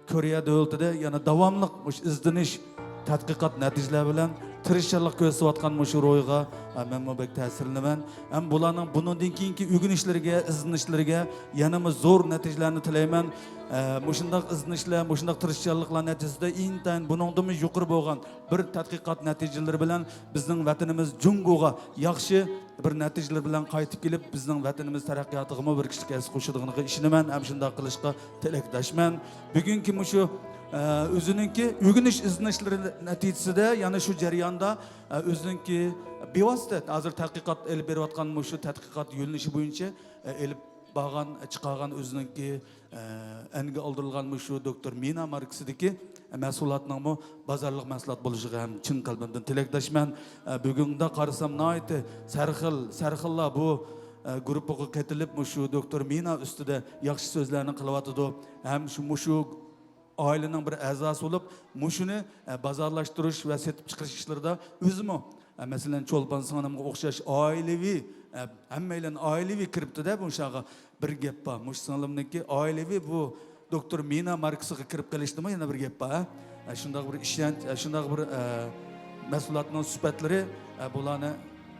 كورېيە دۆلىتىدە يەنە داۋاملىق مۇشۇ ئىزدىنىش، تەتقىقات نەتىجىلەر بىلەن تىرىشچانلىق كۆرسىتىۋاتقان مۇشۇ روھىغا، ئە، مەنمۇ بەك تەسىرلىنىمەن. ھەم بۇلارنىڭ بۇنىڭدىن كېيىنكى ئۆگىنىشلىرىگە، ئىزدىنىشلىرىگە يەنىمۇ زور نەتىجىلەرنى تىلەيمەن. ئە، مۇشۇنداق ئىزدىنىشلەر، مۇشۇنداق تىرىشچانلىقلار نەتىجىسىدە ئىنتايىن بۇنىڭدىنمۇ يۇقىرى بولغان بىر تەتقىقات نەتىجىلىرى بىلەن بىزنىڭ ۋەتىنىمىز جۇڭگوغا ياخشى بىر نەتىجىلەر بىلەن قايتىپ كېلىپ، بىزنىڭ ۋەتىنىمىز تەرەققىياتىغىمۇ بىر كىچىك ھەسسە قوشىدىغىنىغا ئىشىنىمەن ھەم شۇنداق قىلىشقا تىلەكداشمەن. بۈگۈنكى مۇشۇ ئە، ئۆزىنىڭكى ئۆگىنىش ئىزدىنىشلىرى نەتىجىسىدە، يەنە شۇ جەرياندا، ئە، ئۆزىنىڭكى بىۋاسىتە ھازىر تەتقىقات ئېلىپ بېرىۋاتقان مۇشۇ تەتقىقات يۆنىلىشى بويىچە، ئە، ئېلىپ بارغان، چىقارغان ئۆزىنىڭكى، ئە، ئەنگە ئالدۇرۇلغان مۇشۇ دوكتور مىنا ماركىسىدىكى مەھسۇلاتنىڭمۇ بازارلىق مەھسۇلات بولۇشىغا ھەم چىن قەلبىمدىن تىلەكداشمەن. ئە، بۈگۈنگە قارىسام ناھايىتى سەرخىل، سەرخىللار بۇ، ئە، گۇرۇپپىغا قېتىلىپ مۇشۇ دوكتور مىنا ئۈستىدە ياخشى سۆزلەرنى قىلىۋاتىدۇ. ھەم شۇ، مۇشۇ ئائىلىنىڭ بىر ئەزاسى بولۇپ، مۇشۇنى، ئە، بازارلاشتۇرۇش ۋە سېتىپ چىقىرىش ئىشلىرىدا ئۆزىمۇ، ئە، مەسىلەن، چولپان سىڭلىمغا ئوخشاش ئائىلىۋى، ئە، ھەممەيلەن ئائىلىۋى كىرىپتۇ-دە بۇ ئىشلارغا. بىر گەپ بار، مۇشۇ سىڭلىمنىڭكى ئائىلىۋى بۇ دوكتور مىنا ماركىسىغا كىرىپ قېلىشتىمۇ يەنە بىر گەپ بار، ھە؟ ئە، شۇنداق بىر ئىشەنچ، ئە، شۇنداق بىر، ئە، مەھسۇلاتنىڭ سۈپەتلىرى، ئە، بۇلارنى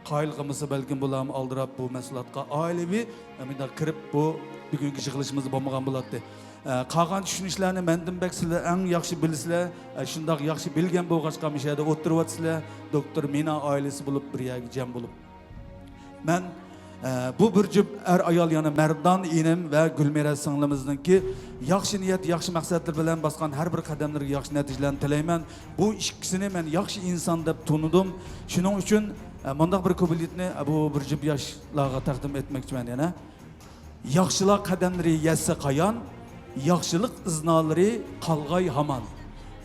قايىل قىلمىسا، بەلكىم بۇلارمۇ ئالدىراپ بۇ مەھسۇلاتقا ئائىلىۋى، ئە، مۇنداق كىرىپ بۇ بۈگۈنكى يىغىلىشىمىزدا بولمىغان بولاتتى. ئە، قالغان چۈشىنىشلەرنى مەندىن بەك سىلەر ئەڭ ياخشى بىلىسىلەر. ئە، شۇنداق ياخشى بىلگەن بولغاچقا مۇشۇ يەردە ئولتۇرۇۋاتىسىلەر. دوكتور مىنا ئائىلىسى بولۇپ بىر يەرگە جەم بولۇپ. مەن، ئە، بۇ بىر جۈپ ئەر-ئايال، يەنى مەردان ئىنىم ۋە گۈلمىرە سىڭلىمىزنىڭكى ياخشى نىيەت، ياخشى مەقسەتلىرى بىلەن باسقان ھەر بىر قەدەملىرىگە ياخشى نەتىجىلەرنى تىلەيمەن. بۇ ئىككىسىنى مەن ياخشى ئىنسان دەپ تونۇدۇم. شۇنىڭ ئۈچۈن، ئە، مۇنداق بىر كۇپلېتنى، ئە، بۇ بىر جۈپ ياشلارغا تەقدىم ئەتمەكچىمەن يەنە. ياخشىلار قەدەملىرى يەتسە قايان، ياخشىلىق ئىزنالىرى قالغاي ھامان.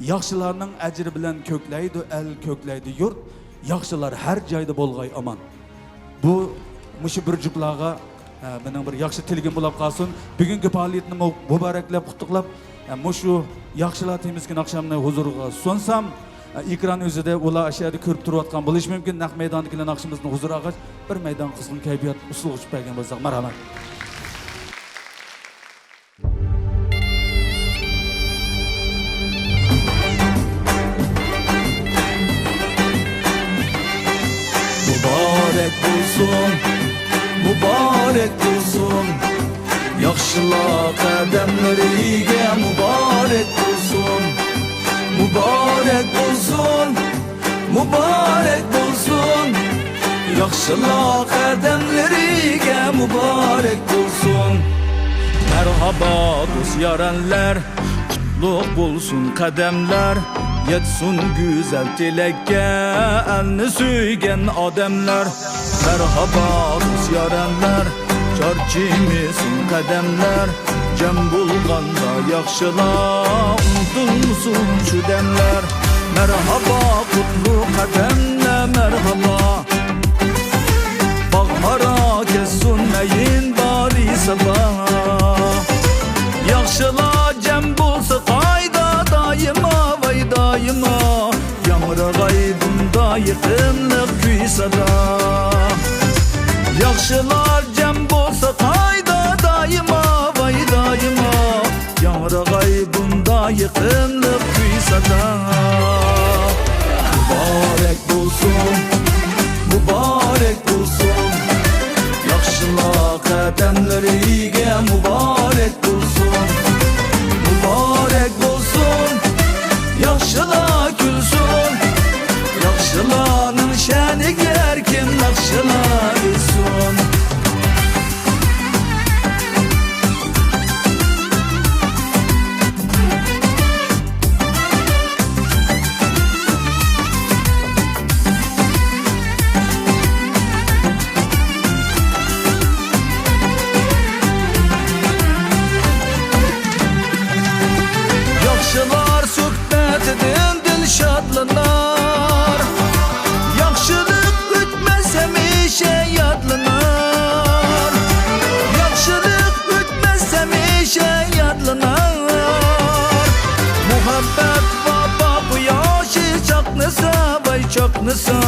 ياخشىلارنىڭ ئەجرى بىلەن كۆكلەيدۇ ئەل، كۆكلەيدۇ يۇرت، ياخشىلار ھەر جايدا بولغاي ئامان. بۇ، مۇشۇ بىر جۈپلارغا، ئە، مېنىڭ بىر ياخشى تىلىكىم بولاپ قالسۇن. بۈگۈنكى پائالىيەتنى مۇ-، مۇبارەكلەپ، قۇتلۇقلاپ، ئە، مۇشۇ ياخشىلار تېمىسى كۈن ئاخشامنى ھۇزۇرىغا سۇنسام، ئېكران ئۆزىدە ئۇلار ئاشۇ يەردە كۆرۈپ تۇرۇۋاتقان بولۇشى مۇمكىن. نەق مەيداندىكىلەر ناخشىمىزنى ھۇزۇرغا ئالغاچ، بىر مەيدان قىزغىن كەيپىيات ئۇسسۇلغا چۈشۈپ بەرگەن بولساق، مەرھەمەت. مۇبارەك بولسۇن، مۇبارەك بولسۇن، ياخشىلار قەدەملىرىگە مۇبارەك بولسۇن، مۇبارەك بولسۇن، مۇبارەك بولسۇن، ياخشىلار قەدەملىرىگە مۇبارەك بولسۇن. مەرھابا دوست يارەنلەر، قۇتلۇق بولسۇن قەدەملەر، يەتسۇن گۈزەل تىلەككە ئەلنى سۆيگەن ئادەملەر. مەرھابا دوست يارەنلەر، چارچىمىسۇن قەدەملەر، جەم بولغاندا ياخشىلار، ئۇنتۇلمىسۇن شۇ دەملەر. مەرھابا قۇتلۇق قەدەملەر، مەرھابا. باغ-ھارا كەتسۇن مەيىن بارى سادا. ياخشىلار جەم بولسا قايدا دائىما، ۋاي دائىما. ياڭرىغاي بۇندا يېقىملىق كۈي سادا. ياخشىلار جەم بولسا قايدا دائىما، ۋاي دائىما. ياڭرىغاي بۇندا يېقىملىق كۈي سادا. مۇبارەك بولسۇن، مۇبارەك بولسۇن. ياخشىلار قەدەملىرىگە مۇبارەك بولسۇن، مۇبارەك بولسۇن. ياخشىلار كۈلسۇن، ياخشىلارنىڭ شەنىگە ھەر كىم ناخشىلار ئېيتسۇن. ياخشىلار سۆھبىتىدىن دىل شادلىنار. ياخشىلىق ئۆچمەس، ھەمىشە يادلىنار. ياخشىلىق ئۆچمەس، ھەمىشە يادلىنار. مۇھەببەت ۋاپا قۇياشى چاقنىسا، ۋاي چاقنىسا،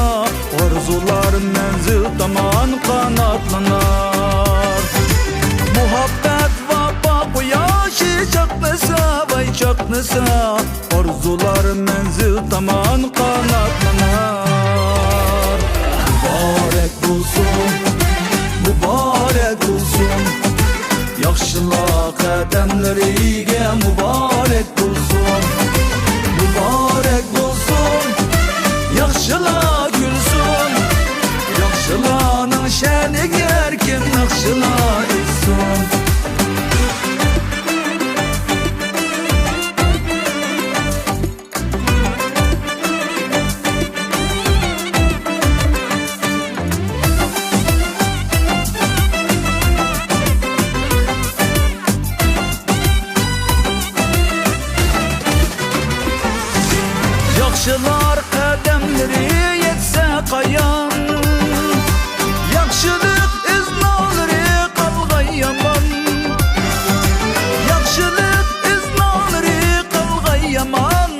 ئارزۇلار مەنزىل تامان قاناتلىنار. مۇھەببەت ۋاپا قۇياشى چاقنىسا، ۋاي چاقنىسا، ئارزۇلار مەنزىل تامان قاناتلىنار. مۇبارەك بولسۇن، مۇبارەك بولسۇن، ياخشىلار قەدەملىرىگە مۇبارەك بولسۇن، مۇبارەك بولسۇن، ياخشىلار كۈلسۇن، ياخشىلارنىڭ شەنىگە ھەر كىم ناخشىلار ئېيتسۇن. ياخشىلار قەدەملىرى يەتسە قايان، ياخشىلىق ئىزنالىرى قالغاي يامان. ياخشىلىق ئىزنالىرى قالغاي يامان.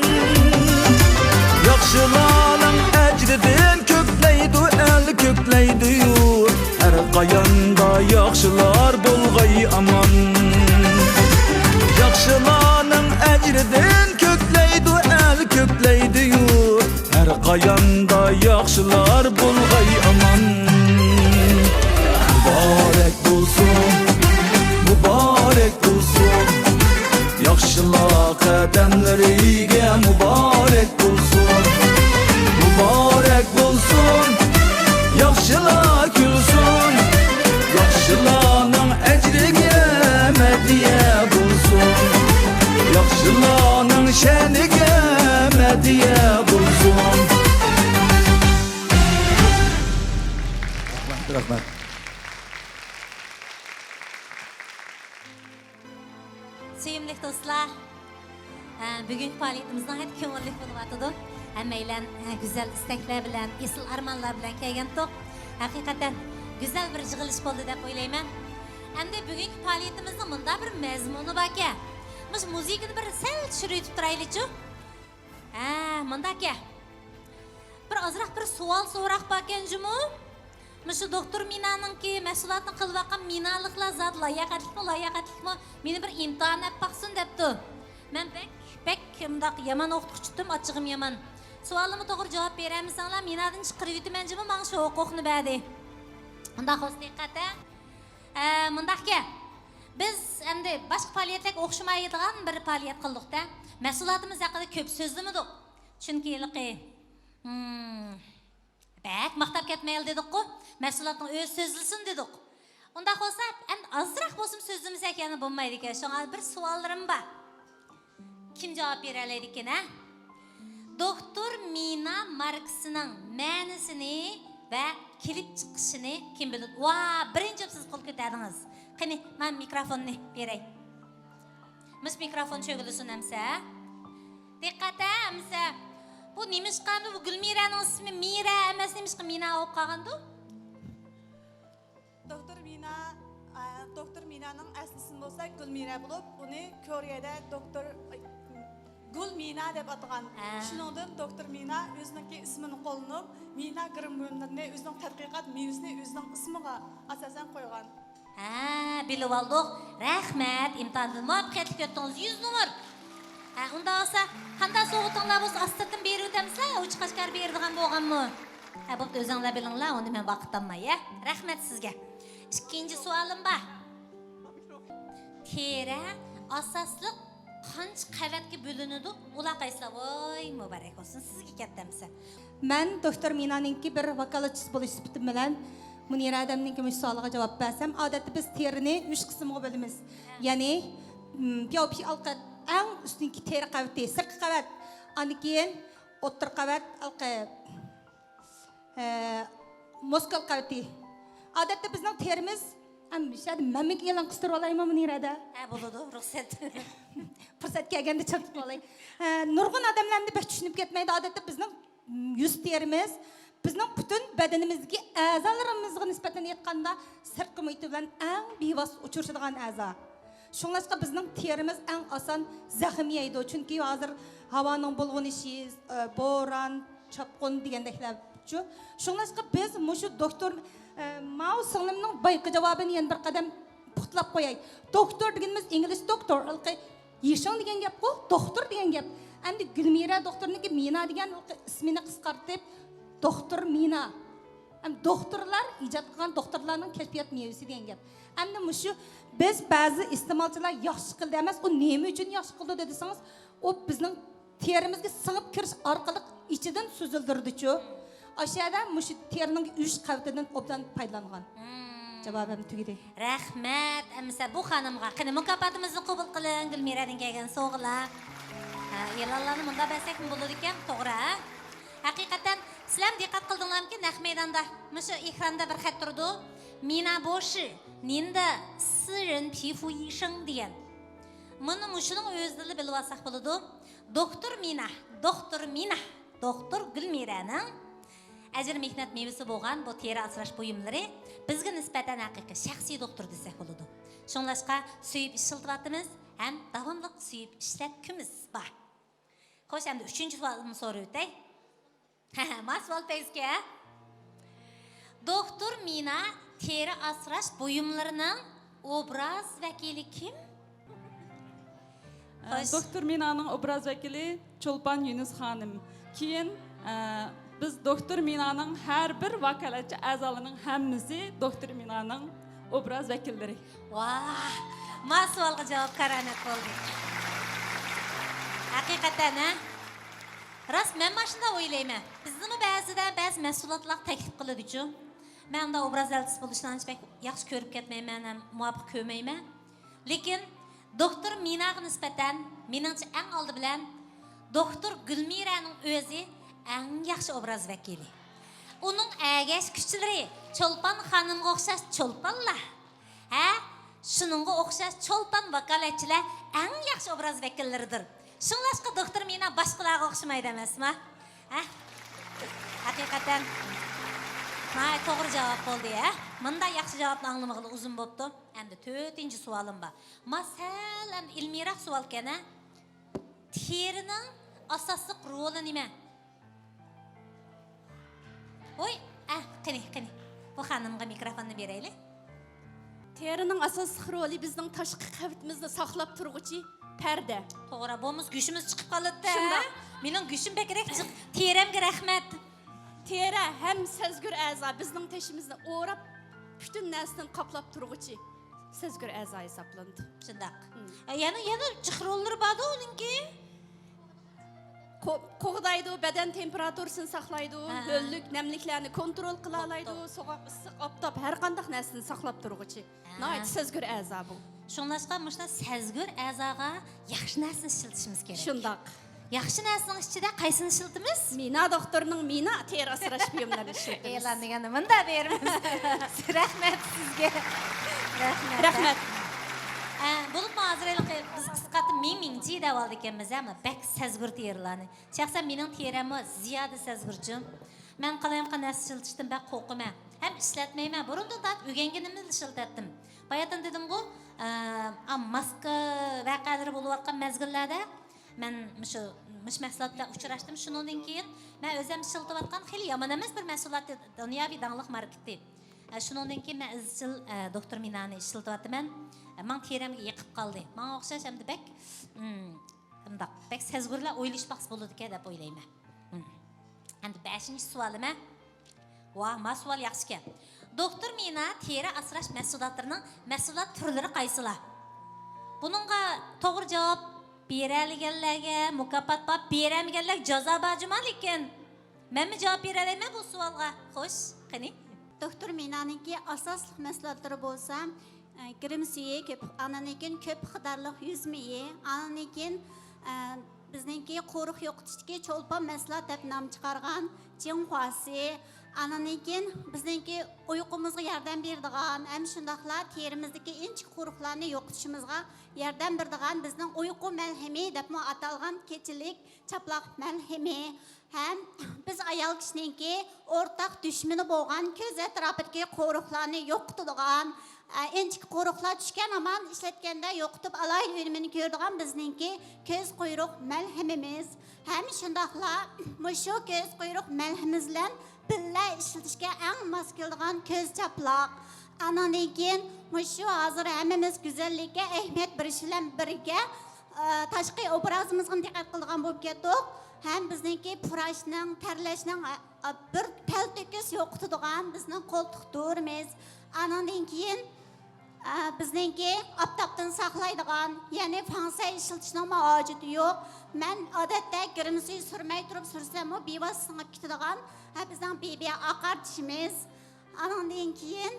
ياخشىلارنىڭ ئەجرىدىن كۆكلەيدۇ ئەل، كۆكلەيدۇ يۇرت. ھەر قاياندا ياخشىلار بولغاي ئامان. ياخشىلارنىڭ ئەجرىدىن كۆكلەيدۇ ئەل، كۆكلەيدۇ يۇرت. ھەر قاياندا ياخشىلار بولغاي ئامان. مۇبارەك بولسۇن، مۇبارەك بولسۇن. ياخشىلار قەدەملىرىگە مۇبارەك بولسۇن. مۇبارەك بولسۇن. ياخشىلار كۈلسۇن. ياخشىلارنىڭ ئەجرىگە مەدھىيە بولسۇن. ياخشىلارنىڭ شەنىگە مەدھىيە بولسۇن. رەھمەت، رەھمەت. سۆيۈملۈك دوستلار، ھە، بۈگۈنكى پائالىيىتىمىز ناھايىتى كۆڭۈللۈك بولۇۋاتىدۇ. ھەممەيلەن، ھە، گۈزەل ئىستەكلەر بىلەن، ئېسىل ئارمانلار بىلەن كەلگەنتۇق. ھەقىقەتەن گۈزەل بىر يىغىلىش بولدى دەپ ئويلايمەن. ئەمدى بۈگۈنكى پائالىيىتىمىزنىڭ مۇنداق بىر مەزمۇنى باركەن. مۇشۇ مۇزىكىنى بىر سەل چۈشۈرۈۋېتىپ تۇرايلىچۇ؟ ھە، مۇنداقكەن. بىر ئازراق بىر سوئال سوراق باركەن جۇمۇ. مۇشۇ دوختۇر مىنانىڭكى مەھسۇلاتنى قىلىۋاتقان مىنالىقلار زادى لاياقەتلىكمۇ، لاياقەتلىكمۇ؟ مېنى بىر ئىمتىھان ئەپ باقسۇن دەپتۇ. مەن بەك، بەك مۇنداق يامان ئوقۇتقۇچىتتىم، ئاچچىقىم يامان. سوئالىمغا توغرا جاۋاب بېرەلمىسەڭلار، مىنادىن چىقىرىۋېتىمەن جۇمۇ، ماڭا شۇ ھوقۇقنى بەردى. ئۇنداق بولسا دىققەت ھە. ئە، مۇنداقكەن. بىز ئەمدى باشقا پائالىيەتلەرگە ئوخشىمايدىغان بىر پائالىيەت قىلدۇق-دە. مەھسۇلاتىمىز ھەققىدە كۆپ سۆزلىمىدۇق. چۈنكى ھېلىقى، ھىم، بەك ماختاپ كەتمەيلى دېدۇققۇ، مەھسۇلاتنىڭ ئۆزى سۆزلىسۇن دېدۇق. ئۇنداق بولسا، ئەمدى ئازراق بولسىمۇ سۆزلىمىسەك يەنە بولمايدىكەن. شۇڭا بىر سوئاللىرىم بار. كىم جاۋاب بېرەلەيدىكىن، ھە؟ دوختۇر مىنا ماركىسىنىڭ مەنىسىنى ۋە كېلىپ چىقىشىنى كىم بىلىدۇ؟ ۋا، بىرىنچى بولۇپ سىز قول كۆتەردىڭىز. قېنى، مەن مىكروفوننى بېرەي. مۇشۇ مىكروفون چۆگىلىسۇن ئەمسە. دىققەت ھە، ئەمسە. بۇ نېمىشقا بۇ گۈلمىرەنىڭ ئىسمى مىرە ئەمەس، نېمىشقا مىنا بولۇپ قالغاندۇ؟ دوختۇر مىنا، ئە، دوختۇر مىنانىڭ ئەسلى ئىسمى بولسا گۈلمىرە بولۇپ، ئۇنى كورېيەدە دوختۇر، ئاي، گۈل مىنا دەپ ئاتىغان. ھە. شۇنىڭدىن دوختۇر مىنا ئۆزىنىڭكى ئىسمىنى قوللىنىپ، مىنا گىرىم بۇيۇملىرىنى، ئۆزىنىڭ تەتقىقات مېۋىسىنى ئۆزىنىڭ ئىسمىغا ئاساسەن قويغان. ھە، بىلىۋالدۇق. رەھمەت، ئىمتىھاندىن مۇۋەپپەقىيەتلىك ئۆتتىڭىز. يۈز نومۇر. ھە، ئۇنداق بولسا، قانداق سوۋغىتىڭلار بولسا ئاستىرتىن بېرىۋېتەمسىلەر، ئوچۇق ئاشكارا بېرىدىغان بولغانمۇ؟ ھە، بوپتۇ، ئۆزۈڭلار بىلىڭلار، ئۇنى مەن ۋاقىت ئالماي، ھە؟ رەھمەت سىزگە. ئىككىنچى سوئالىم بار. تېرە ئاساسلىق قانچە قەۋەتكە بۆلۈنىدۇ؟ ئۇلار قايسىلار؟ ۋاي، مۇبارەك بولسۇن، سىزگە كەپتەمسە. مەن دوكتور مىنانىڭكى بىر ۋاكالەتچىسى بولۇش سۈپىتىم بىلەن، مۇنىرە ھەدەمنىڭكى مۇشۇ سوئالىغا جاۋاب بەرسەم، ئادەتتە بىز تېرىنى ئۈچ قىسىمغا بۆلىمىز. ھە. يەنى، م، پياۋپى ئالقا، ئەڭ ئۈستۈنكى تېرە قەۋىتى، سىرتقى قەۋەت، ئاندىن كېيىن ئوتتۇرا قەۋەت، ئالقا، ئە، مۇسكۇل قەۋىتى. ئادەتتە بىزنىڭ تېرىمىز، ئەم، شەدە مەنمىكى ئېلان قىستۇرۇپ ئالايمۇ مۇنىرەدە؟ ھە، بولىدۇ، رۇخسەت. پۇرسەت كەلگەندە چىڭ تۇتۇپ ئالاي. ئە، نۇرغۇن ئادەملەر ئەمدى بەك چۈشىنىپ كەتمەيدۇ. ئادەتتە بىزنىڭ يۈز تېرىمىز، بىزنىڭ پۈتۈن بەدىنىمىزدىكى ئەزالىرىمىزغا نىسبەتەن ئېيتقاندا، سىرتقى مۇھىتى بىلەن ئەڭ بىۋاسىتە ئۇچرىشىدىغان ئەزا. شۇڭلاشقا بىزنىڭ تېرىمىز ئەڭ ئاسان زەخىم يەيدۇ، چۈنكى ھازىر ھاۋانىڭ بۇلغىنىشى، ئە، بوران، چاپقۇن دېگەندەكلەرچۇ. شۇڭلاشقا بىز مۇشۇ دوكتور، ئە، ماۋۇ سىڭلىمنىڭ بايىقى جاۋابىنى يەنە بىر قەدەم پۇختىلاپ قوياي. دوكتور دېگىنىمىز ئىنگلىز دوكتور، ھېلىقى يىشىڭ دېگەن گەپقۇ، دوختۇر دېگەن گەپ. ئەمدى گۈلمىرە دوختۇرنىڭكى مىنا دېگەن ئىسمىنى قىسقارتىپ، دوختۇر مىنا. ھەم دوختۇرلار ئىجاد قىلغان دوختۇرلارنىڭ كەشپىيات مېۋىسى دېگەن گەپ. ئەمدى مۇشۇ بىز بەزى ئىستېمالچىلار ياخشى قىلدى ئەمەس، ئۇ نېمە ئۈچۈن ياخشى قىلدى دېسىڭىز، ئۇ بىزنىڭ تېرىمىزگە سىڭىپ كىرىش ئارقىلىق ئىچىدىن سۈزۈلدۈرىدىچۇ. ئاشۇ يەردە مۇشۇ تېرىنىڭ ئۈچ قەۋىتىدىن ئوبدان پايدىلانغان. مم. جاۋابىم تۈگىدى. رەھمەت، ئەمىسە بۇ خانىمغا. قېنى، مۇكاپاتىمىزنى قوبۇل قىلىڭ، گۈلمىرەدىن كەلگەن سوۋغىلار. ھە، ئېلانلارنى مۇنداق بەرسەكمۇ بولىدىكەن، توغرا، ھە؟ ھەقىقەتەن، سىلەرمۇ دىققەت قىلدىڭلارمىكىن، نەق مەيداندا مۇشۇ ئېكراندا بىر خەت تۇرىدۇ، مىنا بوشى، نىندە سىرىن پىفۇ يىشىڭ دېگەن. مۇنى مۇشۇنىڭ ئۆزىدىنلا بىلىۋالساق بولىدۇ. دوختۇر مىنا، دوختۇر مىنا. دوختۇر گۈلمىرەنىڭ ئەجىر مېھنەت مېۋىسى بولغان بۇ تېرە ئاسراش بۇيۇملىرى بىزگە نىسبەتەن ھەقىقىي شەخسىي دوختۇر دېسەك بولىدۇ. شۇڭلاشقا سۆيۈپ ئىشلىتىۋاتىمىز ھەم داۋاملىق سۆيۈپ ئىشلەتكۈمىز بار. خوش، ئەمدى ئۈچىنچى سوئالنى سوراۋېتەي. ماس سوئال تەگسىكەن. دوختۇر مىنا تېرە ئاسراش بۇيۇملىرىنىڭ ئوبراز ۋەكىلى كىم؟ خوش. دوختۇر مىنانىڭ ئوبراز ۋەكىلى چولپان يۈنۈس خانىم. كېيىن، ئە، بىز دوختۇر مىنانىڭ ھەر بىر ۋاكالەتچى ئەزالىرىنىڭ ھەممىسى دوختۇر مىنانىڭ ئوبراز ۋەكىللىرى. ۋاھ، ماس سوئالغا جاۋاب كارامەت بولدى. ھەقىقەتەن، ھە؟ راست، مەنمۇ ئاشۇنداق ئويلايمەن. بىزنىمۇ بەزىدە بەزى مەھسۇلاتلار تەكلىپ قىلىدىچۇ. مەن ئۇنداق ئوبراز ئەلچىسى بولۇشلارنى بەك ياخشى كۆرۈپ كەتمەيمەن ھەم مۇۋاپىق كۆرمەيمەن. لېكىن دوختۇر مىناغا نىسبەتەن مېنىڭچە ئەڭ ئالدى بىلەن دوختۇر گۈلمىرەنىڭ ئۆزى ئەڭ ياخشى ئوبراز ۋەكىلى. ئۇنىڭ ئەگەشكۈچىلىرى چولپان خانىمغا ئوخشاش چولپانلار. ھە؟ شۇنىڭغا ئوخشاش چولپان ۋاكالەتچىلەر ئەڭ ياخشى ئوبراز ۋەكىللىرىدۇر. شۇڭلاشقا دوختۇر مىنا باشقىلارغا ئوخشىمايدۇ ئەمەسما؟ ھە؟ ھەقىقەتەن ناھايىتى توغرا جاۋاب بولدى، ھە؟ مۇنداق ياخشى جاۋابنى ئاڭلىمىغىلى ئۇزۇن بوپتۇ. ئەمدى تۆتىنچى سوئالىم بار. ما سەل ئەمدى ئىلمىيراق سوئالكەن، ھە؟ تېرىنىڭ ئاساسلىق رولى نېمە؟ ھوي، ئە، قېنى، قېنى، بۇ خانىمغا مىكروفوننى بېرەيلى. تېرىنىڭ ئاساسلىق رولى بىزنىڭ تاشقى قەۋىتىمىزنى ساقلاپ تۇرغۇچى پەردە. توغرا، بولمىسا گۆشىمىز چىقىپ قالىدۇ-دە. شۇنداق. مېنىڭ گۆشۈم بەكرەك جىق، تېرەمگە رەھمەت. تېرە ھەم سەزگۈر ئەزا بىزنىڭ تېشىمىزنى ئوراپ، پۈتۈن نەرسىدىن قاپلاپ تۇرغۇچى سەزگۈر ئەزا ھېسابلىنىدۇ. شۇنداق. مم. ئە، يەنە، يەنە جىق روللىرى باردۇ ئۇنىڭكى. قو-، قوغدايدۇ، بەدەن تېمپېراتۇرىسىنى ساقلايدۇ، ھە. ھۆللۈك، نەملىكلەرنى كونترول قىلالايدۇ، توپ، توپ. سوغۇق، ئىسسىق، ئاپتاپ، ھەر قانداق نەرسىنى ساقلاپ تۇرغۇچى. ھە. ناھايىتى سەزگۈر ئەزا بۇ. شۇڭلاشقا مۇشۇنداق سەزگۈر ئەزاغا ياخشى نەرسىنى ئىشلىتىشىمىز كېرەك. شۇنداق. ياخشى نەرسىنىڭ ئىچىدە قايسىنى ئىشلىتىمىز؟ مىنا دوختۇرنىڭ مىنا تېرە ئاسراش بۇيۇملىرىنى ئىشلىتىمىز. ئېلان دېگەننى مۇنداق بېرىمىز. رەھمەت سىزگە. رەھمەت. رەھمەت. ئە، بولۇپمۇ ھازىر ھېلىقى بىز قىسقارتىپ مىڭ مىڭچى دەۋالىدىكەنمىز، ئەمما بەك سەزگۈر تېرىلارنى. شەخسەن مېنىڭ تېرەممۇ زىيادە سەزگۈرچۇ. مەن قالايمىقان نەرسە ئىشلىتىشتىن بەك قورقىمەن. ھەم ئىشلەتمەيمەن. بۇرۇندىن تارتىپ ئۆگەنگىنىمنى ئىشلىتەتتىم. باياتىن دېدىمغۇ، ئە، ئا، ماسكا ۋەقەلىرى بولۇۋاتقان مەزگىللەردە مەن مۇشۇ، مۇشۇ مەھسۇلات بىلەن ئۇچراشتىم. شۇنىڭدىن كېيىن مەن ئۆزۈم ئىشلىتىۋاتقان خېلى يامان ئەمەس بىر مەھسۇلات، دۇنياۋى داڭلىق ماركىتى. ئە، شۇنىڭدىن كېيىن مەن ئىزچىل، ئە، دوختۇر مىنانى ئىشلىتىۋاتىمەن. ئە، ماڭا تېرەمگە يېقىپ قالدى. ماڭا ئوخشاش ئەمدى بەك، ئىم، مۇنداق، بەك سەزگۈرلەر ئويلىشىپ باقسا بولىدىكەن دەپ ئويلايمەن. ئىم. ئەمدى بەشىنچى سوئالىم، ھە؟ ۋاھ، ما سوئال ياخشىكەن. دوختۇر مىنا تېرە ئاسراش مەھسۇلاتلىرىنىڭ مەھسۇلات تۈرلىرى قايسىلار؟ بۇنىڭغا توغرا جاۋاب بېرەلىگەنلەرگە مۇكاپات بار، بېرەلمىگەنلەرگە جازا بار جۇما، لېكىن مەنمۇ جاۋاب بېرەلەيمەن بۇ سوئالغا. خوش، قېنى؟ دوختۇر مىنانىڭكى ئاساسلىق مەھسۇلاتلىرى بولسا، ئە، گىرىم سۈيى، كۆپ، ئاندىن كېيىن كۆپ ئىقتىدارلىق يۈز مېيى، ئاندىن كېيىن، ئە، بىزنىڭكى قورۇق يوقىتىشتىكى چولپان مەھسۇلات دەپ نام چىقارغان جىڭخۇاسى، ئاندىن كېيىن بىزنىڭكى ئۇيقۇمىزغا ياردەم بېرىدىغان، ھەم شۇنداقلا تېرىمىزدىكى ئىنچىكە قورۇقلارنى يوقىتىشىمىزغا ياردەم بېرىدىغان بىزنىڭ ئۇيقۇ مەلھىمى دەپمۇ ئاتالغان كېچىلىك چاپلاق مەلھىمى، ھەم بىز ئايال كىشىنىڭكى ئورتاق دۈشمىنى بولغان كۆز ئەتراپىدىكى قورۇقلارنى يوقىتىدىغان، ئە، ئىنچىكە قورۇقلار چۈشكەن ھامان ئىشلەتكەندە يوقىتىپ ئالاھىدە ئۈنۈمىنى كۆرىدىغان بىزنىڭكى كۆز قۇيرۇق مەلھىمىمىز، ھەم شۇنداقلا مۇشۇ كۆز قۇيرۇق مەلھىمىمىز بىلەن بىللە ئىشلىتىشكە ئەڭ ماس كېلىدىغان كۆز چاپلاق. ئانىڭدىن كېيىن مۇشۇ ھازىر ھەممىمىز گۈزەللىككە ئەھمىيەت بېرىش بىلەن بىرگە، ئە، تاشقى ئوبرازىمىزغا دىققەت قىلىدىغان بولۇپ كەتتۇق. ھەم بىزنىڭكى پۇراشنىڭ، تەرلەشنىڭ، ئە، ئە، بىر تەلتۆكۈس يوقىتىدىغان بىزنىڭ قولتۇق تورىمىز. ئانىڭدىن كېيىن، ئە، بىزنىڭكى ئاپتاپتىن ساقلايدىغان، يەنى فاڭسەي ئىشلىتىشنىڭمۇ ھاجىتى يوق. مەن ئادەتتە گىرىم سۈيى سۈرمەي تۇرۇپ سۈرسەممۇ بىۋاسىتە سىڭىپ كېتىدىغان، ھە، بىزنىڭ بىبىيە ئاقارتىشىمىز. ئانىڭدىن كېيىن،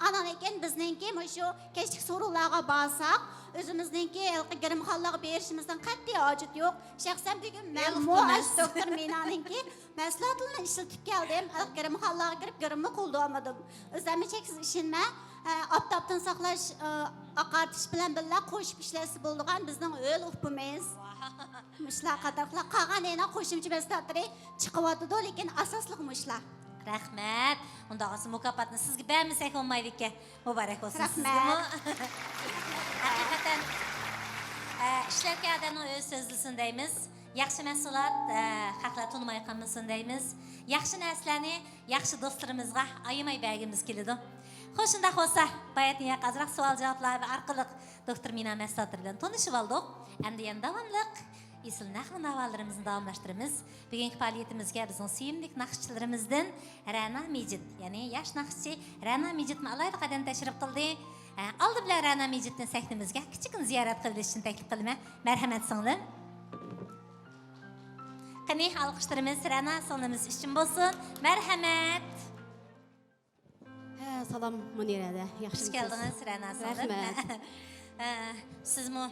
ئانىڭدىن كېيىن بىزنىڭكى مۇشۇ كەچلىك سورۇنلارغا بارساق، ئۆزىمىزنىڭكى ھېلىقى گىرىمخانىلارغا بېرىشىمىزنىڭ قەتئىي ھاجىتى يوق. شەخسەن بۈگۈن مەنمۇ ئاشۇ دوختۇر مىنانىڭكى مەھسۇلاتلىرىنى ئىشلىتىپ كەلدىم. ھېلىقى گىرىمخانىلارغا كىرىپ گىرىممۇ قىلدۇرالمىدىم. ئۆزۈممۇ چەكسىز ئىشىنىمەن. ئاپتاپتىن ساقلاش، ئاقارتىش بىلەن بىللە قوشۇپ ئىشلەتسە بولىدىغان بىزنىڭ ھۆل ئۇپىمىز. مۇشۇلار قاتارلىقلار، قالغان يەنە قوشۇمچە مەھسۇلاتلىرى چىقىۋاتىدۇ، لېكىن ئاساسلىقى مۇشۇلار. رەھمەت. ئۇنداق بولسا مۇكاپاتنى سىزگە بەرمىسەك بولمايدىكەن. مۇبارەك بولسۇن سىزگىمۇ. رەھمەت. ھەقىقەتەن، ئە، ئىشلەتكەن ئادەمنىڭ ئۆزى سۆزلىسۇن دەيمىز. ياخشى مەھسۇلات، ئە، خەقلەر تونۇماي قالمىسۇن دەيمىز. ياخشى نەرسىلەرنى ياخشى دوستلىرىمىزغا ئايىماي بەرگىمىز كېلىدۇ. خوش، شۇنداق بولسا، باياتىن ياق ئازراق سوئال-جاۋابلار ئارقىلىق دوكتور مىنا مەھسۇلاتلىرى بىلەن تونۇشۇۋالدۇق. ئەمدى يەنە داۋاملىق ئېسىل نەغمە-ناۋالىرىمىزنى داۋاملاشتۇرىمىز. بۈگۈنكى پائالىيىتىمىزگە بىزنىڭ سۆيۈملۈك ناخشىچىلىرىمىزدىن رەنا مىجىت، يەنى ياش ناخشىچى رەنا مىجىتمۇ ئالاھىدە قەدەم تەشرىپ قىلدى. ئە، ئالدى بىلەن رەنا مىجىتنى سەھنىمىزگە كىچىككىنە زىيارەت قىلىۋېلىش ئۈچۈن تەكلىپ قىلىمەن. مەرھەمەت، سىڭلىم. قېنى، ئالقىشلىرىمىز رەنا سىڭلىمىز ئۈچۈن بولسۇن. مەرھەمەت. ھە، سالام مۇنىرە ھەدە، ياخشىمۇسىز؟ خۇش كەلدىڭىز، رەنا سىڭلىم. رەھمەت. ھە، سىزمۇ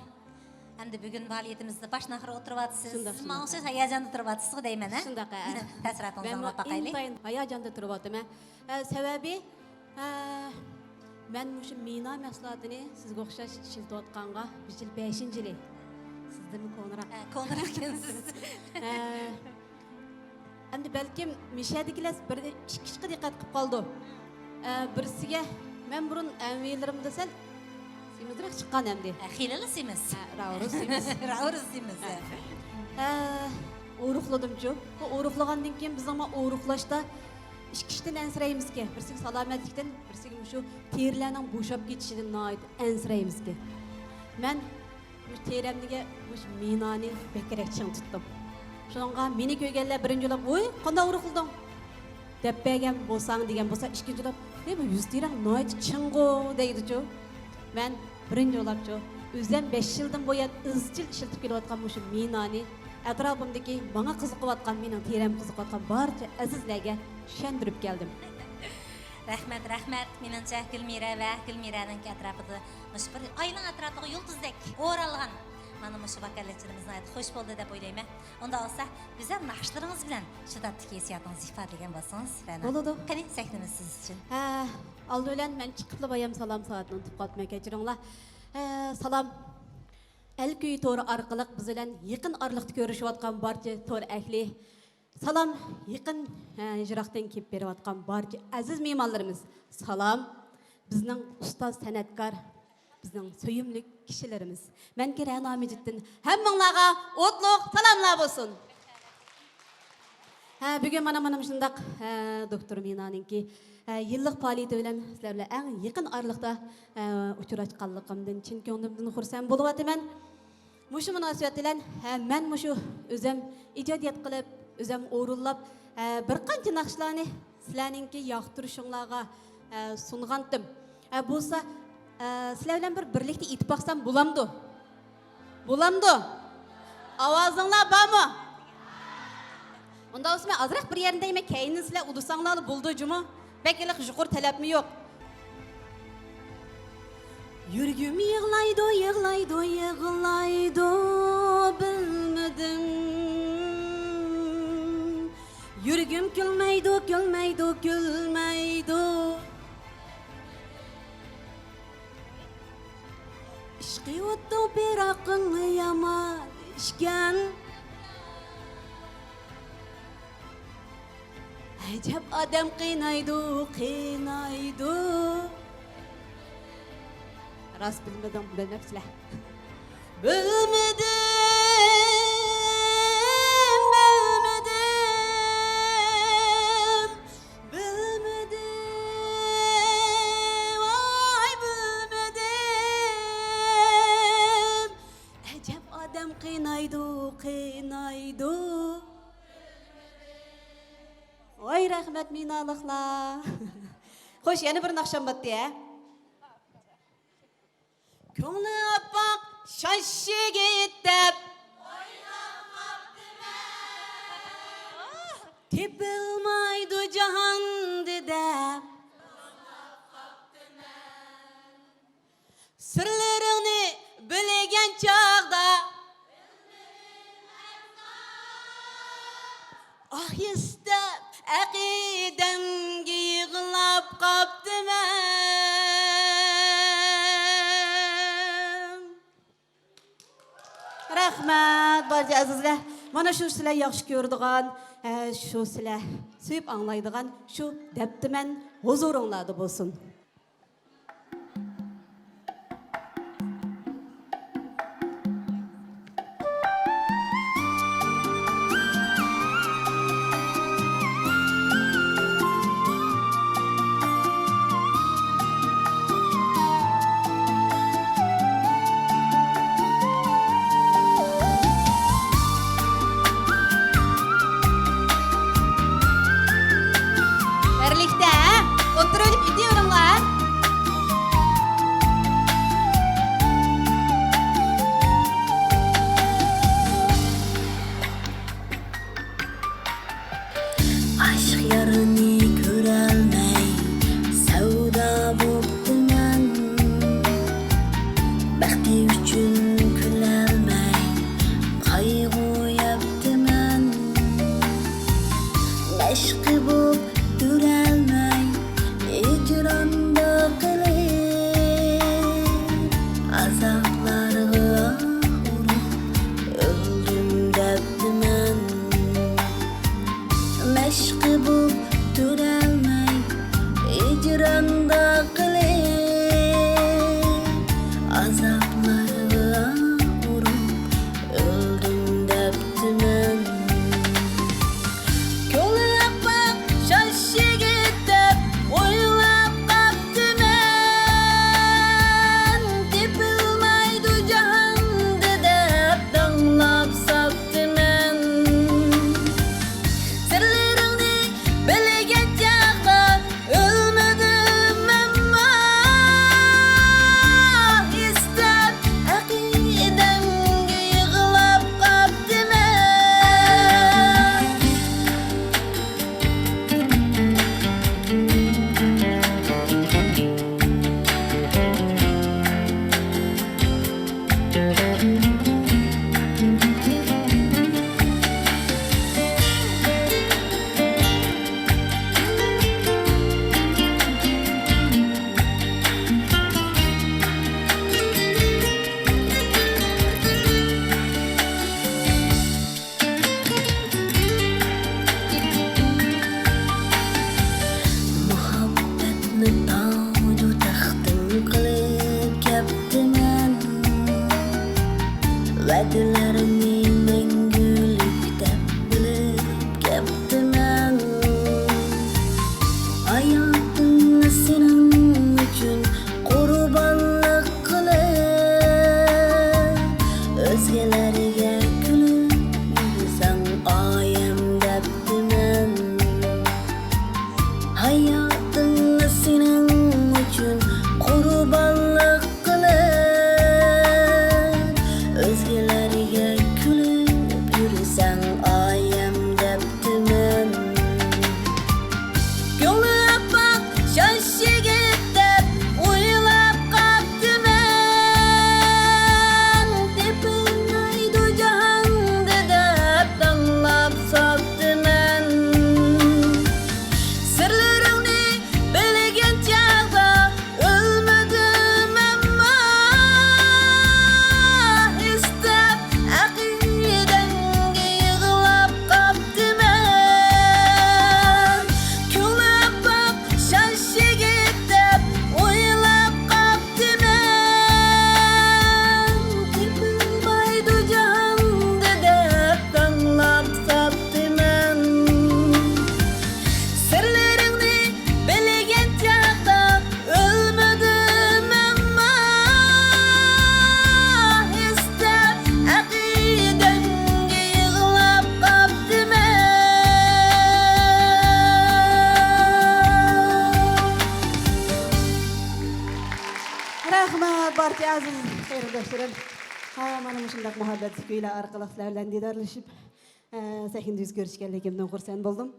ئەمدى بۈگۈن پائالىيىتىمىزدە باشتىن ئاخىر ئولتۇرۇۋاتىسىز. شۇنداق، سىز ماڭا شۇنداق. ئوخشاش ھاياجاندا تۇرۇۋاتىسىزغۇ دەيمەن، ھە؟ شۇنداق، ھە. تەسىراتىڭىزنى مەنمۇ ئاڭلاپ باقايلى. ئىنتايىن ھاياجاندا تۇرۇۋاتىمەن. ھە، سەۋەبى، ھە، مەن مۇشۇ مىنا مەھسۇلاتىنى سىزگە ئوخشاش ئىشلىتىۋاتقانغا بۇ يىل بەشىنچى يىلى. سىزدىنمۇ كونىراق. ھە، كونىراق ئىكەنسىز. ھە. ئەمدى بەلكىم مىشەدىكىلەر بىر ئىككى ئىشقا دىققەت قىلىپ قالىدۇ. ئە، بىرسىگە مەن بۇرۇن ئەمەۋىلىرىمدە سەل سېمىزراق چىققان ئەمدى. ئە، خېلىلا سېمىز. ئە، راۋۇرۇس سېمىز. راۋۇرۇس سېمىز. ئە، ئورۇقلىدىمچۇ. بۇ ئورۇقلىغاندىن كېيىن بىزنىڭ مانا ئورۇقلاشتا ئىككى ئىشتىن ئەنسىرەيمىزكى. بىرسىگە سالامەتلىكتىن، بىرسىگە مۇشۇ تېرىلەرنىڭ بوشاپ كېتىشىدىن ناھايىتى ئەنسىرەيمىزكى. مەن مۇشۇ تېرەمدىكى مۇشۇ مىنانى بەكرەك چىڭ تۇتتۇم. شۇنىڭغا مېنى كۆرگەنلەر بىرىنچى بولۇپ، «ۋوي، قانداق ئورۇقلىدىڭ؟» دەپ بەرگەن بولساڭ دېگەن بولسا، ئىككىنچى بولۇپ، «ھەي، بۇ يۈز تېرەڭ ناھايىتى چىڭغۇ» دەيدىچۇ. مەن بىرىنچى بولۇپچۇ، ئۆزۈم بەش يىلدىن بۇيان ئىزچىل ئىشلىتىپ كېلىۋاتقان مۇشۇ مىنانى ئەتراپىمدىكى ماڭا قىزىقىۋاتقان، مېنىڭ تېرەمگە قىزىقىۋاتقان بارچە ئەزىزلەرگە چۈشەندۈرۈپ كەلدىم. رەھمەت، رەھمەت. مېنىڭچە، گۈلمىرە ۋە گۈلمىرەنىڭكى ئەتراپىدا مۇشۇ بىر ئاينىڭ ئەتراپىغا يۇلتۇزدەك ئورالغان مانا مۇشۇ ۋاكالەتچىلىرىمىز ناھايىتى خۇش بولدى دەپ ئويلايمەن. ئۇنداق بولسا، گۈزەل ناخشىلىرىڭىز بىلەن شادابلىق ھېسسىياتىڭىزنى ئىپادىلىگەن بولسىڭىز، رەنا. بولىدۇ. قېنى، سەھنىمىز سىز ئۈچۈن. ھە، ئالدى بىلەن مەن چىقىپلا بايام سالام سائەتنى ئۇنتۇپ قاپتىمەن، كەچۈرۈڭلار. ھە، سالام. ئەلكۈي تورى ئارقىلىق بىز بىلەن يېقىن ئارىلىقتا كۆرۈشۈۋاتقان بارچە تور ئەھلى. سالام، يېقىن، ھە، يىراقتىن كېلىپ بېرىۋاتقان بارچە ئەزىز مېھمانلىرىمىز. سالام، بىزنىڭ ئۇستاز سەنئەتكار، بىزنىڭ سۆيۈملۈك كىشىلىرىمىز. مەنكى رەنا مىجىتتىن ھەممىڭلارغا ئوتلۇق سالاملار بولسۇن. ھە، بۈگۈن مانا، مانا مۇشۇنداق، ھە، دوكتور مىنانىڭكى، ھە، يىللىق پائالىيىتى بىلەن سىلەر بىلەن ئەڭ يېقىن ئارىلىقتا، ھە، ئۇچراشقانلىقىمدىن چىن كۆڭلۈمدىن خۇرسەن بولۇۋاتىمەن. مۇشۇ مۇناسىۋەت بىلەن، ھە، مەن مۇشۇ ئۆزۈم ئىجادىيەت قىلىپ، ئۆزۈم ئورۇنلاپ، ھە، بىر قانچە ناخشىلارنى سىلەرنىڭكى ياقتۇرۇشۇڭلارغا، ھە، سۇنغانتىم. ھە، بولسا، ھە، سىلەر بىلەن بىر بىرلىكتە ئېيتىپ باقسام بولامدۇ؟ بولامدۇ؟ ئاۋازىڭلار بارمۇ؟ ئۇنداق بولسا مەن ئازراق بىر يەرنى دەيمەن، كەينىدىن سىلەر ئۇدىساڭلارلا بولىدۇ جۇمۇ. بەك ھېلىقى يۇقىرى تەلەپمۇ يوق. يۈرىكىم يىغلايدۇ، يىغلايدۇ، يىغلايدۇ، بىلمىدىم. يۈرىكىم كۈلمەيدۇ، كۈلمەيدۇ، كۈلمەيدۇ. ئىشقى ئوتتۇڭ پىراقىڭ يامان ئىكەن. ئەجەب ئادەم قىينايدۇ، قىينايدۇ. راست بىلمىدىڭ، بىلمەپسىلەر. بىلمىدىم، بىلمىدىم، بىلمىدىم، ۋاي بىلمىدىم. ئەجەب ئادەم قىينايدۇ، قىينايدۇ. ۋاي رەھمەت مىنالىقلار. خوش، يەنە بىر ناخشام باتتى ھە. كۆڭلى ئاپئاق شاش يىگىت دەپ تېپىلمايدۇ جاھاندا دەپ. سىرلىرىڭنى بىلگەن چاغدا، ئاھ يېسىتەپ ئەقىدەمگە يىغلاپ قاپتىمەن. رەھمەت. رەھمەت، بارچە ئەزىزلەر. مانا شۇ سىلەر ياخشى كۆرىدىغان، ئە، شۇ سىلەر سۆيۈپ ئاڭلايدىغان شۇ دەپتىمەن ھۇزۇرۇڭلاردا بولسۇن. بىرلىكتە ئوتتۇرىلىپ ئېيتىۋېرىڭلار. ئاشىق يارنى كۆرەلمەي سەۋدا بوپتىمەن. بەختى ئۈچۈن كۈلەلمەي قايغۇ يەپتىمەن. مەشقى بوپ يۈرەلمەي ھىجراندا قېلىپ، ئازابلارغا ئۇرۇپ ئۆلدۈم دەپتىمەن. مەشقى بوپ تۇرالماي ھىجراندا قېلىپ، ئازابلارغا ئۇرۇپ ئۆلدۈم دەپتىمەن. كۆڭلى ئاپئاق شاش يىگىت دەپ ئويلاپ قاپتىمەن. تېپىلمايدۇ جاھاندا دەپ داڭلاپ ساپتىمەن. سىرلىرىڭنى بىلگەن چاغدا ئۆلمىدىم ئەمما، ئىستەپ ئەقىدەڭگە يىغلاپ قاپتىمەن. مۇھەببەتنى تاجۇ تەختىم قىلىپ كەپتىمەن. ۋەدىلەرنى مەڭگۈلۈك دەپ بىلىپ كەپتىمەن. ھاياتىمنى سېنىڭ ئۈچۈن قۇربانلىق قىلىپ، ئۆزگىلەرگە كۈلۈپ يۈرسەڭ ئايەم دەپتىمەن. ھاياتىمنى سېنىڭ ئۈچۈن قۇربانلىق قىلىپ، ئۆزگىلەرگە كۈلۈپ يۈرسەڭ ئايەم دەپتىمەن. كۆڭلى ئاپئاق شاش يىگىت دەپ ئويلاپ قاپتىمەن. تېپىلمايدۇ جاھاندا دەپ داڭلاپ ساپتىمەن. سىرلىرىڭنى بىلگەن چاغدا ئۆلمىدىم ئەمما، ئىستەپ ئەقىدەڭگە يىغلاپ قاپتىمەن. كۆڭلى ئاپئاق شاش يىگىت دەپ ئويلاپ قاپتىمەن. تېپىلمايدۇ جاھاندا دەپ داڭلاپ ساپتىمەن. سىرلىرىڭنى بىلگەن چاغدا ئۆلمىدىم ئەمما، ئىستەپ ئەقىدەڭگە يىغلاپ قاپتىمەن. رەھمەت، بارچە ئەزىز قېرىنداشلىرىم. ھە، مانا مۇشۇنداق مۇھەببەت كۈيلەر ئارقىلىق سىلەر بىلەن دىدارلىشىپ، ئە، سەھنىدە يۈز كۆرۈشكەنلىكىمدىن خۇرسەن بولدۇم.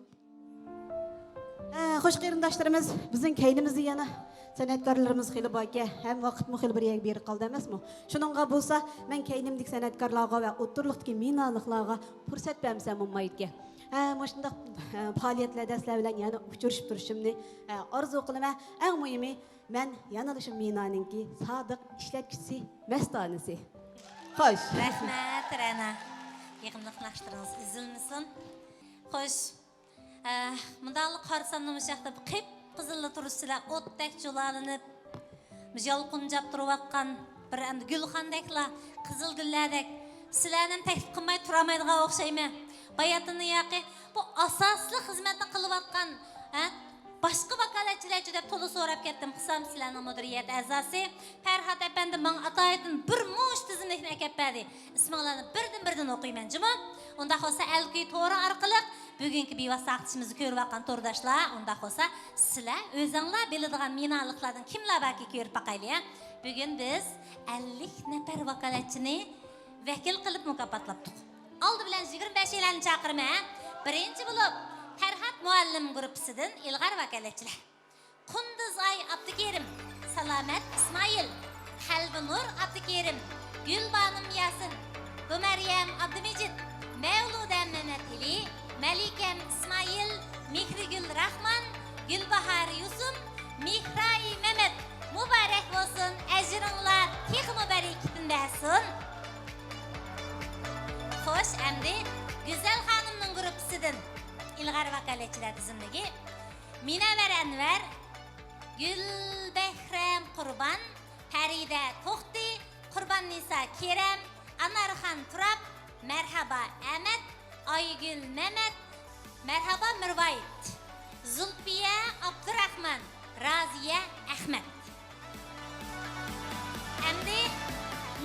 ئە، خوش قېرىنداشلىرىمىز، بىزنىڭ كەينىمىزدە يەنە سەنئەتكارلىرىمىز خېلى باركەن، ھەم ۋاقىتمۇ خېلى بىر يەرگە بېرىپ قالدى ئەمەسمۇ؟ شۇنىڭغا بولسا مەن كەينىمدىكى سەنئەتكارلارغا ۋە ئوتتۇرىلىقتىكى مىنالىقلارغا پۇرسەت بەرمىسەم بولمايدىكەن. ئە، مۇشۇنداق، ئە، پائالىيەتلەردە سىلەر بىلەن يەنە ئۇچرىشىپ تۇرۇشۇمنى، ئە، ئارزۇ قىلىمەن. ئەڭ مۇھىمى، مەن يەنىلا شۇ مىنانىڭكى سادىق ئىشلەتكۈچىسى، مەستانىسى. خوش. رەھمەت، تىرەنە، يېقىملىق ناخشىلىرىڭىز ئۈزۈلمىسۇن. خوش، ئە، مۇنداقلا قارىساملا مۇشۇ ياقتا قىپقىزىللا تۇرۇپسىلەر، ئوتتەك جۇلالىنىپ، مۇشۇ يالقۇنجاپ تۇرۇۋاتقان بىر ئەمدى گۈلخاندەكلا، قىزىل گۈللەردەك. سىلەرنىمۇ تەكلىپ قىلماي تۇرالمايدىغان ئوخشايمەن. باياتىنلا ياقى بۇ ئاساسلىق خىزمەتنى قىلىۋاتقان، ھە، باشقا ۋاكالەتچىلەرچۇ دەپ تولا سوراپ كەتتىم. قىلسام سىلەرنىڭ مۇدىرىيەت ئەزاسى پەرھات ئەپەندى ماڭا ئاتايىتىن بىر مۇنچە تىزىملىكنى ئەكەپ بەردى. ئىسمىڭلارنى بىردىن بىردىن ئوقۇيمەن جۇمۇ. ئۇنداق بولسا ئەلكۈي تورى ئارقىلىق بۈگۈنكى بىۋاسىتە ساقچىمىزنى كۆرۈۋاتقان تورداشلار، ئۇنداق بولسا سىلەر ئۆزۈڭلار بىلىدىغان مىنالىقلاردىن كىملەر باركى كۆرۈپ باقايلى، ھە؟ بۈگۈن بىز ئەللىك نەپەر ۋاكالەتچىنى ۋەكىل قىلىپ مۇكاپاتلاپتۇق. ئالدى بىلەن يىگىرمە بەشىنچىلەرنى چاقىرىمەن. بىرىنچى بولۇپ پەرھات مۇئەللىم گۇرۇپپىسىدىن ئىلغار ۋاكالەتچىلەر. قۇندۇزئاي ئابدۇكېرىم، سالامەت ئىسمائىل، قەلبىنۇر ئابدۇكېرىم، گۈلبانۇم ياسىن، بۇمەريەم ئابدۇمىجىت، مەۋلۇدە مەمەتئېلى، مەلىكەم ئىسمائىل، مېھرىگۈل راخمان، گۈلباھار يۇسۇم، مېھراي مەمەت. مۇبارەك بولسۇن، ئەجرىڭلار تېخىمۇ بەرىكىتىنى بەرسۇن. خوش، ئەمدى گۈزەل خانىمنىڭ گۇرۇپپىسىدىن ئىلغار ۋاكالەتچىلەر تىزىملىكى. مىنەۋەر ئەنۋەر، گۈلبەھرەم قۇربان، پەرىدە توختى، قۇرباننىسا كېرەم، ئانارخان تۇراپ، مەرھابا ئەمەت، ئايگۈل مەمەت، مەرھابا مىرۋايىت، زۇلپىيە ئابدۇراخمان، رازىيە ئەخمەت. ئەمدى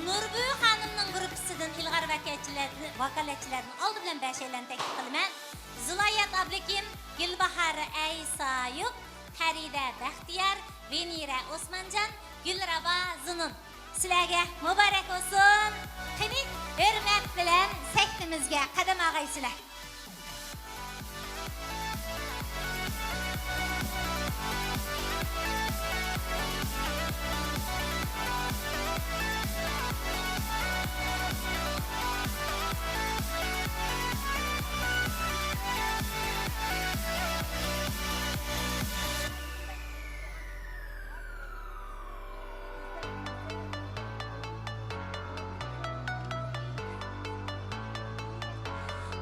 نۇربۈ خانىمنىڭ گۇرۇپپىسىدىن ئىلغار ۋاكالەتچىلەردىن، ۋاكالەتچىلەردىن ئالدى بىلەن بەشەيلەننى تەكلىپ قىلىمەن. زۇلايات ئابلىكىم، گۈلباھار ئەيسايۇپ، پەرىدە بەختىيار، ۋېنىرە ئوسمانجان، گۈلرابا زۇنۇن. سىلەرگە مۇبارەك بولسۇن. قېنى، ھۆرمەت بىلەن سەھنىمىزگە قەدەم ئالغايسىلەر.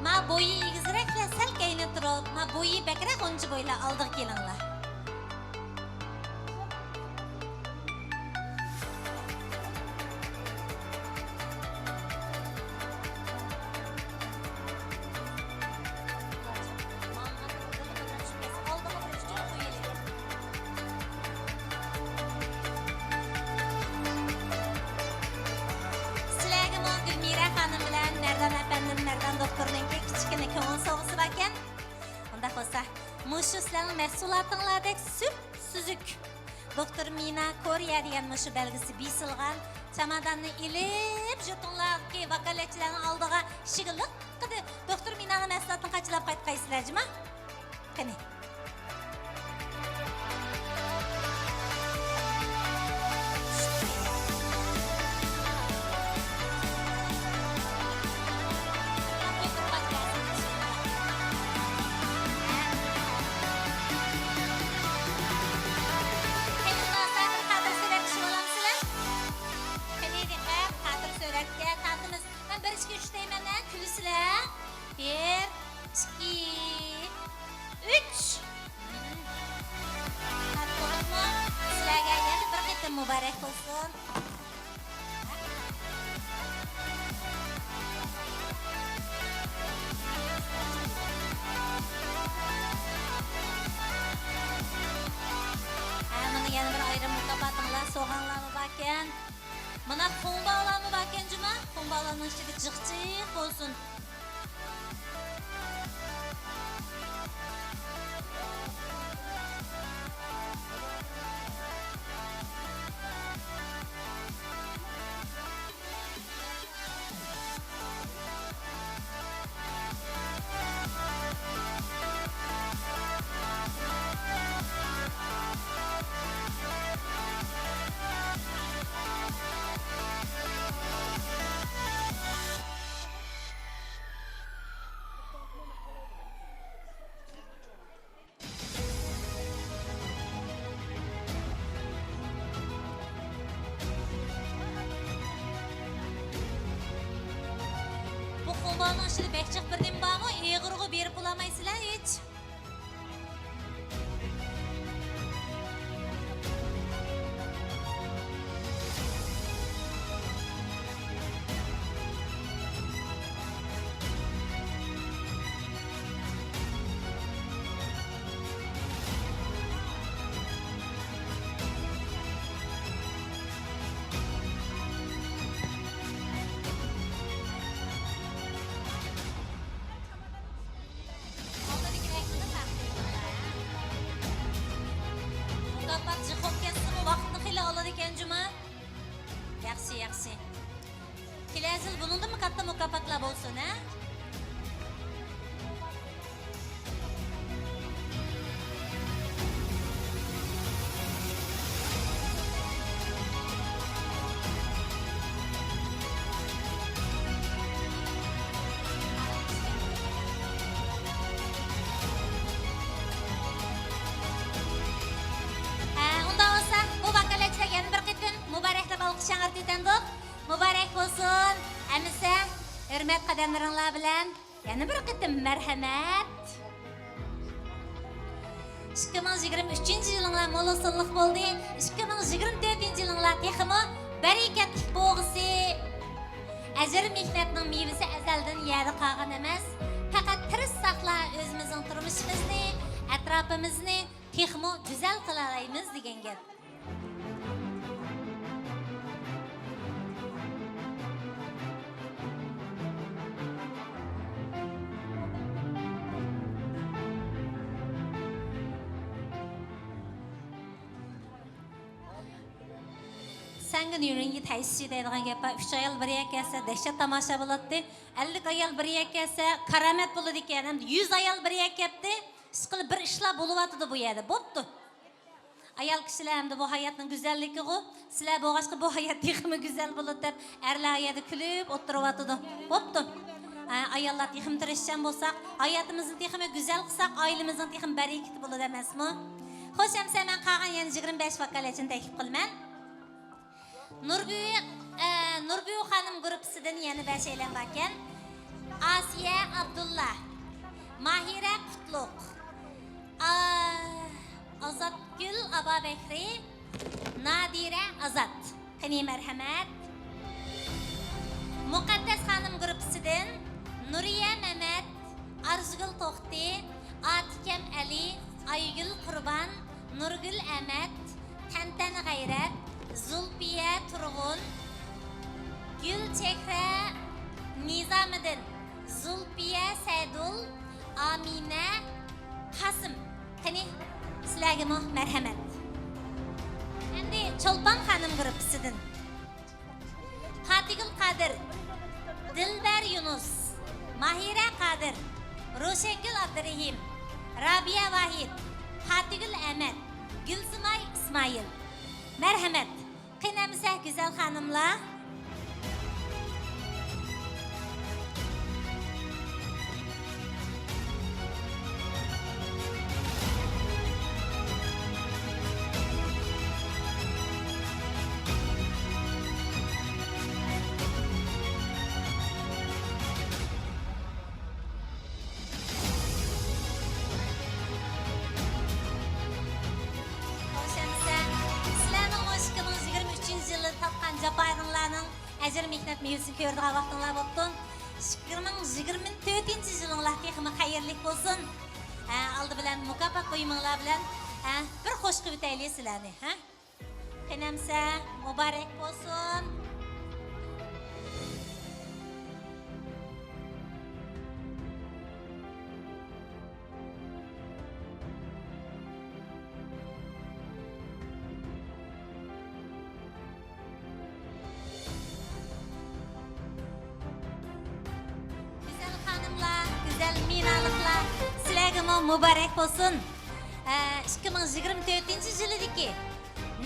ما بويى ئېگىزرەكلەر سەل كەينىدە تۇرۇپ، ما بويى بەكرەك غۇنچە بويلار ئالدىغا كېلىڭلار. سىلەرگىمۇ گۈلمىرە خانىم بىلەن مەردان ئەپەندىم، مەردان دوختۇرنىڭكى كىچىككىنە كۆڭۈل سوۋغىسى باركەن. ئۇنداق بولسا، مۇشۇ سىلەرنىڭ مەھسۇلاتىڭلاردەك سۈپسۈزۈك، دوختۇر مىنا كورېيە دېگەن مۇشۇ بەلگىسى بېسىلغان چاماداننى ئېلىپ، يۇرتۇڭلاردىكى ۋاكالەتچىلەرنىڭ ئالدىغا ئىشىكى لىققىدە دوختۇر مىنانىڭ مەھسۇلاتىنى قاچىلاپ قايتقايسىلەر جۇما. قېنى. قېنى، دىققەت، خاتىرە سۈرەتكە تارتىمىز. مەن بىر، ئىككى، ئۈچ دەيمەن، ھە، كۈلىسىلەر. بىر، ئىككى، ئۈچ. تارتتۇقمۇ؟ سىلەرگە يەنە بىر قېتىم مۇبارەك بولسۇن. ھە، مانا يەنە بىر ئايرىم مۇكاپاتىڭلار، سوغاڭلارمۇ باركەن. مانا خۇڭباۋلارمۇ باركەن جۇما. خۇڭباۋلارنىڭ ئىچىدە جىق جىق بولسۇن. ئىچىدە بەك جىق بىر نېمە بارمۇ؟ ئېغىرغۇ بېرىپ بولالمايسىلەر ھېچ. مۇكاپات جىق بولۇپ كەتسىمۇ، ۋاقىتنى خېلى ئالىدىكەن جۇما. ياخشى، ياخشى. كېلەر يىل بۇنىڭدىنمۇ كاتتا مۇكاپاتلار بولسۇن، ھە؟ ھە، ئۇنداق بولسا، بۇ ۋاكالەتچىلەرگە يەنە بىر قېتىم مۇبارەك دەپ ئالقىش ياڭرىتىۋېتەمدۇق. مۇبارەك بولسۇن. ئەمىسە، ھۆرمەت قەدەملىرىڭلار بىلەن يەنە بىر قېتىم مەرھەمەت. ئىككى مىڭ يىگىرمە ئۈچىنچى يىلىڭلار مول ھوسۇللۇق بولدى. ئىككى مىڭ يىگىرمە تۆتىنچى يىلىڭلار تېخىمۇ بەرىكەتلىك بولغۇسى. ئەجىر مېھنەتنىڭ مېۋىسى ئەزەلدىن يەردە قالغان ئەمەس. پەقەت تىرىشساقلا ئۆزىمىزنىڭ تۇرمۇشىمىزنى، ئەتراپىمىزنى تېخىمۇ گۈزەل قىلالايمىز دېگەن گەپ. سەڭگە نۈرىنگە تەيشى دەيدىغان گەپ بار. ئۈچ ئايال بىر يەرگە كەلسە دەھشەت تاماشا بولاتتى. ئەللىك ئايال بىر يەرگە كەلسە كارامەت بولىدىكەن. ئەمدى يۈز ئايال بىر يەرگە كەپتۇ. ئىشقىلىپ بىر ئىشلار بولۇۋاتىدۇ بۇ يەردە. بوپتۇ. ئايال كىشىلەر ئەمدى بۇ ھاياتنىڭ گۈزەللىكىغۇ. سىلەر بولغاچقا بۇ ھايات تېخىمۇ گۈزەل بولىدۇ دەپ ئەرلەر ئۇ يەردە كۈلۈپ ئولتۇرۇۋاتىدۇ. بوپتۇ. ئە، ئاياللار تېخىمۇ تىرىشچان بولساق، ھاياتىمىزنى تېخىمۇ گۈزەل قىلساق، ئائىلىمىزنىڭ تېخىمۇ بەرىكىتى بولىدۇ ئەمەسمۇ؟ خوش، ئەمسە مەن قالغان يەنە يىگىرمە بەش ۋاكالەتچىنى تەكلىپ قىلىمەن. نۇربۈۋى، ئە، نۇربۈۋى خانىم گۇرۇپپىسىدىن يەنە بەشەيلەن باركەن. ئاسىيە ئابدۇللا، ماھىرە قۇتلۇق، ئا-، ئازاتگۈل ئابابەكرى، نادىرە ئازات. قېنى، مەرھەمەت. مۇقەددەس خانىم گۇرۇپپىسىدىن نۇرىيە مەمەت، ئارزۇگۈل توختى، ئاتىكەم ئەلى، ئايگۈل قۇربان، نۇرگۈل ئەمەت، تەنتەنە غەيرەت، زۇلپىيە تۇرغۇن، گۈلچېھرە نىزامىدىن، زۇلپىيە سەيدۇل، ئامىنە قاسىم. قېنى، سىلەرگىمۇ مەرھەمەت. ئەمدى چولپان خانىم گۇرۇپپىسىدىن. پاتىگۈل قادىر، دىلبەر يۇنۇس، ماھىرە قادىر، روشەنگۈل ئابدۇرېھىم، رابىيە ۋاھىت، پاتىگۈل ئەمەت، گۈلسىماي ئىسمائىل. مەرھەمەت. قېنى ئەمىسە، گۈزەل خانىملار. خوش ئەمىسە، سىلەرنىڭ مۇشۇ ئىككى مىڭ يىگىرمە ئۈچىنچى يىلدا تارتقان جاپالىرىڭلارنىڭ ئەجىر مېھنەت مېۋىسىنى كۆرىدىغان ۋاقتىڭلار بوپتۇ. ئىككى مىڭ يىگىرمە تۆتىنچى يىلىڭلار تېخىمۇ خەيرلىك بولسۇن. ھە، ئالدى بىلەن مۇكاپات بۇيۇمىڭلار بىلەن، ھە، بىر خوش قىلىۋېتەيلى سىلەرنى، ھە. قېنى ئەمىسە، مۇبارەك بولسۇن. گۈزەل خانىملار، گۈزەل مىنالىقلار، سىلەرگىمۇ مۇبارەك بولسۇن. ئە، ئىككى مىڭ يىگىرمە تۆتىنچى يىلىدىكى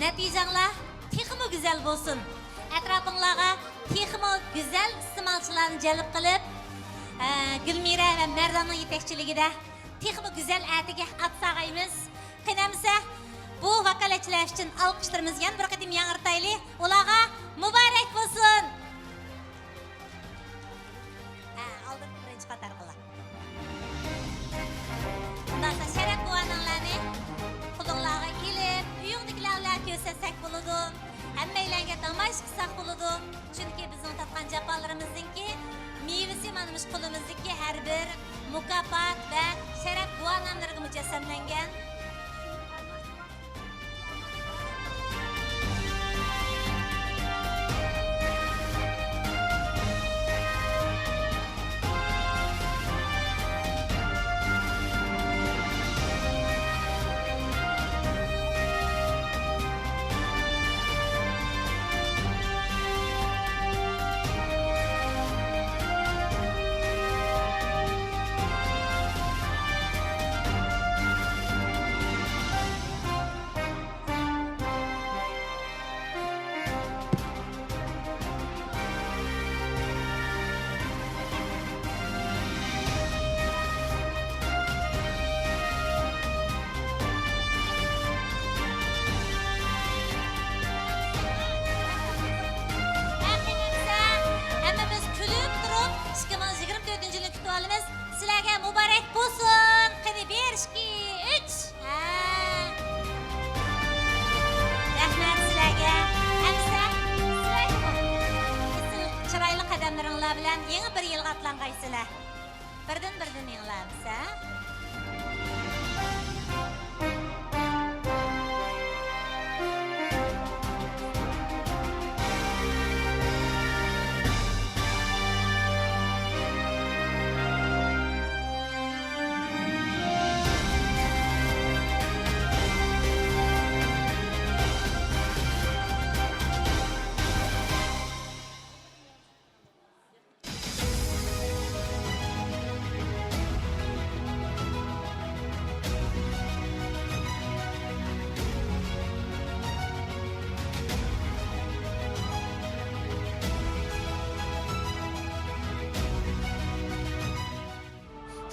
نەتىجەڭلار تېخىمۇ گۈزەل بولسۇن. ئەتراپىڭلارغا تېخىمۇ گۈزەل ئىستېمالچىلارنى جەلپ قىلىپ، ئە، گۈلمىرە ۋە مەرداننىڭ يېتەكچىلىكىدە تېخىمۇ گۈزەل ئەتىگە ئات ساغايمىز. قېنى ئەمىسە، بۇ ۋاكالەتچىلەر ئۈچۈن ئالقىشلىرىمىزنى يەنە بىر قېتىم ياڭرىتايلى. ئۇلارغا مۇبارەك بولسۇن! ھە، ئالدىنقى بىرىنچى سەملەنگەن. ھەممىمىز كۈلۈپ تۇرۇپ، ئىككى مىڭ يىگىرمە تۆتىنچى يىلنى كۈتۈۋالىمىز. سىلەرگە مۇبارەك بولسۇن! قېنى، بىر، ئىككى، ئۈچ! ھە. رەھمەت سىلەرگە. ئەمىسە سىلەرگىمۇ ئېسىل چىرايلىق قەدەملىرىڭلار بىلەن يېڭى بىر يىلغا ئاتلانغايسىلەر. بىردىن-بىردىن يېڭىلار ئەمىسە.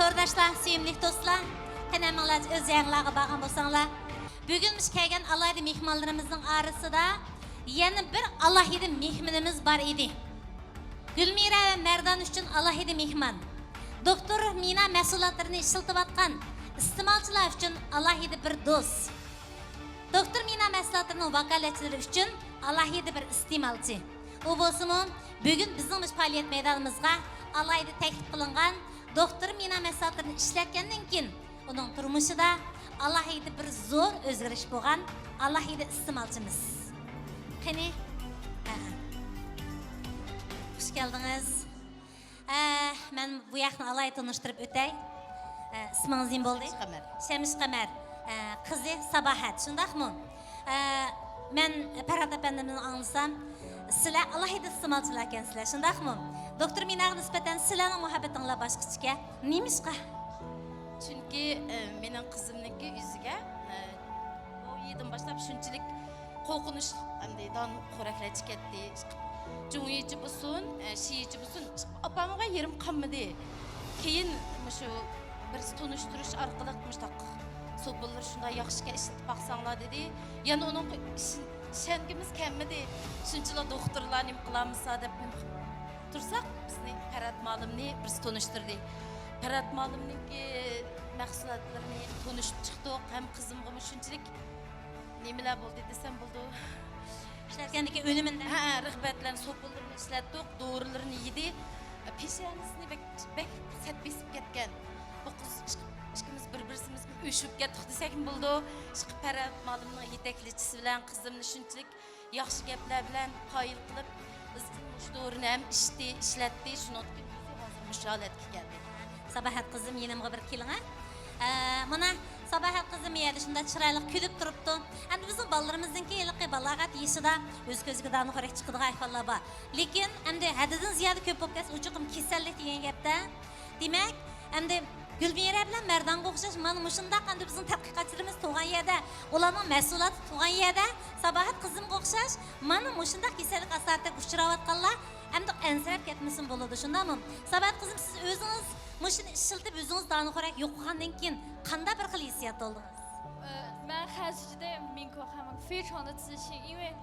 تورداشلار، سۆيۈملۈك دوستلار، قېنى ھەممىڭلار ئۆز جايىڭلارغا بارغان بولساڭلار. بۈگۈن مۇشۇ كەلگەن ئالاھىدە مېھمانلىرىمىزنىڭ ئارىسىدا يەنە بىر ئالاھىدە مېھمىنىمىز بار ئىدى. گۈلمىرە ۋە مەردان ئۈچۈن ئالاھىدە مېھمان. دوكتور مىنا مەھسۇلاتلىرىنى ئىشلىتىۋاتقان ئىستېمالچىلار ئۈچۈن ئالاھىدە بىر دوست. دوكتور مىنا مەھسۇلاتلىرىنىڭ ۋاكالەتچىلىرى ئۈچۈن ئالاھىدە بىر ئىستېمالچى. ئۇ بولسىمۇ بۈگۈن بىزنىڭ مۇشۇ پائالىيەت مەيدانىمىزغا ئالاھىدە تەكلىپ قىلىنغان، دوكتور مىنا مەھسۇلاتلىرىنى ئىشلەتكەندىن كېيىن ئۇنىڭ تۇرمۇشىدا ئالاھىدە بىر زور ئۆزگىرىش بولغان ئالاھىدە ئىستېمالچىمىز. قېنى؟ ھە. خۇش كەلدىڭىز. ئە، مەن بۇ ياقنى ئالاھىدە تونۇشتۇرۇپ ئۆتەي. ئە، ئىسمىڭىز نېمە بولدى؟ شەمشى قەمەر. شەمشى قەمەر. ئە، قىزى ساباھەت، شۇنداقمۇ؟ ئە، مەن پەرھات ئەپەندىمدىن ئاڭلىسام، سىلەر ئالاھىدە ئىستېمالچىلار ئىكەنسىلەر، شۇنداقمۇ؟ دوكتور مىناغا نىسبەتەن سىلەرنىڭ مۇھەببىتىڭلار باشقىچە ئىكەن. نېمىشقا؟ چۈنكى، ئە، مېنىڭ قىزىمنىڭكى يۈزىگە، ئە، بويىدىن باشلاپ شۇنچىلىك قورقۇنچلۇق ئەمدى دان خورەكلەر چىقەتتى. جۇڭيىچى بولسۇن، ئە، شىيىچى بولسۇن، ئاپامغا يېرىم قالمىدى. كېيىن مۇشۇ بىرسى تونۇشتۇرۇش ئارقىلىق مۇشۇنداق سوپۇنلىرى شۇنداق ياخشىكەن، ئىشلىتىپ باقساڭلار دېدى. يەنە ئۇنىڭغا ئىش-، ئىشەنگۈمىز كەلمىدى. شۇنچىلا دوختۇرلار نېمە قىلالمىسا دەپ نېمە قىلىپ تۇرساق، بىزنى پەرھات مۇئەللىمنى بىرسى تونۇشتۇردى. پەرھات مۇئەللىمنىڭكى مەھسۇلاتلىرىنى تونۇشۇپ چىقتۇق. ھەم قىزىمغىمۇ شۇنچىلىك نېمىلەر بولدى دېسەم بولىدۇ. ئىشلەتكەندىكى ئۈنۈمىنى. ھە، رىغبەتلەن سوپۇنلىرىنى ئىشلەتتۇق، دورىلىرىنى يېدى. پېشانىسىنى بەك، بەك سەت بېسىپ كەتكەن. بۇ قىز ئىك-، ئىككىمىز بىر-بىرسىمىزگە ئۆچۈپ كەتتۇق دېسەكمۇ بولىدۇ. ئىشقىلىپ پەرھات مۇئەللىمنىڭ يېتەكلىشىسى بىلەن قىزىمنى شۇنچىلىك ياخشى گەپلەر بىلەن قايىل قىلىپ، ئىزچىل مۇشۇ دورىنى ھەم ئىچتى، ئىشلەتتى، شۇنىڭدىن كېيىن ئۆزى ھازىر مۇشۇ ھالەتكە كەلدى. ساباھەت قىزىم، يېنىمغا بىر كېلىڭە. ئە، مانا، ساباھەت قىزىم يەردە شۇنداق چىرايلىق كۈلۈپ تۇرۇپتۇ. ئەمدى بىزنىڭ بالىلىرىمىزنىڭكى ھېلىقى بالاغەت يېشىدا ئۆز كۆزىگە دانىخورەك چىقىدىغان ئەھۋاللار بار. لېكىن ئەمدى ھەددىدىن زىيادە كۆپ بولۇپ كەتسە، ئۇ چوقۇم كېسەللىك دېگەن گەپتە. دېمەك، ئەمدى گۈلمىرە بىلەن مەردانغا ئوخشاش، مانا مۇشۇنداق ئەمدى بىزنىڭ تەتقىقاتچىلىرىمىز تۇغان يەردە، ئۇلارنىڭ مەھسۇلاتى تۇغان يەردە، ساباھەت قىزىمغا ئوخشاش، مانا مۇشۇنداق كېسەللىك ئاسارىتىگە ئۇچراۋاتقانلار ئەمدى ئەنسىرەپ كەتمىسىمۇ بولىدۇ، شۇنداقمۇ؟ ساباھەت قىزىم، سىز ئۆزىڭىز مۇشۇنى ئىشلىتىپ، ئۆزىڭىز دانىخورەك يوقىغاندىن كېيىن قانداق بىر خىل ھېسسىياتتا بولدىڭىز؟ 呃，蛮开心的，明可他们非常的自信，因为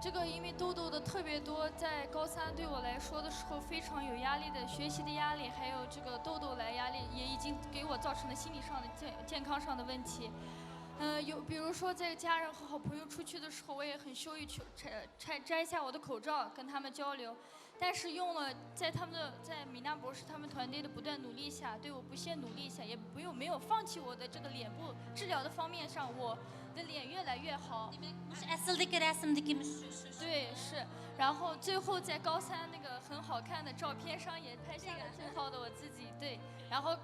这个因为痘痘的特别多，在高三对我来说的时候非常有压力的，学习的压力，还有这个痘痘来压力，也已经给我造成了心理上的健健康上的问题。呃，有比如说在家人和好朋友出去的时候，我也很羞于去摘摘摘下我的口罩跟他们交流。但是用了在他们的在米娜博士他们团队的不断努力下，对我不懈努力下，也没有没有放弃我的这个脸部治疗的方面上，我的脸越来越好。 دېمەك، مۇشۇ ئەسلىدىكى رەسىمدىكى مۇشۇ. 对，是。然后最后在高三那个很好看的照片上也拍下了最好的我自己。对，然后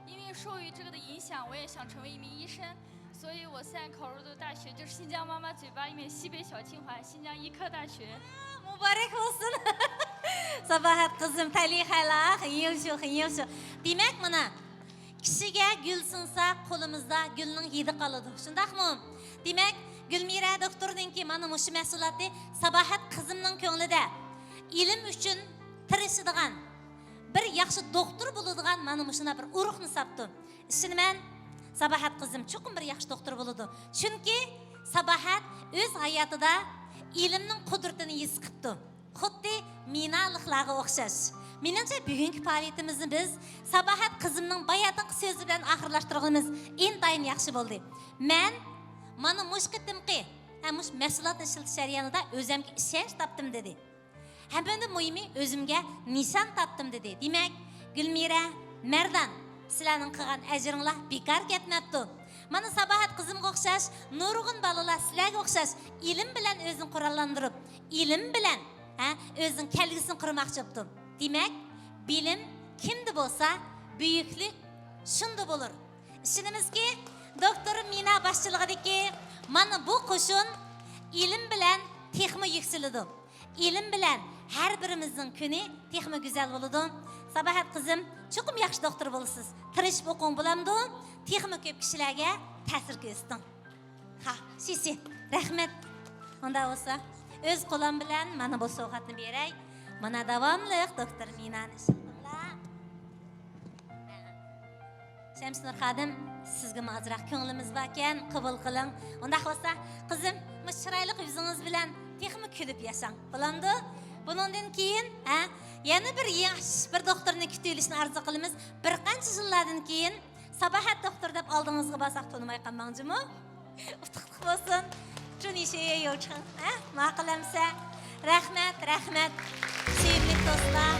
因为受于这个的影响，我也想成为一名医生，所以我现在考入的大学就是新疆妈妈嘴巴里面西北小清华新疆医科大学。 مۇبارەك بولسۇن. ساباھەت قىزىم، تەلىي خەيلى، خېيىم شۇ، خېيىم شۇ. دېمەك، مانا، كىشىگە گۈل سۇنسا، قولىمىزدا گۈلنىڭ ھىدى قالىدۇ. شۇنداقمۇ؟ دېمەك، گۈلمىرە دوختۇرنىڭكى مانا مۇشۇ مەھسۇلاتى ساباھەت قىزىمنىڭ كۆڭلىدە ئىلىم ئۈچۈن تىرىشىدىغان، بىر ياخشى دوختۇر بولىدىغان مانا مۇشۇنداق بىر ئۇرۇقنى ساپتۇ. ئىشىنىمەن، ساباھەت قىزىم چوقۇم بىر ياخشى دوختۇر بولىدۇ. چۈنكى ساباھەت ئۆز ھاياتىدا ئىلىمنىڭ قۇدرىتىنى ھېس قىپتۇ. خۇددى مىنالىقلارغا ئوخشاش. مېنىڭچە، بۈگۈنكى پائالىيىتىمىزنى بىز ساباھەت قىزىمنىڭ باياتىنقى سۆزى بىلەن ئاخىرلاشتۇرغىنىمىز ئىنتايىن ياخشى بولدى. مەن مانا مۇشۇ قېتىمقى، ھە، مۇشۇ مەھسۇلاتنى ئىشلىتىش جەريانىدا ئۆزۈمگە ئىشەنچ تاپتىم، دېدى. ھەم ئەمدى مۇھىمى ئۆزۈمگە نىشان تاپتىم، دېدى. دېمەك، گۈلمىرە، مەردان، سىلەرنىڭ قىلغان ئەجرىڭلار بىكار كەتمەپتۇ. مانا ساباھەت قىزىمغا ئوخشاش نۇرغۇن بالىلار سىلەرگە ئوخشاش ئىلىم بىلەن ئۆزىنى قوراللاندۇرۇپ، ئىلىم بىلەن، ھە، ئۆزىنىڭ كەلگۈسىنى قۇرماقچى بوپتۇ. دېمەك، بىلىم كىمدە بولسا، بۈيۈكلۈك شۇندا بولۇر. ئىشىنىمىزكى، دوكتور مىنا باشچىلىقىدىكى مانا بۇ قوشۇن ئىلىم بىلەن تېخىمۇ يۈكسىلىدۇ. ئىلىم بىلەن ھەر بىرىمىزنىڭ كۈنى تېخىمۇ گۈزەل بولىدۇ. ساباھەت قىزىم، چوقۇم ياخشى دوختۇر بولىسىز. تىرىشىپ ئوقۇڭ، بولامدۇ؟ تېخىمۇ كۆپ كىشىلەرگە تەسىر كۆرسىتىڭ. ھا، شىشى، رەھمەت. ئۇنداق بولسا، ئۆز قولۇم بىلەن مانا بۇ سوۋغاتنى بېرەي. مانا داۋاملىق دوكتور مىنانى ئىشلىتىڭلار. شەمسىنۇر خادىم، سىزگىمۇ ئازراق كۆڭلىمىز باركەن، قوبۇل قىلىڭ. ئۇنداق بولسا، قىزىم، مۇشۇ چىرايلىق يۈزىڭىز بىلەن تېخىمۇ كۈلۈپ ياشاڭ. بولامدۇ؟ بۇنىڭدىن كېيىن، ھە، يەنە بىر ياخشى بىر دوختۇرنى كۈتۈۋېلىشنى ئارزۇ قىلىمىز. بىر قانچە يىللاردىن كېيىن ساباھەت دوختۇر دەپ ئالدىڭىزغا بارساق تونۇماي قالماڭ جۇمۇ. ئۇتۇقلۇق بولسۇن. 祝你学业有成. ھە؟ ماقۇل ئەمسە. رەھمەت، رەھمەت. سۆيۈملۈك دوستلار.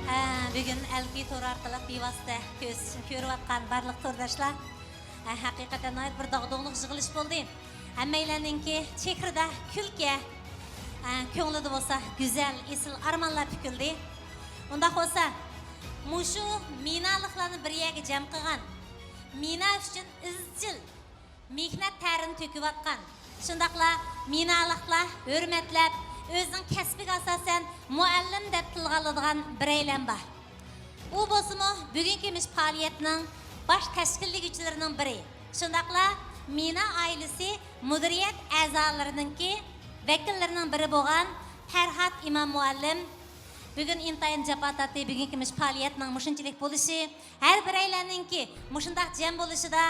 ھە، بۈگۈن ئەلكى تور ئارقىلىق بىۋاسىتە كۆز-، كۆرۈۋاتقان بارلىق تورداشلار. ھە، ھەقىقەتەن ناھايىتى بىر داغدۇغىلىق يىغىلىش بولدى. ھەممەيلەننىڭكى چېھرىدە كۈلكە، ھە، كۆڭلىدە بولسا گۈزەل، ئېسىل ئارمانلار پۈكۈلدى. ئۇنداق بولسا، مۇشۇ مىنالىقلارنى بىر يەرگە جەم قىلغان، مىنا ئۈچۈن ئىزچىل مېھنەت تەرىنى تۆكۈۋاتقان، شۇنداقلا مىنالىقلار ھۆرمەتلەپ، ئۆزىنىڭ كەسپىگە ئاساسەن مۇئەللىم دەپ تىلغا ئالىدىغان بىرەيلەن بار. ئۇ بولسىمۇ بۈگۈنكى مۇشۇ پائالىيەتنىڭ باش تەشكىللىگۈچىلىرىنىڭ بىرى، شۇنداقلا مىنا ئائىلىسى مۇدىرىيەت ئەزالىرىنىڭكى ۋەكىللىرىنىڭ بىرى بولغان پەرھات ئىمام مۇئەللىم بۈگۈن ئىنتايىن جاپا تارتتى. بۈگۈنكى مۇشۇ پائالىيەتنىڭ مۇشۇنچىلىك بولۇشى، ھەر بىرەيلەننىڭكى مۇشۇنداق جەم بولۇشىدا،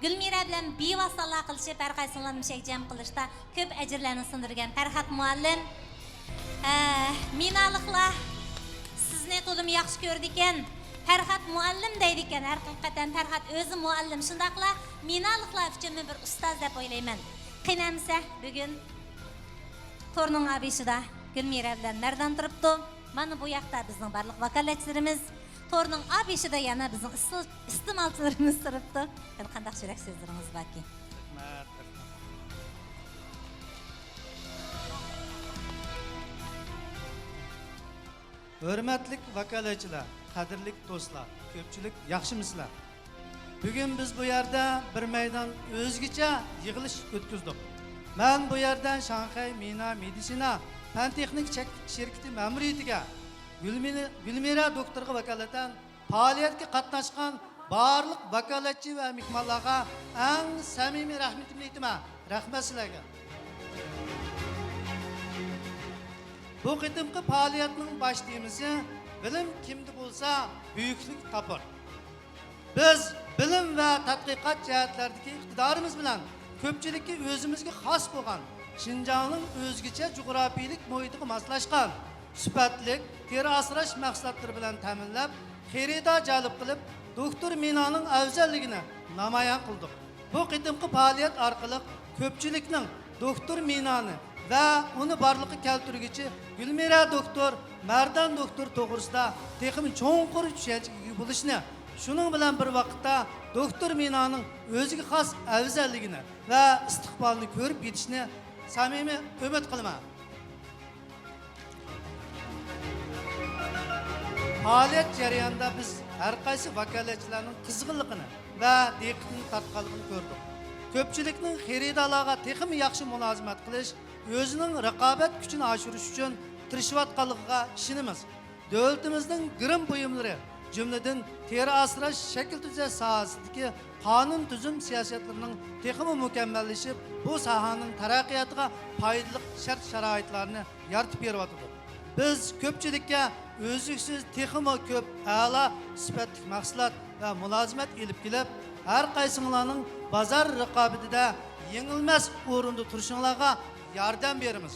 گۈلمىرە بىلەن بىۋاسىتە ئالاقىلىشىپ، ھەر قايسىڭلارنى مۇشۇ جەم قىلىشتا كۆپ ئەجىرلەرنى سىڭدۈرگەن پەرھات مۇئەللىم، ئە، مىنالىقلار سىزنى تولىمۇ ياخشى كۆرىدىكەن، پەرھات مۇئەللىم دەيدىكەن. ھەر ھەقىقەتەن پەرھات ئۆزى مۇئەللىم، شۇنداقلا مىنالىقلار ئۈچۈنمۇ بىر ئۇستاز دەپ ئويلايمەن. قېنى ئەمسە، بۈگۈن تورنىڭ ئا بېشىدا گۈلمىرە بىلەن مەردان تۇرۇپتۇ. مانا بۇ ياقتا بىزنىڭ بارلىق ۋاكالەتچىلىرىمىز، تورنىڭ ئا بېشىدا يەنە بىزنىڭ ئىستىل-، ئىستېمالچىلىرىمىز تۇرۇپتۇ. قېنى، قانداق يۈرەك سۆزلىرىڭىز باركى؟ رەھمەت، رەھمەت. ھۆرمەتلىك ۋاكالەتچىلەر، قەدىرلىك دوستلار، كۆپچىلىك ياخشىمۇسىلەر؟ بۈگۈن بىز بۇ يەردە بىر مەيدان ئۆزگىچە يىغىلىش ئۆتكۈزدۇق. مەن بۇ يەردە شاڭخەي مىنا مېدىتسىنا پەن تېخنىك چەكلىك شىركىتى مەمۇرىيىتىگە، گۈلمىنە-، گۈلمىرە دوكتورغا ۋاكالىتەن پائالىيەتكە قاتناشقان بارلىق ۋاكالەتچى ۋە مېھمانلارغا ئەڭ سەمىمىي رەھمىتىمنى ئېيتىمەن. رەھمەت سىلەرگە. بۇ قېتىمقى پائالىيەتنىڭ باش تېمىسى «بىلىم كىمدە بولسا، بۈيۈكلۈك تاپار». بىز بىلىم ۋە تەتقىقات جەھەتلەردىكى ئىقتىدارىمىز بىلەن كۆپچىلىككە ئۆزىمىزگە خاس بولغان، شىنجاڭنىڭ ئۆزگىچە جۇغراپىيىلىك مۇھىتىغا ماسلاشقان، سۈپەتلىك تېرە ئاسراش مەھسۇلاتلىرى بىلەن تەمىنلەپ، خېرىدار جەلپ قىلىپ، دوكتور مىنانىڭ ئەۋزەللىكىنى نامايان قىلدۇق. بۇ قېتىمقى پائالىيەت ئارقىلىق كۆپچىلىكنىڭ دوكتور مىنانى ۋە ئۇنى بارلىققا كەلتۈرگۈچى گۈلمىرە دوكتور، مەردان دوكتور توغرىسىدا تېخىمۇ چوڭقۇر چۈشەنچىگە ئىگە بولۇشنى، شۇنىڭ بىلەن بىر ۋاقىتتا دوكتور مىنانىڭ ئۆزىگە خاس ئەۋزەللىكىنى ۋە ئىستىقبالىنى كۆرۈپ يېتىشنى سەمىمىي ئۈمىد قىلىمەن. پائالىيەت جەريانىدا بىز ھەرقايسى ۋاكالەتچىلەرنىڭ قىزغىنلىقىنى ۋە دىققىتىنى تارتقانلىقىنى كۆردۇق. كۆپچىلىكنىڭ خېرىدارلارغا تېخىمۇ ياخشى مۇلازىمەت قىلىش، ئۆزىنىڭ رىقابەت كۈچىنى ئاشۇرۇش ئۈچۈن تىرىشىۋاتقانلىقىغا ئىشىنىمىز. دۆلىتىمىزنىڭ گىرىم بۇيۇملىرى، جۈملىدىن تېرە ئاسراش، شەكىل تۈزەش ساھەسىدىكى قانۇن تۈزۈم سىياسەتلىرىنىڭ تېخىمۇ مۇكەممەللىشىپ، بۇ ساھەنىڭ تەرەققىياتىغا پايدىلىق شەرت شارائىتلارنى يارىتىپ بېرىۋاتىدۇ. بىز كۆپچىلىككە ئۈزلۈكسىز تېخىمۇ كۆپ ئەلا سۈپەتلىك مەھسۇلات ۋە مۇلازىمەت ئېلىپ كېلىپ، ھەر قايسىڭلارنىڭ بازار رىقابىتىدە يېڭىلمەس ئورۇندا تۇرۇشۇڭلارغا ياردەم بېرىمىز.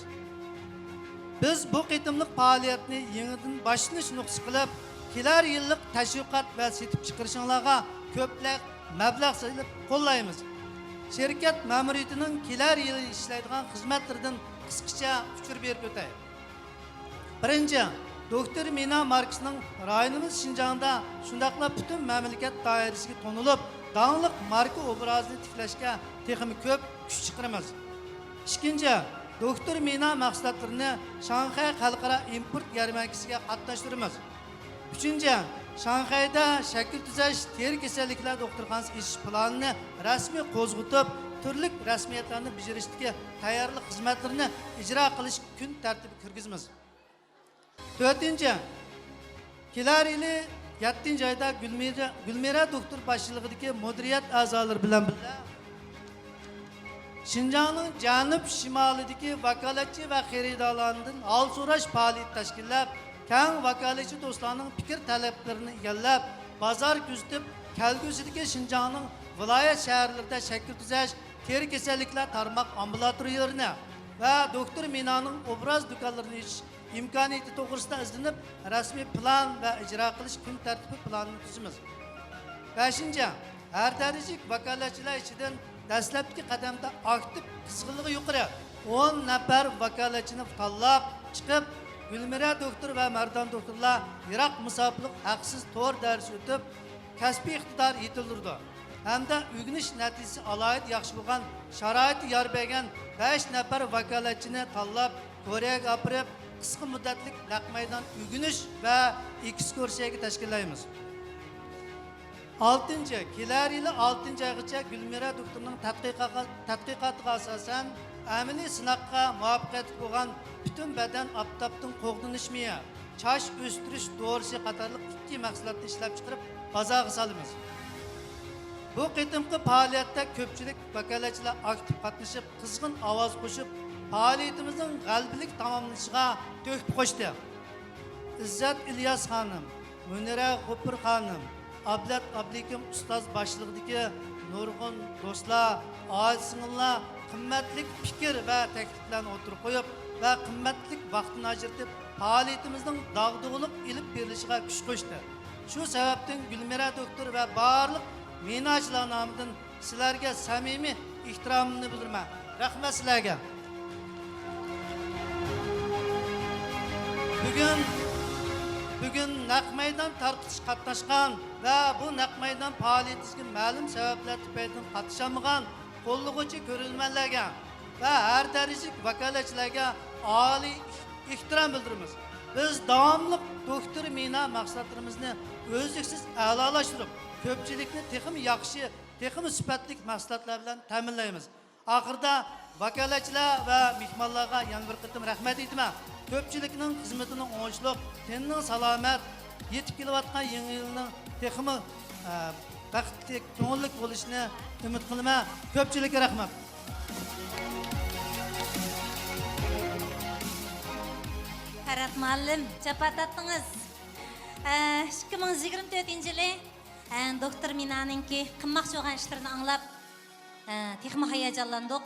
بىز بۇ قېتىملىق پائالىيەتنى يېڭىدىن باشلىنىش نۇقتىسى قىلىپ، كېلەر يىللىق تەشۋىقات ۋە سېتىپ چىقىرىشىڭلارغا كۆپلەپ مەبلەغ سېلىپ قوللايمىز. شىركەت مەمۇرىيىتىنىڭ كېلەر يىلى ئىشلەيدىغان خىزمەتلىرىدىن قىسقىچە ئۇچۇر بېرىپ ئۆتەي. بىرىنچى، دوكتور مىنا ماركىسىنىڭ رايونىمىز شىنجاڭدا، شۇنداقلا پۈتۈن مەملىكەت دائىرىسىگە تونۇلۇپ، داڭلىق ماركا ئوبرازىنى تىكلەشكە تېخىمۇ كۆپ كۈچ چىقىرىمىز. ئىككىنچى، دوكتور مىنا مەھسۇلاتلىرىنى شاڭخەي خەلقئارا ئىمپورت يەرمەنكىسىگە قاتناشتۇرىمىز. ئۈچىنچى، شاڭخەيدە شەكىل تۈزەش، تېرە كېسەللىكلەر دوختۇرخانىسى ئېچىش پىلانىنى رەسمىي قوزغىتىپ، تۈرلۈك رەسمىيەتلەرنى بېجىرىشتىكى تەييارلىق خىزمەتلىرىنى ئىجرا قىلىش كۈن تەرتىپىگە كىرگۈزىمىز. تۆتىنچى، كېلەر يىلى يەتتىنچى ئايدا گۈلمىرە، گۈلمىرە دوكتور باشچىلىقىدىكى مۇدىرىيەت ئەزالىرى بىلەن بىللە، شىنجاڭنىڭ جەنۇب شىمالىدىكى ۋاكالەتچى ۋە خېرىدارلاردىن ھال سوراش پائالىيىتى تەشكىللەپ، كەڭ ۋاكالەتچى دوستلارنىڭ پىكىر تەلەپلىرىنى ئىگىلەپ، بازار كۆزىتىپ، كەلگۈسىدىكى شىنجاڭنىڭ ۋىلايەت شەھەرلىرىدە شەكىل تۈزەش، تېرە كېسەللىكلەر تارماق ئامبۇلاتورىيەلىرىنى ۋە دوكتور مىنانىڭ ئوبراز دۇكانلىرىنى ئېچىش ئىمكانىيىتى توغرىسىدا ئىزدىنىپ، رەسمىي پىلان ۋە ئىجرا قىلىش كۈن تەرتىپى پىلانىنى تۈزىمىز. بەشىنچى، ھەر دەرىجىلىك ۋاكالەتچىلەر ئىچىدىن دەسلەپكى قەدەمدە ئاكتىپ، قىزغىنلىقى يۇقىرى ئون نەپەر ۋاكالەتچىنى تاللاپ چىقىپ، گۈلمىرە دوكتور ۋە مەردان دوكتورلار يىراق مۇساپىلىق ھەقسىز تور دەرسى ئۆتۈپ، كەسپىي ئىقتىدار يېتىلدۈرىدۇ ھەمدە ئۆگىنىش نەتىجىسى ئالاھىدە ياخشى بولغان، شارائىتى يار بەرگەن بەش نەپەر ۋاكالەتچىنى تاللاپ، كورېيەگە ئاپىرىپ، قىسقا مۇددەتلىك نەق مەيدان ئۆگىنىش ۋە ئېكسكۇرسىيەگە تەشكىللەيمىز. ئالتىنچى، كېلەر يىلى ئالتىنچى ئايغىچە گۈلمىرە دوكتورنىڭ تەتقىقاتىغا، تەتقىقاتىغا ئاساسەن، ئەمەلىي سىناققا مۇۋەپپەقىيەتلىك بولغان پۈتۈن بەدەن ئاپتاپتىن قوغدىنىش مېيى، چاچ ئۆستۈرۈش دورىسى قاتارلىق ئىككى مەھسۇلاتنى ئىشلەپچىقىرىپ، بازارغا سالىمىز. بۇ قېتىمقى پائالىيەتتە كۆپچىلىك ۋاكالەتچىلەر ئاكتىپ قاتنىشىپ، قىزغىن ئاۋاز قوشۇپ، پائالىيىتىمىزنىڭ غەلىبىلىك تاماملىنىشىغا تۆھپە قوشتى. ئىززەت ئىلياس خانىم، مۇنىرە غوپۇر خانىم، ئابلەت ئابلىكىم ئۇستاز باشچىلىقىدىكى نۇرغۇن دوستلار، ئاچا-سىڭىللار قىممەتلىك پىكىر ۋە تەكلىپلەرنى ئوتتۇرىغا قويۇپ ۋە قىممەتلىك ۋاقتىنى ئاجرىتىپ، پائالىيىتىمىزنىڭ داغدۇغىلىق ئېلىپ بېرىلىشىغا كۈچ قوشتى. شۇ سەۋەبتىن گۈلمىرە دوكتور ۋە بارلىق مىناچىلار نامىدىن سىلەرگە سەمىمىي ئېھتىرامىمنى بىلدۈرىمەن. رەھمەت سىلەرگە. بۈگۈن، بۈگۈن نەق مەيدان تارقىتىش قاتناشقان ۋە بۇ نەق مەيدان پائالىيىتىگە مەلۇم سەۋەبلەر تۈپەيلىدىن قاتنىشالمىغان قوللىغۇچى كۆرۈرمەنلەرگە ۋە ھەر دەرىجىلىك ۋاكالەتچىلەرگە ئالىي ئېھتىرام بىلدۈرىمىز. بىز داۋاملىق دوكتور مىنا مەھسۇلاتلىرىمىزنى ئۈزلۈكسىز ئەلالاشتۇرۇپ، كۆپچىلىكنى تېخىمۇ ياخشى، تېخىمۇ سۈپەتلىك مەھسۇلاتلار بىلەن تەمىنلەيمىز. ئاخىرىدا ۋاكالەتچىلەر ۋە مېھمانلارغا يەنە بىر قېتىم رەھمەت ئېيتىمەن. كۆپچىلىكنىڭ خىزمىتىنىڭ ئوڭۇشلۇق، تېنىنىڭ سالامەت، يېتىپ كېلىۋاتقان يېڭى يىلنىڭ تېخىمۇ، ئە، بەختلىك، كۆڭۈللۈك بولۇشىنى ئۈمىد قىلىمەن. كۆپچىلىككە رەھمەت. پەرھات مۇئەللىم، جاپا تارتتىڭىز. ئە، ئىككى مىڭ يىگىرمە تۆتىنچى يىلى، ئە، دوكتور مىنانىڭكى قىلماقچى بولغان ئىشلىرىنى ئاڭلاپ، ئە، تېخىمۇ ھاياجانلاندۇق.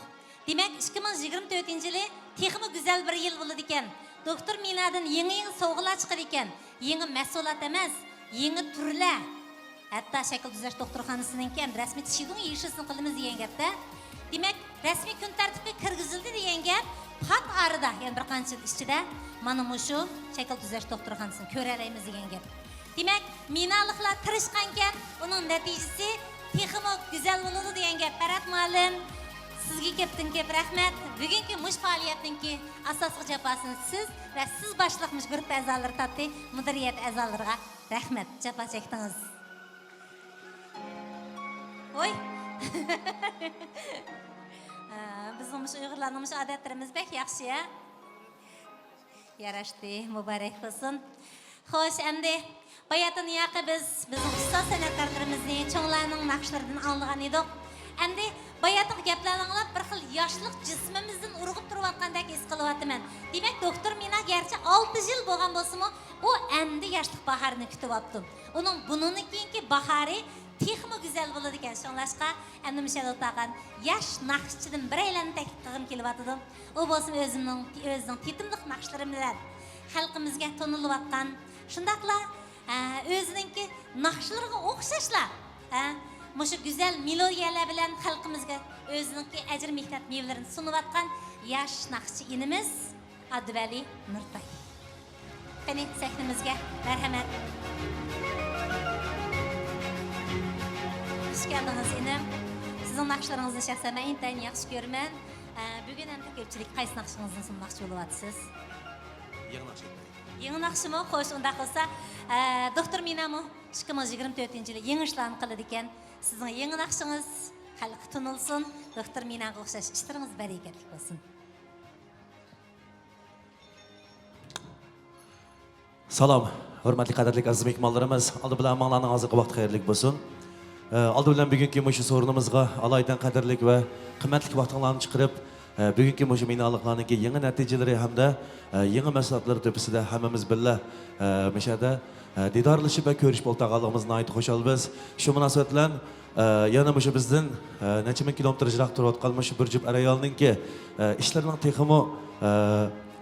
دېمەك، ئىككى مىڭ يىگىرمە تۆتىنچى يىلى تېخىمۇ گۈزەل بىر يىل بولىدىكەن. دوكتور مىنادىن يېڭى يېڭى سوۋغىلار چىقىدىكەن. يېڭى مەھسۇلات ئەمەس، يېڭى تۈرلەر. ھەتتا شەكىل تۈزەش دوختۇرخانىسىنىڭكى ھەم رەسمىي چىدۇڭ يېشىسىنى قىلىمىز دېگەن گەپتە. دېمەك، رەسمىي كۈن تەرتىپكە كىرگۈزۈلدى دېگەن گەپ، پات ئارىدا، يەنى بىر قانچە يىل ئىچىدە مانا مۇشۇ شەكىل تۈزەش دوختۇرخانىسىنى كۆرەلەيمىز دېگەن گەپ. دېمەك، مىنالىقلار تىرىشقانكەن، ئۇنىڭ نەتىجىسى تېخىمۇ گۈزەل بولىدۇ دېگەن گەپ. پەرھات مۇئەللىم، سىزگە كۆپتىن كۆپ رەھمەت. بۈگۈنكى مۇشۇ پائالىيەتنىڭكى ئاساسلىق جاپاسىنى سىز ۋە سىز باشلىق مۇشۇ گۇرۇپپا ئەزالىرى تارتتى، مۇدىرىيەت ئەزالىرىغا رەھمەت، جاپا چەكتىڭىز. ھوي. ھە، بىزنىڭ مۇشۇ ئۇيغۇرلارنىڭ مۇشۇ ئادەتلىرىمىز بەك ياخشى، ھە؟ ياراشتى، مۇبارەك بولسۇن. خوش، ئەمدى باياتىن ياقى بىز بىزنىڭ ئۇستاز سەنئەتكارلىرىمىزنى چوڭلارنىڭ ناخشىلىرىدىن ئاڭلىغان ئىدۇق. ئەمدى باياتىنقى گەپلەرنى ئاڭلاپ، بىر خىل ياشلىق جىسمىمىزدىن ئۇرغۇپ تۇرۇۋاتقاندەك ھېس قىلىۋاتىمەن. دېمەك، دوختۇر مىنا گەرچە ئالتە يىل بولغان بولسىمۇ، ئۇ ئەمدى ياشلىق باھارىنى كۈتۈۋاپتۇ. ئۇنىڭ بۇنىڭدىن كېيىنكى باھارى تېخىمۇ گۈزەل بولىدىكەن. شۇڭلاشقا، ئەمدى مۇشۇ يەردە ئولتۇرغان ياش ناخشىچىدىن بىرەيلەننى تەكلىپ قىلغۇم كېلىۋاتىدۇ. ئۇ بولسىمۇ ئۆزىنىڭ، ئۆزىنىڭ تېتىملىق ناخشىلىرى بىلەن خەلقىمىزگە تونۇلۇۋاتقان، شۇنداقلا، ئە، ئۆزىنىڭكى ناخشىلىرىغا ئوخشاشلا، ئە، مۇشۇ گۈزەل مېلودىيەلەر بىلەن خەلقىمىزگە ئۆزىنىڭكى ئەجىر مېھنەت مېۋىلىرىنى سۇنۇۋاتقان ياش ناخشىچى ئىنىمىز ئابدۇۋەلى نۇرتاي. قېنى، سەھنىمىزگە مەرھەمەت. خۇش كەلدىڭىز، ئىنىم. سىزنىڭ ناخشىلىرىڭىزنى شەخسەن مەن ئىنتايىن ياخشى كۆرىمەن. ئە، بۈگۈن ئەمدى كۆپچىلىككە قايسى ناخشىڭىزنى سۇنماقچى بولۇۋاتىسىز؟ يېڭى ناخشا. يېڭى ناخشىمۇ؟ خوش، ئۇنداق بولسا، ئە، دوختۇر مىنامۇ ئىككى مىڭ يىگىرمە تۆتىنچى يىلى يېڭى ئىشلارنى قىلىدىكەن. سىزنىڭ يېڭى ناخشىڭىز خەلققە تونۇلسۇن. دوختۇر مىناغا ئوخشاش ئىشلىرىڭىز بەرىكەتلىك بولسۇن. سالام، ھۆرمەتلىك، قەدىرلىك ئەزىز مېھمانلىرىمىز. ئالدى بىلەن ھەممىڭلارنىڭ ھازىرقى ۋاقتى خەيرلىك بولسۇن. ئە، ئالدى بىلەن بۈگۈنكى مۇشۇ سورۇنىمىزغا ئالايىتەن قەدىرلىك ۋە قىممەتلىك ۋاقتىڭلارنى چىقىرىپ، ئە، بۈگۈنكى مۇشۇ مىنالىقلارنىڭكى يېڭى نەتىجىلىرى ھەمدە، ئە، يېڭى مەھسۇلاتلىرى تۆپىسىدە ھەممىمىز بىللە، ئە، مۇشۇ يەردە، ئە، دىدارلىشىپ ۋە كۆرۈشۈپ ئولتۇرغانلىقىمىز ناھايىتى خۇشال بىز. شۇ مۇناسىۋەت بىلەن، ئە، يەنە مۇشۇ بىزدىن، ئە، نەچچە مىڭ كىلومېتىر يىراق تۇرۇۋاتقان مۇشۇ بىر جۈپ ئەر-ئايالنىڭكى، ئە، ئىشلىرىنىڭ تېخىمۇ، ئە،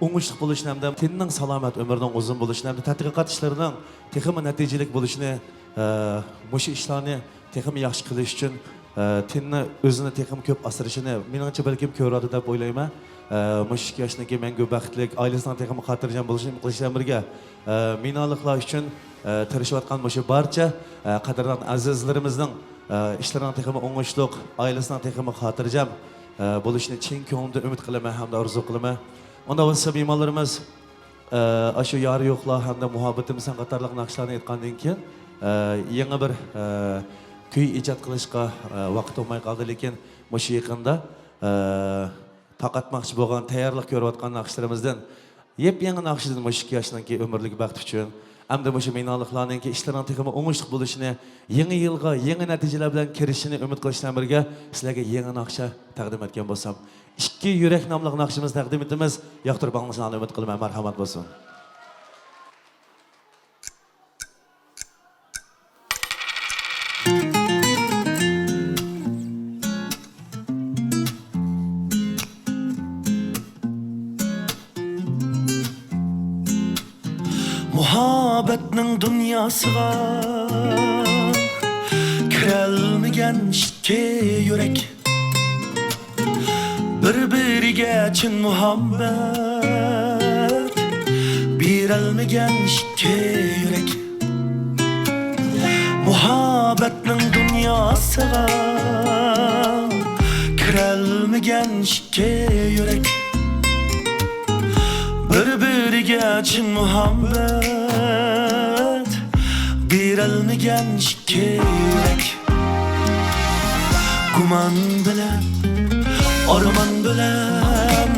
ئوڭۇشلۇق بولۇشىنى ھەمدە تېنىنىڭ سالامەت، ئۆمرىنىڭ ئۇزۇن بولۇشىنى ھەمدە تەتقىقات ئىشلىرىنىڭ تېخىمۇ نەتىجىلىك بولۇشىنى، ئە، مۇشۇ ئىشلارنى تېخىمۇ ياخشى قىلىش ئۈچۈن، ئە، تېنىنى ئۆزىنى تېخىمۇ كۆپ ئاسرىشىنى مېنىڭچە بەلكىم كۆرۈۋاتىدۇ دەپ ئويلايمەن. ئە، مۇشۇ ئىككى ياشنىڭكى مەڭگۈ بەختلىك، ئائىلىسىنىڭ تېخىمۇ خاتىرجەم بولۇشىنى ئۈمىد قىلىش بىلەن بىرگە، ئە، مىنالىقلار ئۈچۈن، ئە، تىرىشىۋاتقان مۇشۇ بارچە، ئە، قەدىردان ئەزىزلىرىمىزنىڭ، ئە، ئىشلىرىنىڭ تېخىمۇ ئوڭۇشلۇق، ئائىلىسىنىڭ تېخىمۇ خاتىرجەم، ئە، بولۇشىنى چىن كۆڭلۈمدىن ئۈمىد قىلىمەن ھەمدە ئارزۇ قىلىمەن. ئۇنداق بولسا مېھمانلىرىمىز، ئە، ئاشۇ يارى يوقلار ھەمدە مۇھەببىتىم سەن قاتارلىق ناخشىلارنى ئېيتقاندىن كېيىن، ئە، يېڭى بىر، ئە، كۈي ئىجاد قىلىشقا، ئە، ۋاقىت بولماي قالدى، لېكىن مۇشۇ يېقىندا، ئە، تارقاتماقچى بولغان، تەييارلىق كۆرۈۋاتقان ناخشىلىرىمىزدىن، يېپيېڭى ناخشىدىن مۇشۇ ئىككى ياشنىڭكى ئۆمۈرلۈك بەخت ئۈچۈن ھەمدە مۇشۇ مىنالىقلارنىڭكى ئىشلىرىنىڭ تېخىمۇ ئوڭۇشلۇق بولۇشىنى، يېڭى يىلغا يېڭى نەتىجىلەر بىلەن كىرىشىنى ئۈمىد قىلىش بىلەن بىرگە، سىلەرگە يېڭى ناخشا تەقدىم ئەتكەن بولسام، ئىككى يۈرەك ناملىق ناخشىمىزنى تەقدىم ئېتىمىز. ياقتۇرۇپ ئاڭلىشىڭلارنى ئۈمىد قىلىمەن. مەرھەمەت بولسۇن. مۇھەببەتنىڭ دۇنياسىغا كىرەلمىگەن ئىككى يۈرەك، بىر-بىرىگە چىن مۇھەببەت بېرەلمىگەن ئىككى يۈرەك. مۇھەببەتنىڭ دۇنياسىغا كىرەلمىگەن ئىككى يۈرەك، بىر-بىرىگە چىن مۇھەببەت بېرەلمىگەن ئىككى يۈرەك. گۇمان بىلەن، ئارمان بىلەن،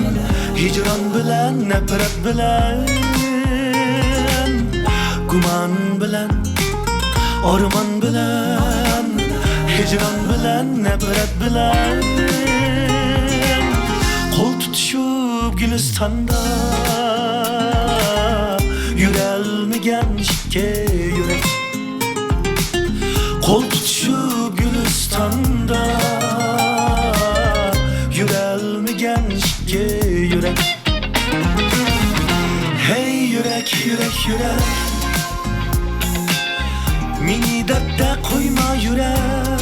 ھىجران بىلەن، نەپرەت بىلەن. گۇمان بىلەن، ئارمان بىلەن، ھىجران بىلەن، نەپرەت بىلەن. قول تۇتۇشۇپ گۈلىستاندا يۈرەلمىگەن ئىككى يۈرەك. قول تۇتۇشۇپ گۈلىستاندا يۈرەلمىگەن ئىككى يۈرەك. ھەي يۈرەك، يۈرەك، يۈرەك، مېنى دەردتە قويما يۈرەك.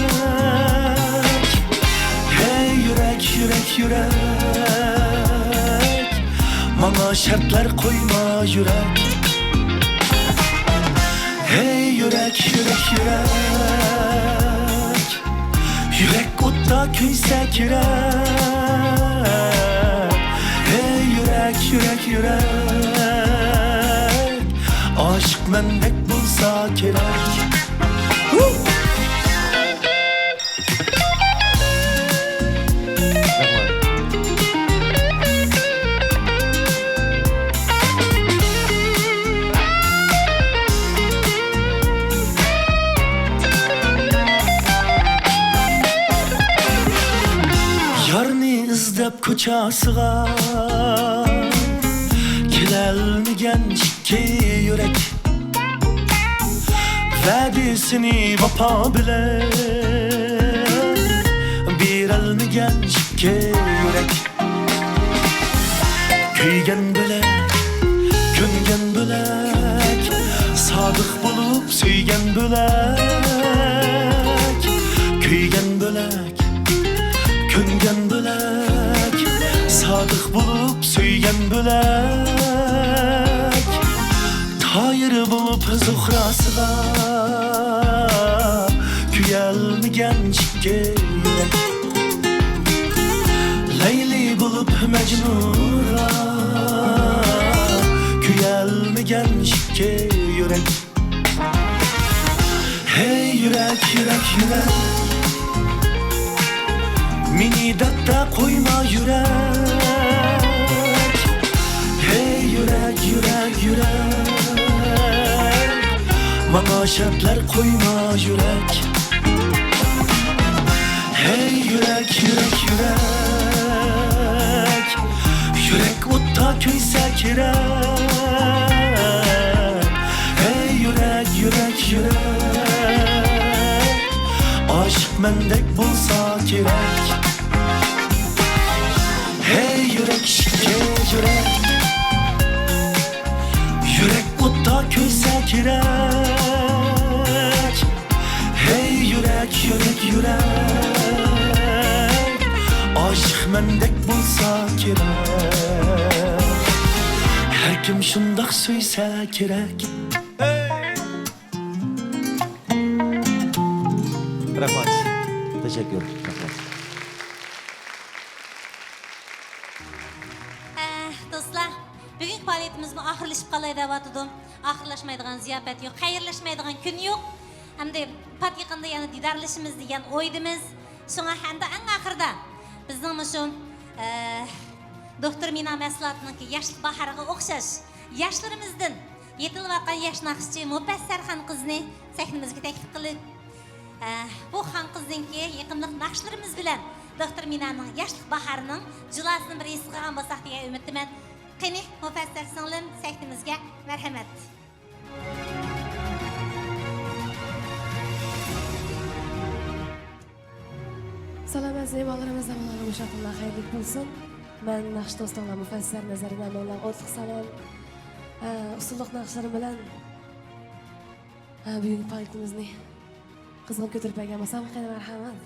ھەي يۈرەك، يۈرەك، ماڭا شەرتلەر قويما يۈرەك. ھەي يۈرەك، يۈرەك، يۈرەك، يۈرەك ئوتتا كۆيسە كېرەك. ھەي يۈرەك، يۈرەك، يۈرەك، ئاشىق مەندەك بولسا كېرەك. يارنى ئىزدەپ كوچاسىغا كېلەلمىگەن ئىككى يۈرەك، ۋەدىسىنى ۋاپا بىلەن بېرەلمىگەن ئىككى يۈرەك. كۆيگەن بۆلەك، كۆنگەن بۆلەك، سادىق بولۇپ سۆيگەن بۆلەك. كۆيگەن بۆلەك، كۆنگەن بۆلەك، سادىق بولۇپ سۆيگەن بۆلەك. تايىر بولۇپ زۇھراسىغا كۆيەلمىگەن ئىككى يۈرەك. لەيلى بولۇپ مەجنۇنغا كۆيەلمىگەن ئىككى يۈرەك. ھەي يۈرەك، يۈرەك، يۈرەك، مېنى دەردتە قويما يۈرەك. ھەي يۈرەك، يۈرەك، يۈرەك، ماڭا شەرتلەر قويما يۈرەك. ھەي يۈرەك، يۈرەك، يۈرەك، يۈرەك ئوتتا كۆيسە كېرەك. ھەي يۈرەك، يۈرەك، يۈرەك، ئاشىق مەندەك بولسا كېرەك. ھەي يۈرەك، ئىككى يۈرەك، يۈرەك ئوتتا كۆيسە كېرەك. ھەي يۈرەك، يۈرەك، يۈرەك، ئاشىق مەندەك بولسا كېرەك. ھەركىم شۇنداق سۆيسە كېرەك. رەھمەت. تەشەككۈر. رەھمەت. ئە، دوستلار، بۈگۈنكى پائالىيىتىمىزمۇ ئاخىرلىشىپ قالاي دەۋاتىدۇ. ئاخىرلاشمايدىغان زىياپەت يوق، خەيرلەشمەيدىغان كۈن يوق. ئەمدى پات يېقىندا يەنە دىدارلىشىمىز دېگەن ئويدىمىز. شۇڭا ئەمدى ئەڭ ئاخىرىدا بىزنىڭ مۇشۇ، ئە، دوختۇر مىنا مەھسۇلاتىنىڭكى ياشلىق باھارىغا ئوخشاش ياشلىرىمىزدىن يېتىلىۋاتقان ياش ناخشىچى مۇپەسسەرخان قىزنى سەھنىمىزگە تەكلىپ قىلىپ، ئە، بۇ خان قىزنىڭكى يېقىملىق ناخشىلىرىمىز بىلەن دوختۇر مىنانىڭ ياشلىق باھارىنىڭ جۇلاسىنى بىر ھېس قىلغان بولساق دېگەن ئۈمىدتىمەن. قېنى، مۇپەسسەر سىڭلىم، سەھنىمىزگە مەرھەمەت. سالامەت مېھمانلىرىمىز، ھەممىڭلارغا مۇشۇنداق خەيرلىك بولسۇن. مەن ناخشا دوستۇڭلار مۇپەسسەر نەزەردىن ھەممىڭلارغا ئوتلۇق سالام، ئە، ئۇسسۇللۇق ناخشىلىرىم بىلەن، ئە، بۈگۈنكى پائالىيىتىمىزنى قىزغىن كۆتۈرۈپ بەرگەن بولسام، قېنى مەرھەمەت.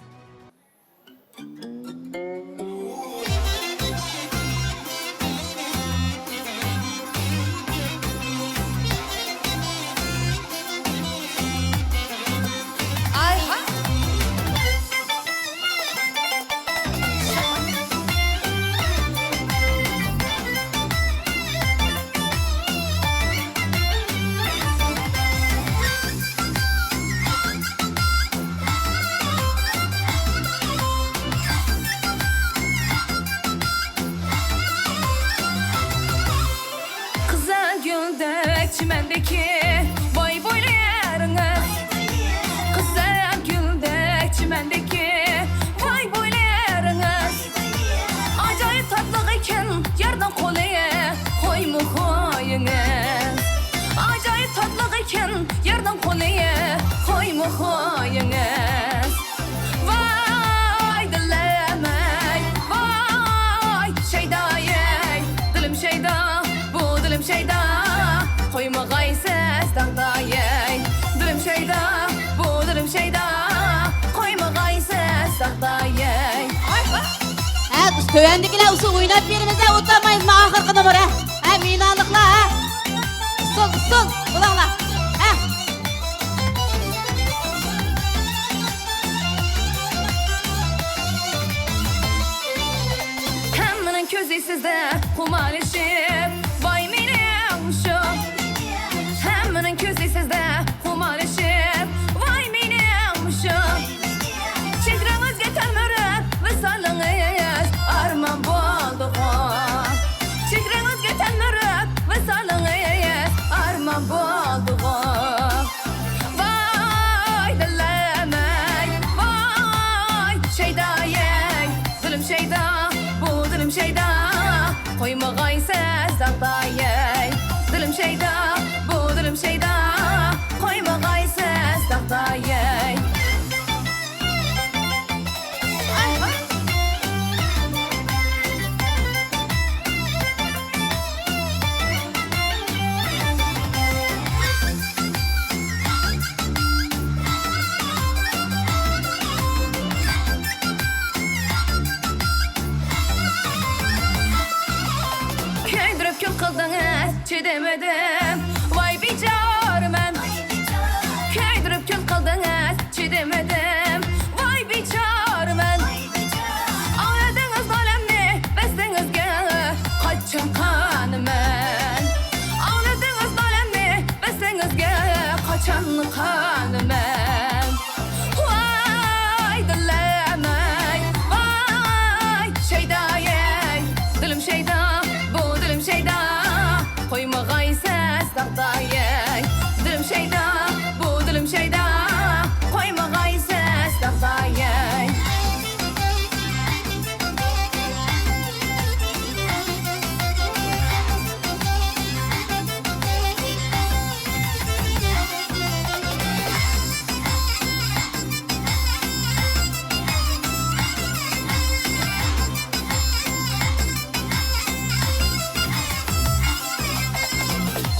قىزا گۈلدەك چىمەندىكى ۋاي بويلىرىڭىز، قىزا گۈلدەك چىمەندىكى ۋاي بويلىرىڭىز، ئاجايىپ تاتلىق ئىكەن يارنىڭ قولى، قويما خۇيىڭىز. ئاجايىپ تاتلىق ئىكەن يارنىڭ قولى، قويما خۇيىڭىز. ۋاي دىلىم ئەي، ۋاي شەيدايەي، دىلىم شەيدا، بۇ دىلىم شەيدا، قويمىغايسىز تۆۋەندىكىلەر ئۇسسۇل ئويناپ بېرىمىز-دە، ئۇنتۇمايمىز، مانا ئاخىرقى نومۇر، ھە؟ ھە، مىنالىقلار، ھە؟ ئۇسسۇل، ئۇسسۇل، بولاڭلار، ھە؟ ھەممىنىڭ كۆزى سىزدە خۇمارلىشىپ، ۋاي مېنىڭ شۇ. ھەممىنىڭ كۆزى سىزدە خۇمارلىشىپ، ۋاي مېنىڭ شۇ. چېھرىڭىزگە تەلمۈرۈپ، ۋىسالىڭىز ئارمان بولدىغۇ. چېھرىڭىزگە تەلمۈرۈپ، ۋىسالىڭىز ئارمان بولدىغۇ. ۋاي دىلىم ئەي، ۋاي شەيدايەي، دىلىم شەيدا، بۇ دىلىم شەيدا، قويمىغاي سەستاقتايەي. دىلىم شەيدا، بۇ دىلىم شەيدا، قويمىغاي سەستاقتايەي. كۆيدۈرۈپ كۈل قىلدىڭىز، چىدىمىدىم، ۋاي بىچارىمەن. كۆيدۈرۈپ كۈل قىلدىڭىز، چىدىمىدىم، ۋاي بىچارىمەن. ئاڭلىدىڭىز نالەمنى، ۋەسلىڭىزگە قاچان قانىمەن؟ ئاڭلىدىڭىز نالەمنى، ۋەسلىڭىزگە قاچان قانىمەن؟ ۋاي دىلىم ئەي، ۋاي شەيدايەي، دىلىم شەيدا، بۇ دىلىم شەيدا، قويمىغاي سەستاقتايەي. دىلىم شەيدا، بۇ دىلىم شەيدا، قويمىغاي سەستاقتايەي.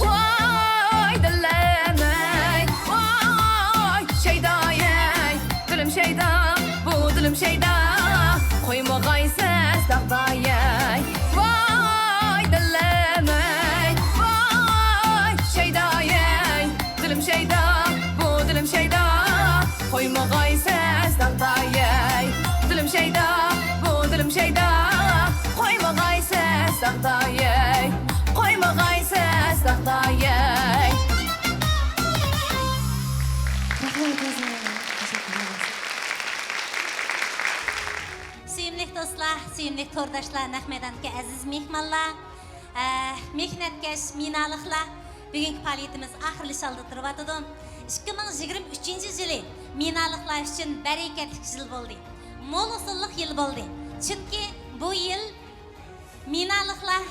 ۋاي دىلىم ئەي، ۋاي شەيدايەي، دىلىم شەيدا، بۇ دىلىم شەيدا، قويمىغاي سەستاقتايەي. ۋاي دىلىم ئەي، ۋاي شەيدايەي، دىلىم شەيدا، بۇ دىلىم شەيدا، قويمىغاي سەستاقتايەي. دىلىم شەيدا، بۇ دىلىم شەيدا، قويمىغاي سەستاقتايەي. قويمىغاي سەستاقتايەي. سۆيۈملۈك دوستلار، سۆيۈملۈك تورداشلار، نەق مەيداندىكى ئەزىز مېھمانلار، ئە، مېھنەتكەش مىنالىقلار، بۈگۈنكى پائالىيىتىمىز ئاخىرلىشىش ئالدىدا تۇرۇۋاتىدۇ. ئىككى مىڭ يىگىرمە ئۈچىنچى يىلى مىنالىقلار ئۈچۈن بەرىكەتلىك يىل بولدى. مول ھوسۇللۇق يىل بولدى. چۈنكى بۇ يىل مىنالىقلار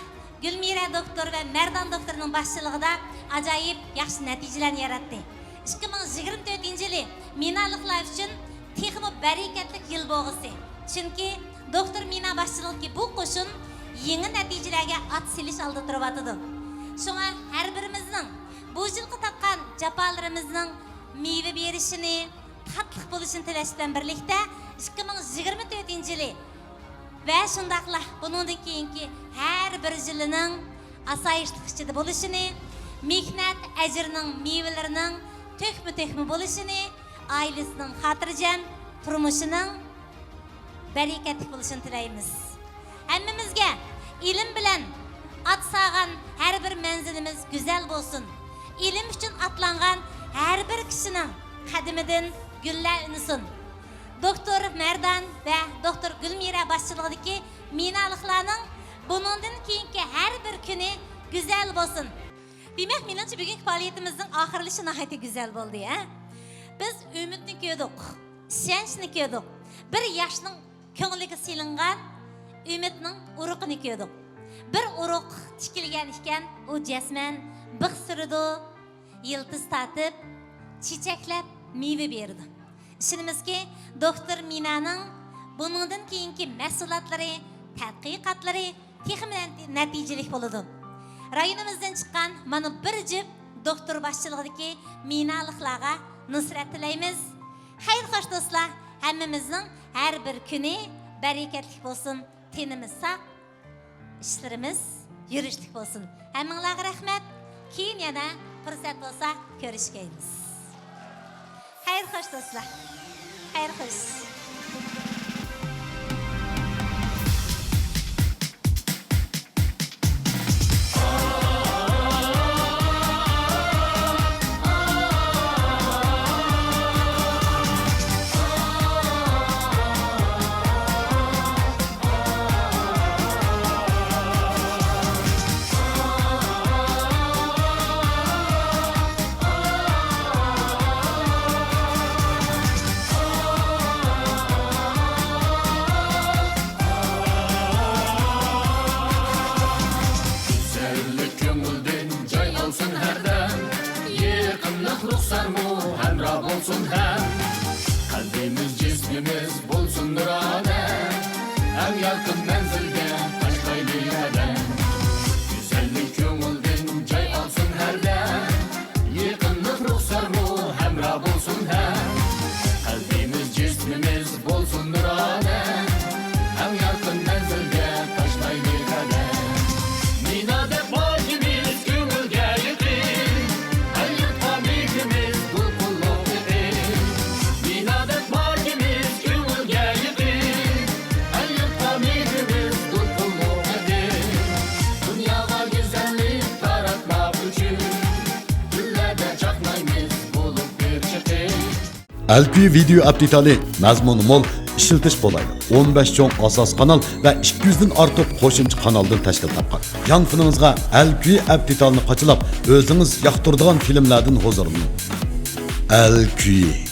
گۈلمىرە دوكتور ۋە مەردان دوكتورنىڭ باشچىلىقىدا ئاجايىپ ياخشى نەتىجىلەرنى ياراتتى. ئىككى مىڭ يىگىرمە تۆتىنچى يىلى مىنالىقلار ئۈچۈن تېخىمۇ بەرىكەتلىك يىل بولغۇسى. چۈنكى دوكتور مىنا باشچىلىقىدىكى بۇ قوشۇن يېڭى نەتىجىلەرگە ئات سېلىش ئالدىدا تۇرۇۋاتىدۇ. شۇڭا ھەر بىرىمىزنىڭ بۇ يىلقى تارتقان جاپالىرىمىزنىڭ مېۋە بېرىشىنى، تاتلىق بولۇشىنى تىلەش بىلەن بىرلىكتە، ئىككى مىڭ يىگىرمە تۆتىنچى يىلى ۋە شۇنداقلا بۇنىڭدىن كېيىنكى ھەر بىر يىلىنىڭ ئاسايىشلىق ئىچىدە بولۇشىنى، مېھنەت ئەجرىنىڭ مېۋىلىرىنىڭ تۆكمە-تۆكمە بولۇشىنى، ئائىلىسىنىڭ خاتىرجەم، تۇرمۇشىنىڭ بەرىكەتلىك بولۇشىنى تىلەيمىز. ھەممىمىزگە ئىلىم بىلەن ئات سالغان ھەر بىر مەنزىلىمىز گۈزەل بولسۇن. ئىلىم ئۈچۈن ئاتلانغان ھەر بىر كىشىنىڭ قەدىمىدىن گۈللەر ئۈنسۇن. دوكتور مەردان ۋە دوكتور گۈلمىرە باشچىلىقىدىكى مىنالىقلارنىڭ بۇنىڭدىن كېيىنكى ھەر بىر كۈنى گۈزەل بولسۇن. دېمەك، مېنىڭچە بۈگۈنكى پائالىيىتىمىزنىڭ ئاخىرلىشىشى ناھايىتى گۈزەل بولدى، ھە؟ بىز ئۈمىدنى كۆردۇق، ئىشەنچنى كۆردۇق. بىر ياشنىڭ كۆڭلىگە سېلىنغان ئۈمىدنىڭ ئۇرۇقىنى كۆردۇق. بىر ئۇرۇق تىكىلگەن ئىكەن، ئۇ جەزمەن بىخ سۈرىدۇ، يىلتىز تارتىپ، چېچەكلەپ، مېۋە بېرىدۇ. ئىشىنىمىزكى، دوكتور مىنانىڭ بۇنىڭدىن كېيىنكى مەھسۇلاتلىرى، تەتقىقاتلىرى تېخىمۇ نەتىجىلىك بولىدۇ. رايونىمىزدىن چىققان مانا بىر جۈپ دوكتور باشچىلىقىدىكى مىنالىقلارغا نۇسرەت تىلەيمىز. خەير خوش دوستلار، ھەممىمىزنىڭ ھەر بىر كۈنى بەرىكەتلىك بولسۇن. تېنىمىز ساق، ئىشلىرىمىز يۈرۈشلۈك بولسۇن. ھەممىڭلارغا رەھمەت. كېيىن يەنە پۇرسەت بولسا كۆرۈشكەيمىز. خەير خوش دوستلار. خەير خوش. گۈزەللىك كۆڭۈلدىن جاي ئالسۇن ھەردەم، يېقىملىق رۇخسارمۇ ھەمراھ بولسۇن ھەم. قەلبىمىز، جىسمىمىز بولسۇن نۇرانە، ئەڭ يارقىن مەنزىلگە تاشلايلى قەدەم. گۈزەللىك كۆڭۈلدىن جاي ئالسۇن ھەردەم، يېقىملىق رۇخسارمۇ ھەمراھ بولسۇن ھەم. قەلبىمىز، جىسمىمىز بولسۇن نۇرانە، ئەڭ يارقىن مەنزىلگە تاشلايلى قەدەم. مىنا دەپ ماركىمىز كۆڭۈلگە يېقىن، ئەل-يۇرتقا مېھرىمىز دولقۇنلۇق ئېقىن. مىنا دەپ ماركىمىز كۆڭۈلگە يېقىن، ئەل-يۇرتقا مېھرىمىز دولقۇنلۇق ئېقىن. دۇنياغا گۈزەللىك تاراتماق ئۈچۈن، گۈللەردە چاقنايمىز بولۇپ بىر چېقىم. ئەلكۈي ۋىدېئو ئەپ دېتالى مەزمۇنى مول، ئىشلىتىش قولايلىق، ئون بەش چوڭ ئاساسىي قانال ۋە ئىككى يۈزدىن ئارتۇق قوشۇمچە قانالدىن تەشكىل تاپقان. يانفونىڭىزغا ئەلكۈي ئەپ دېتالىنى قاچىلاپ، ئۆزىڭىز ياقتۇرىدىغان فىلىملەردىن ھۇزۇرلىنىڭ. ئەلكۈي.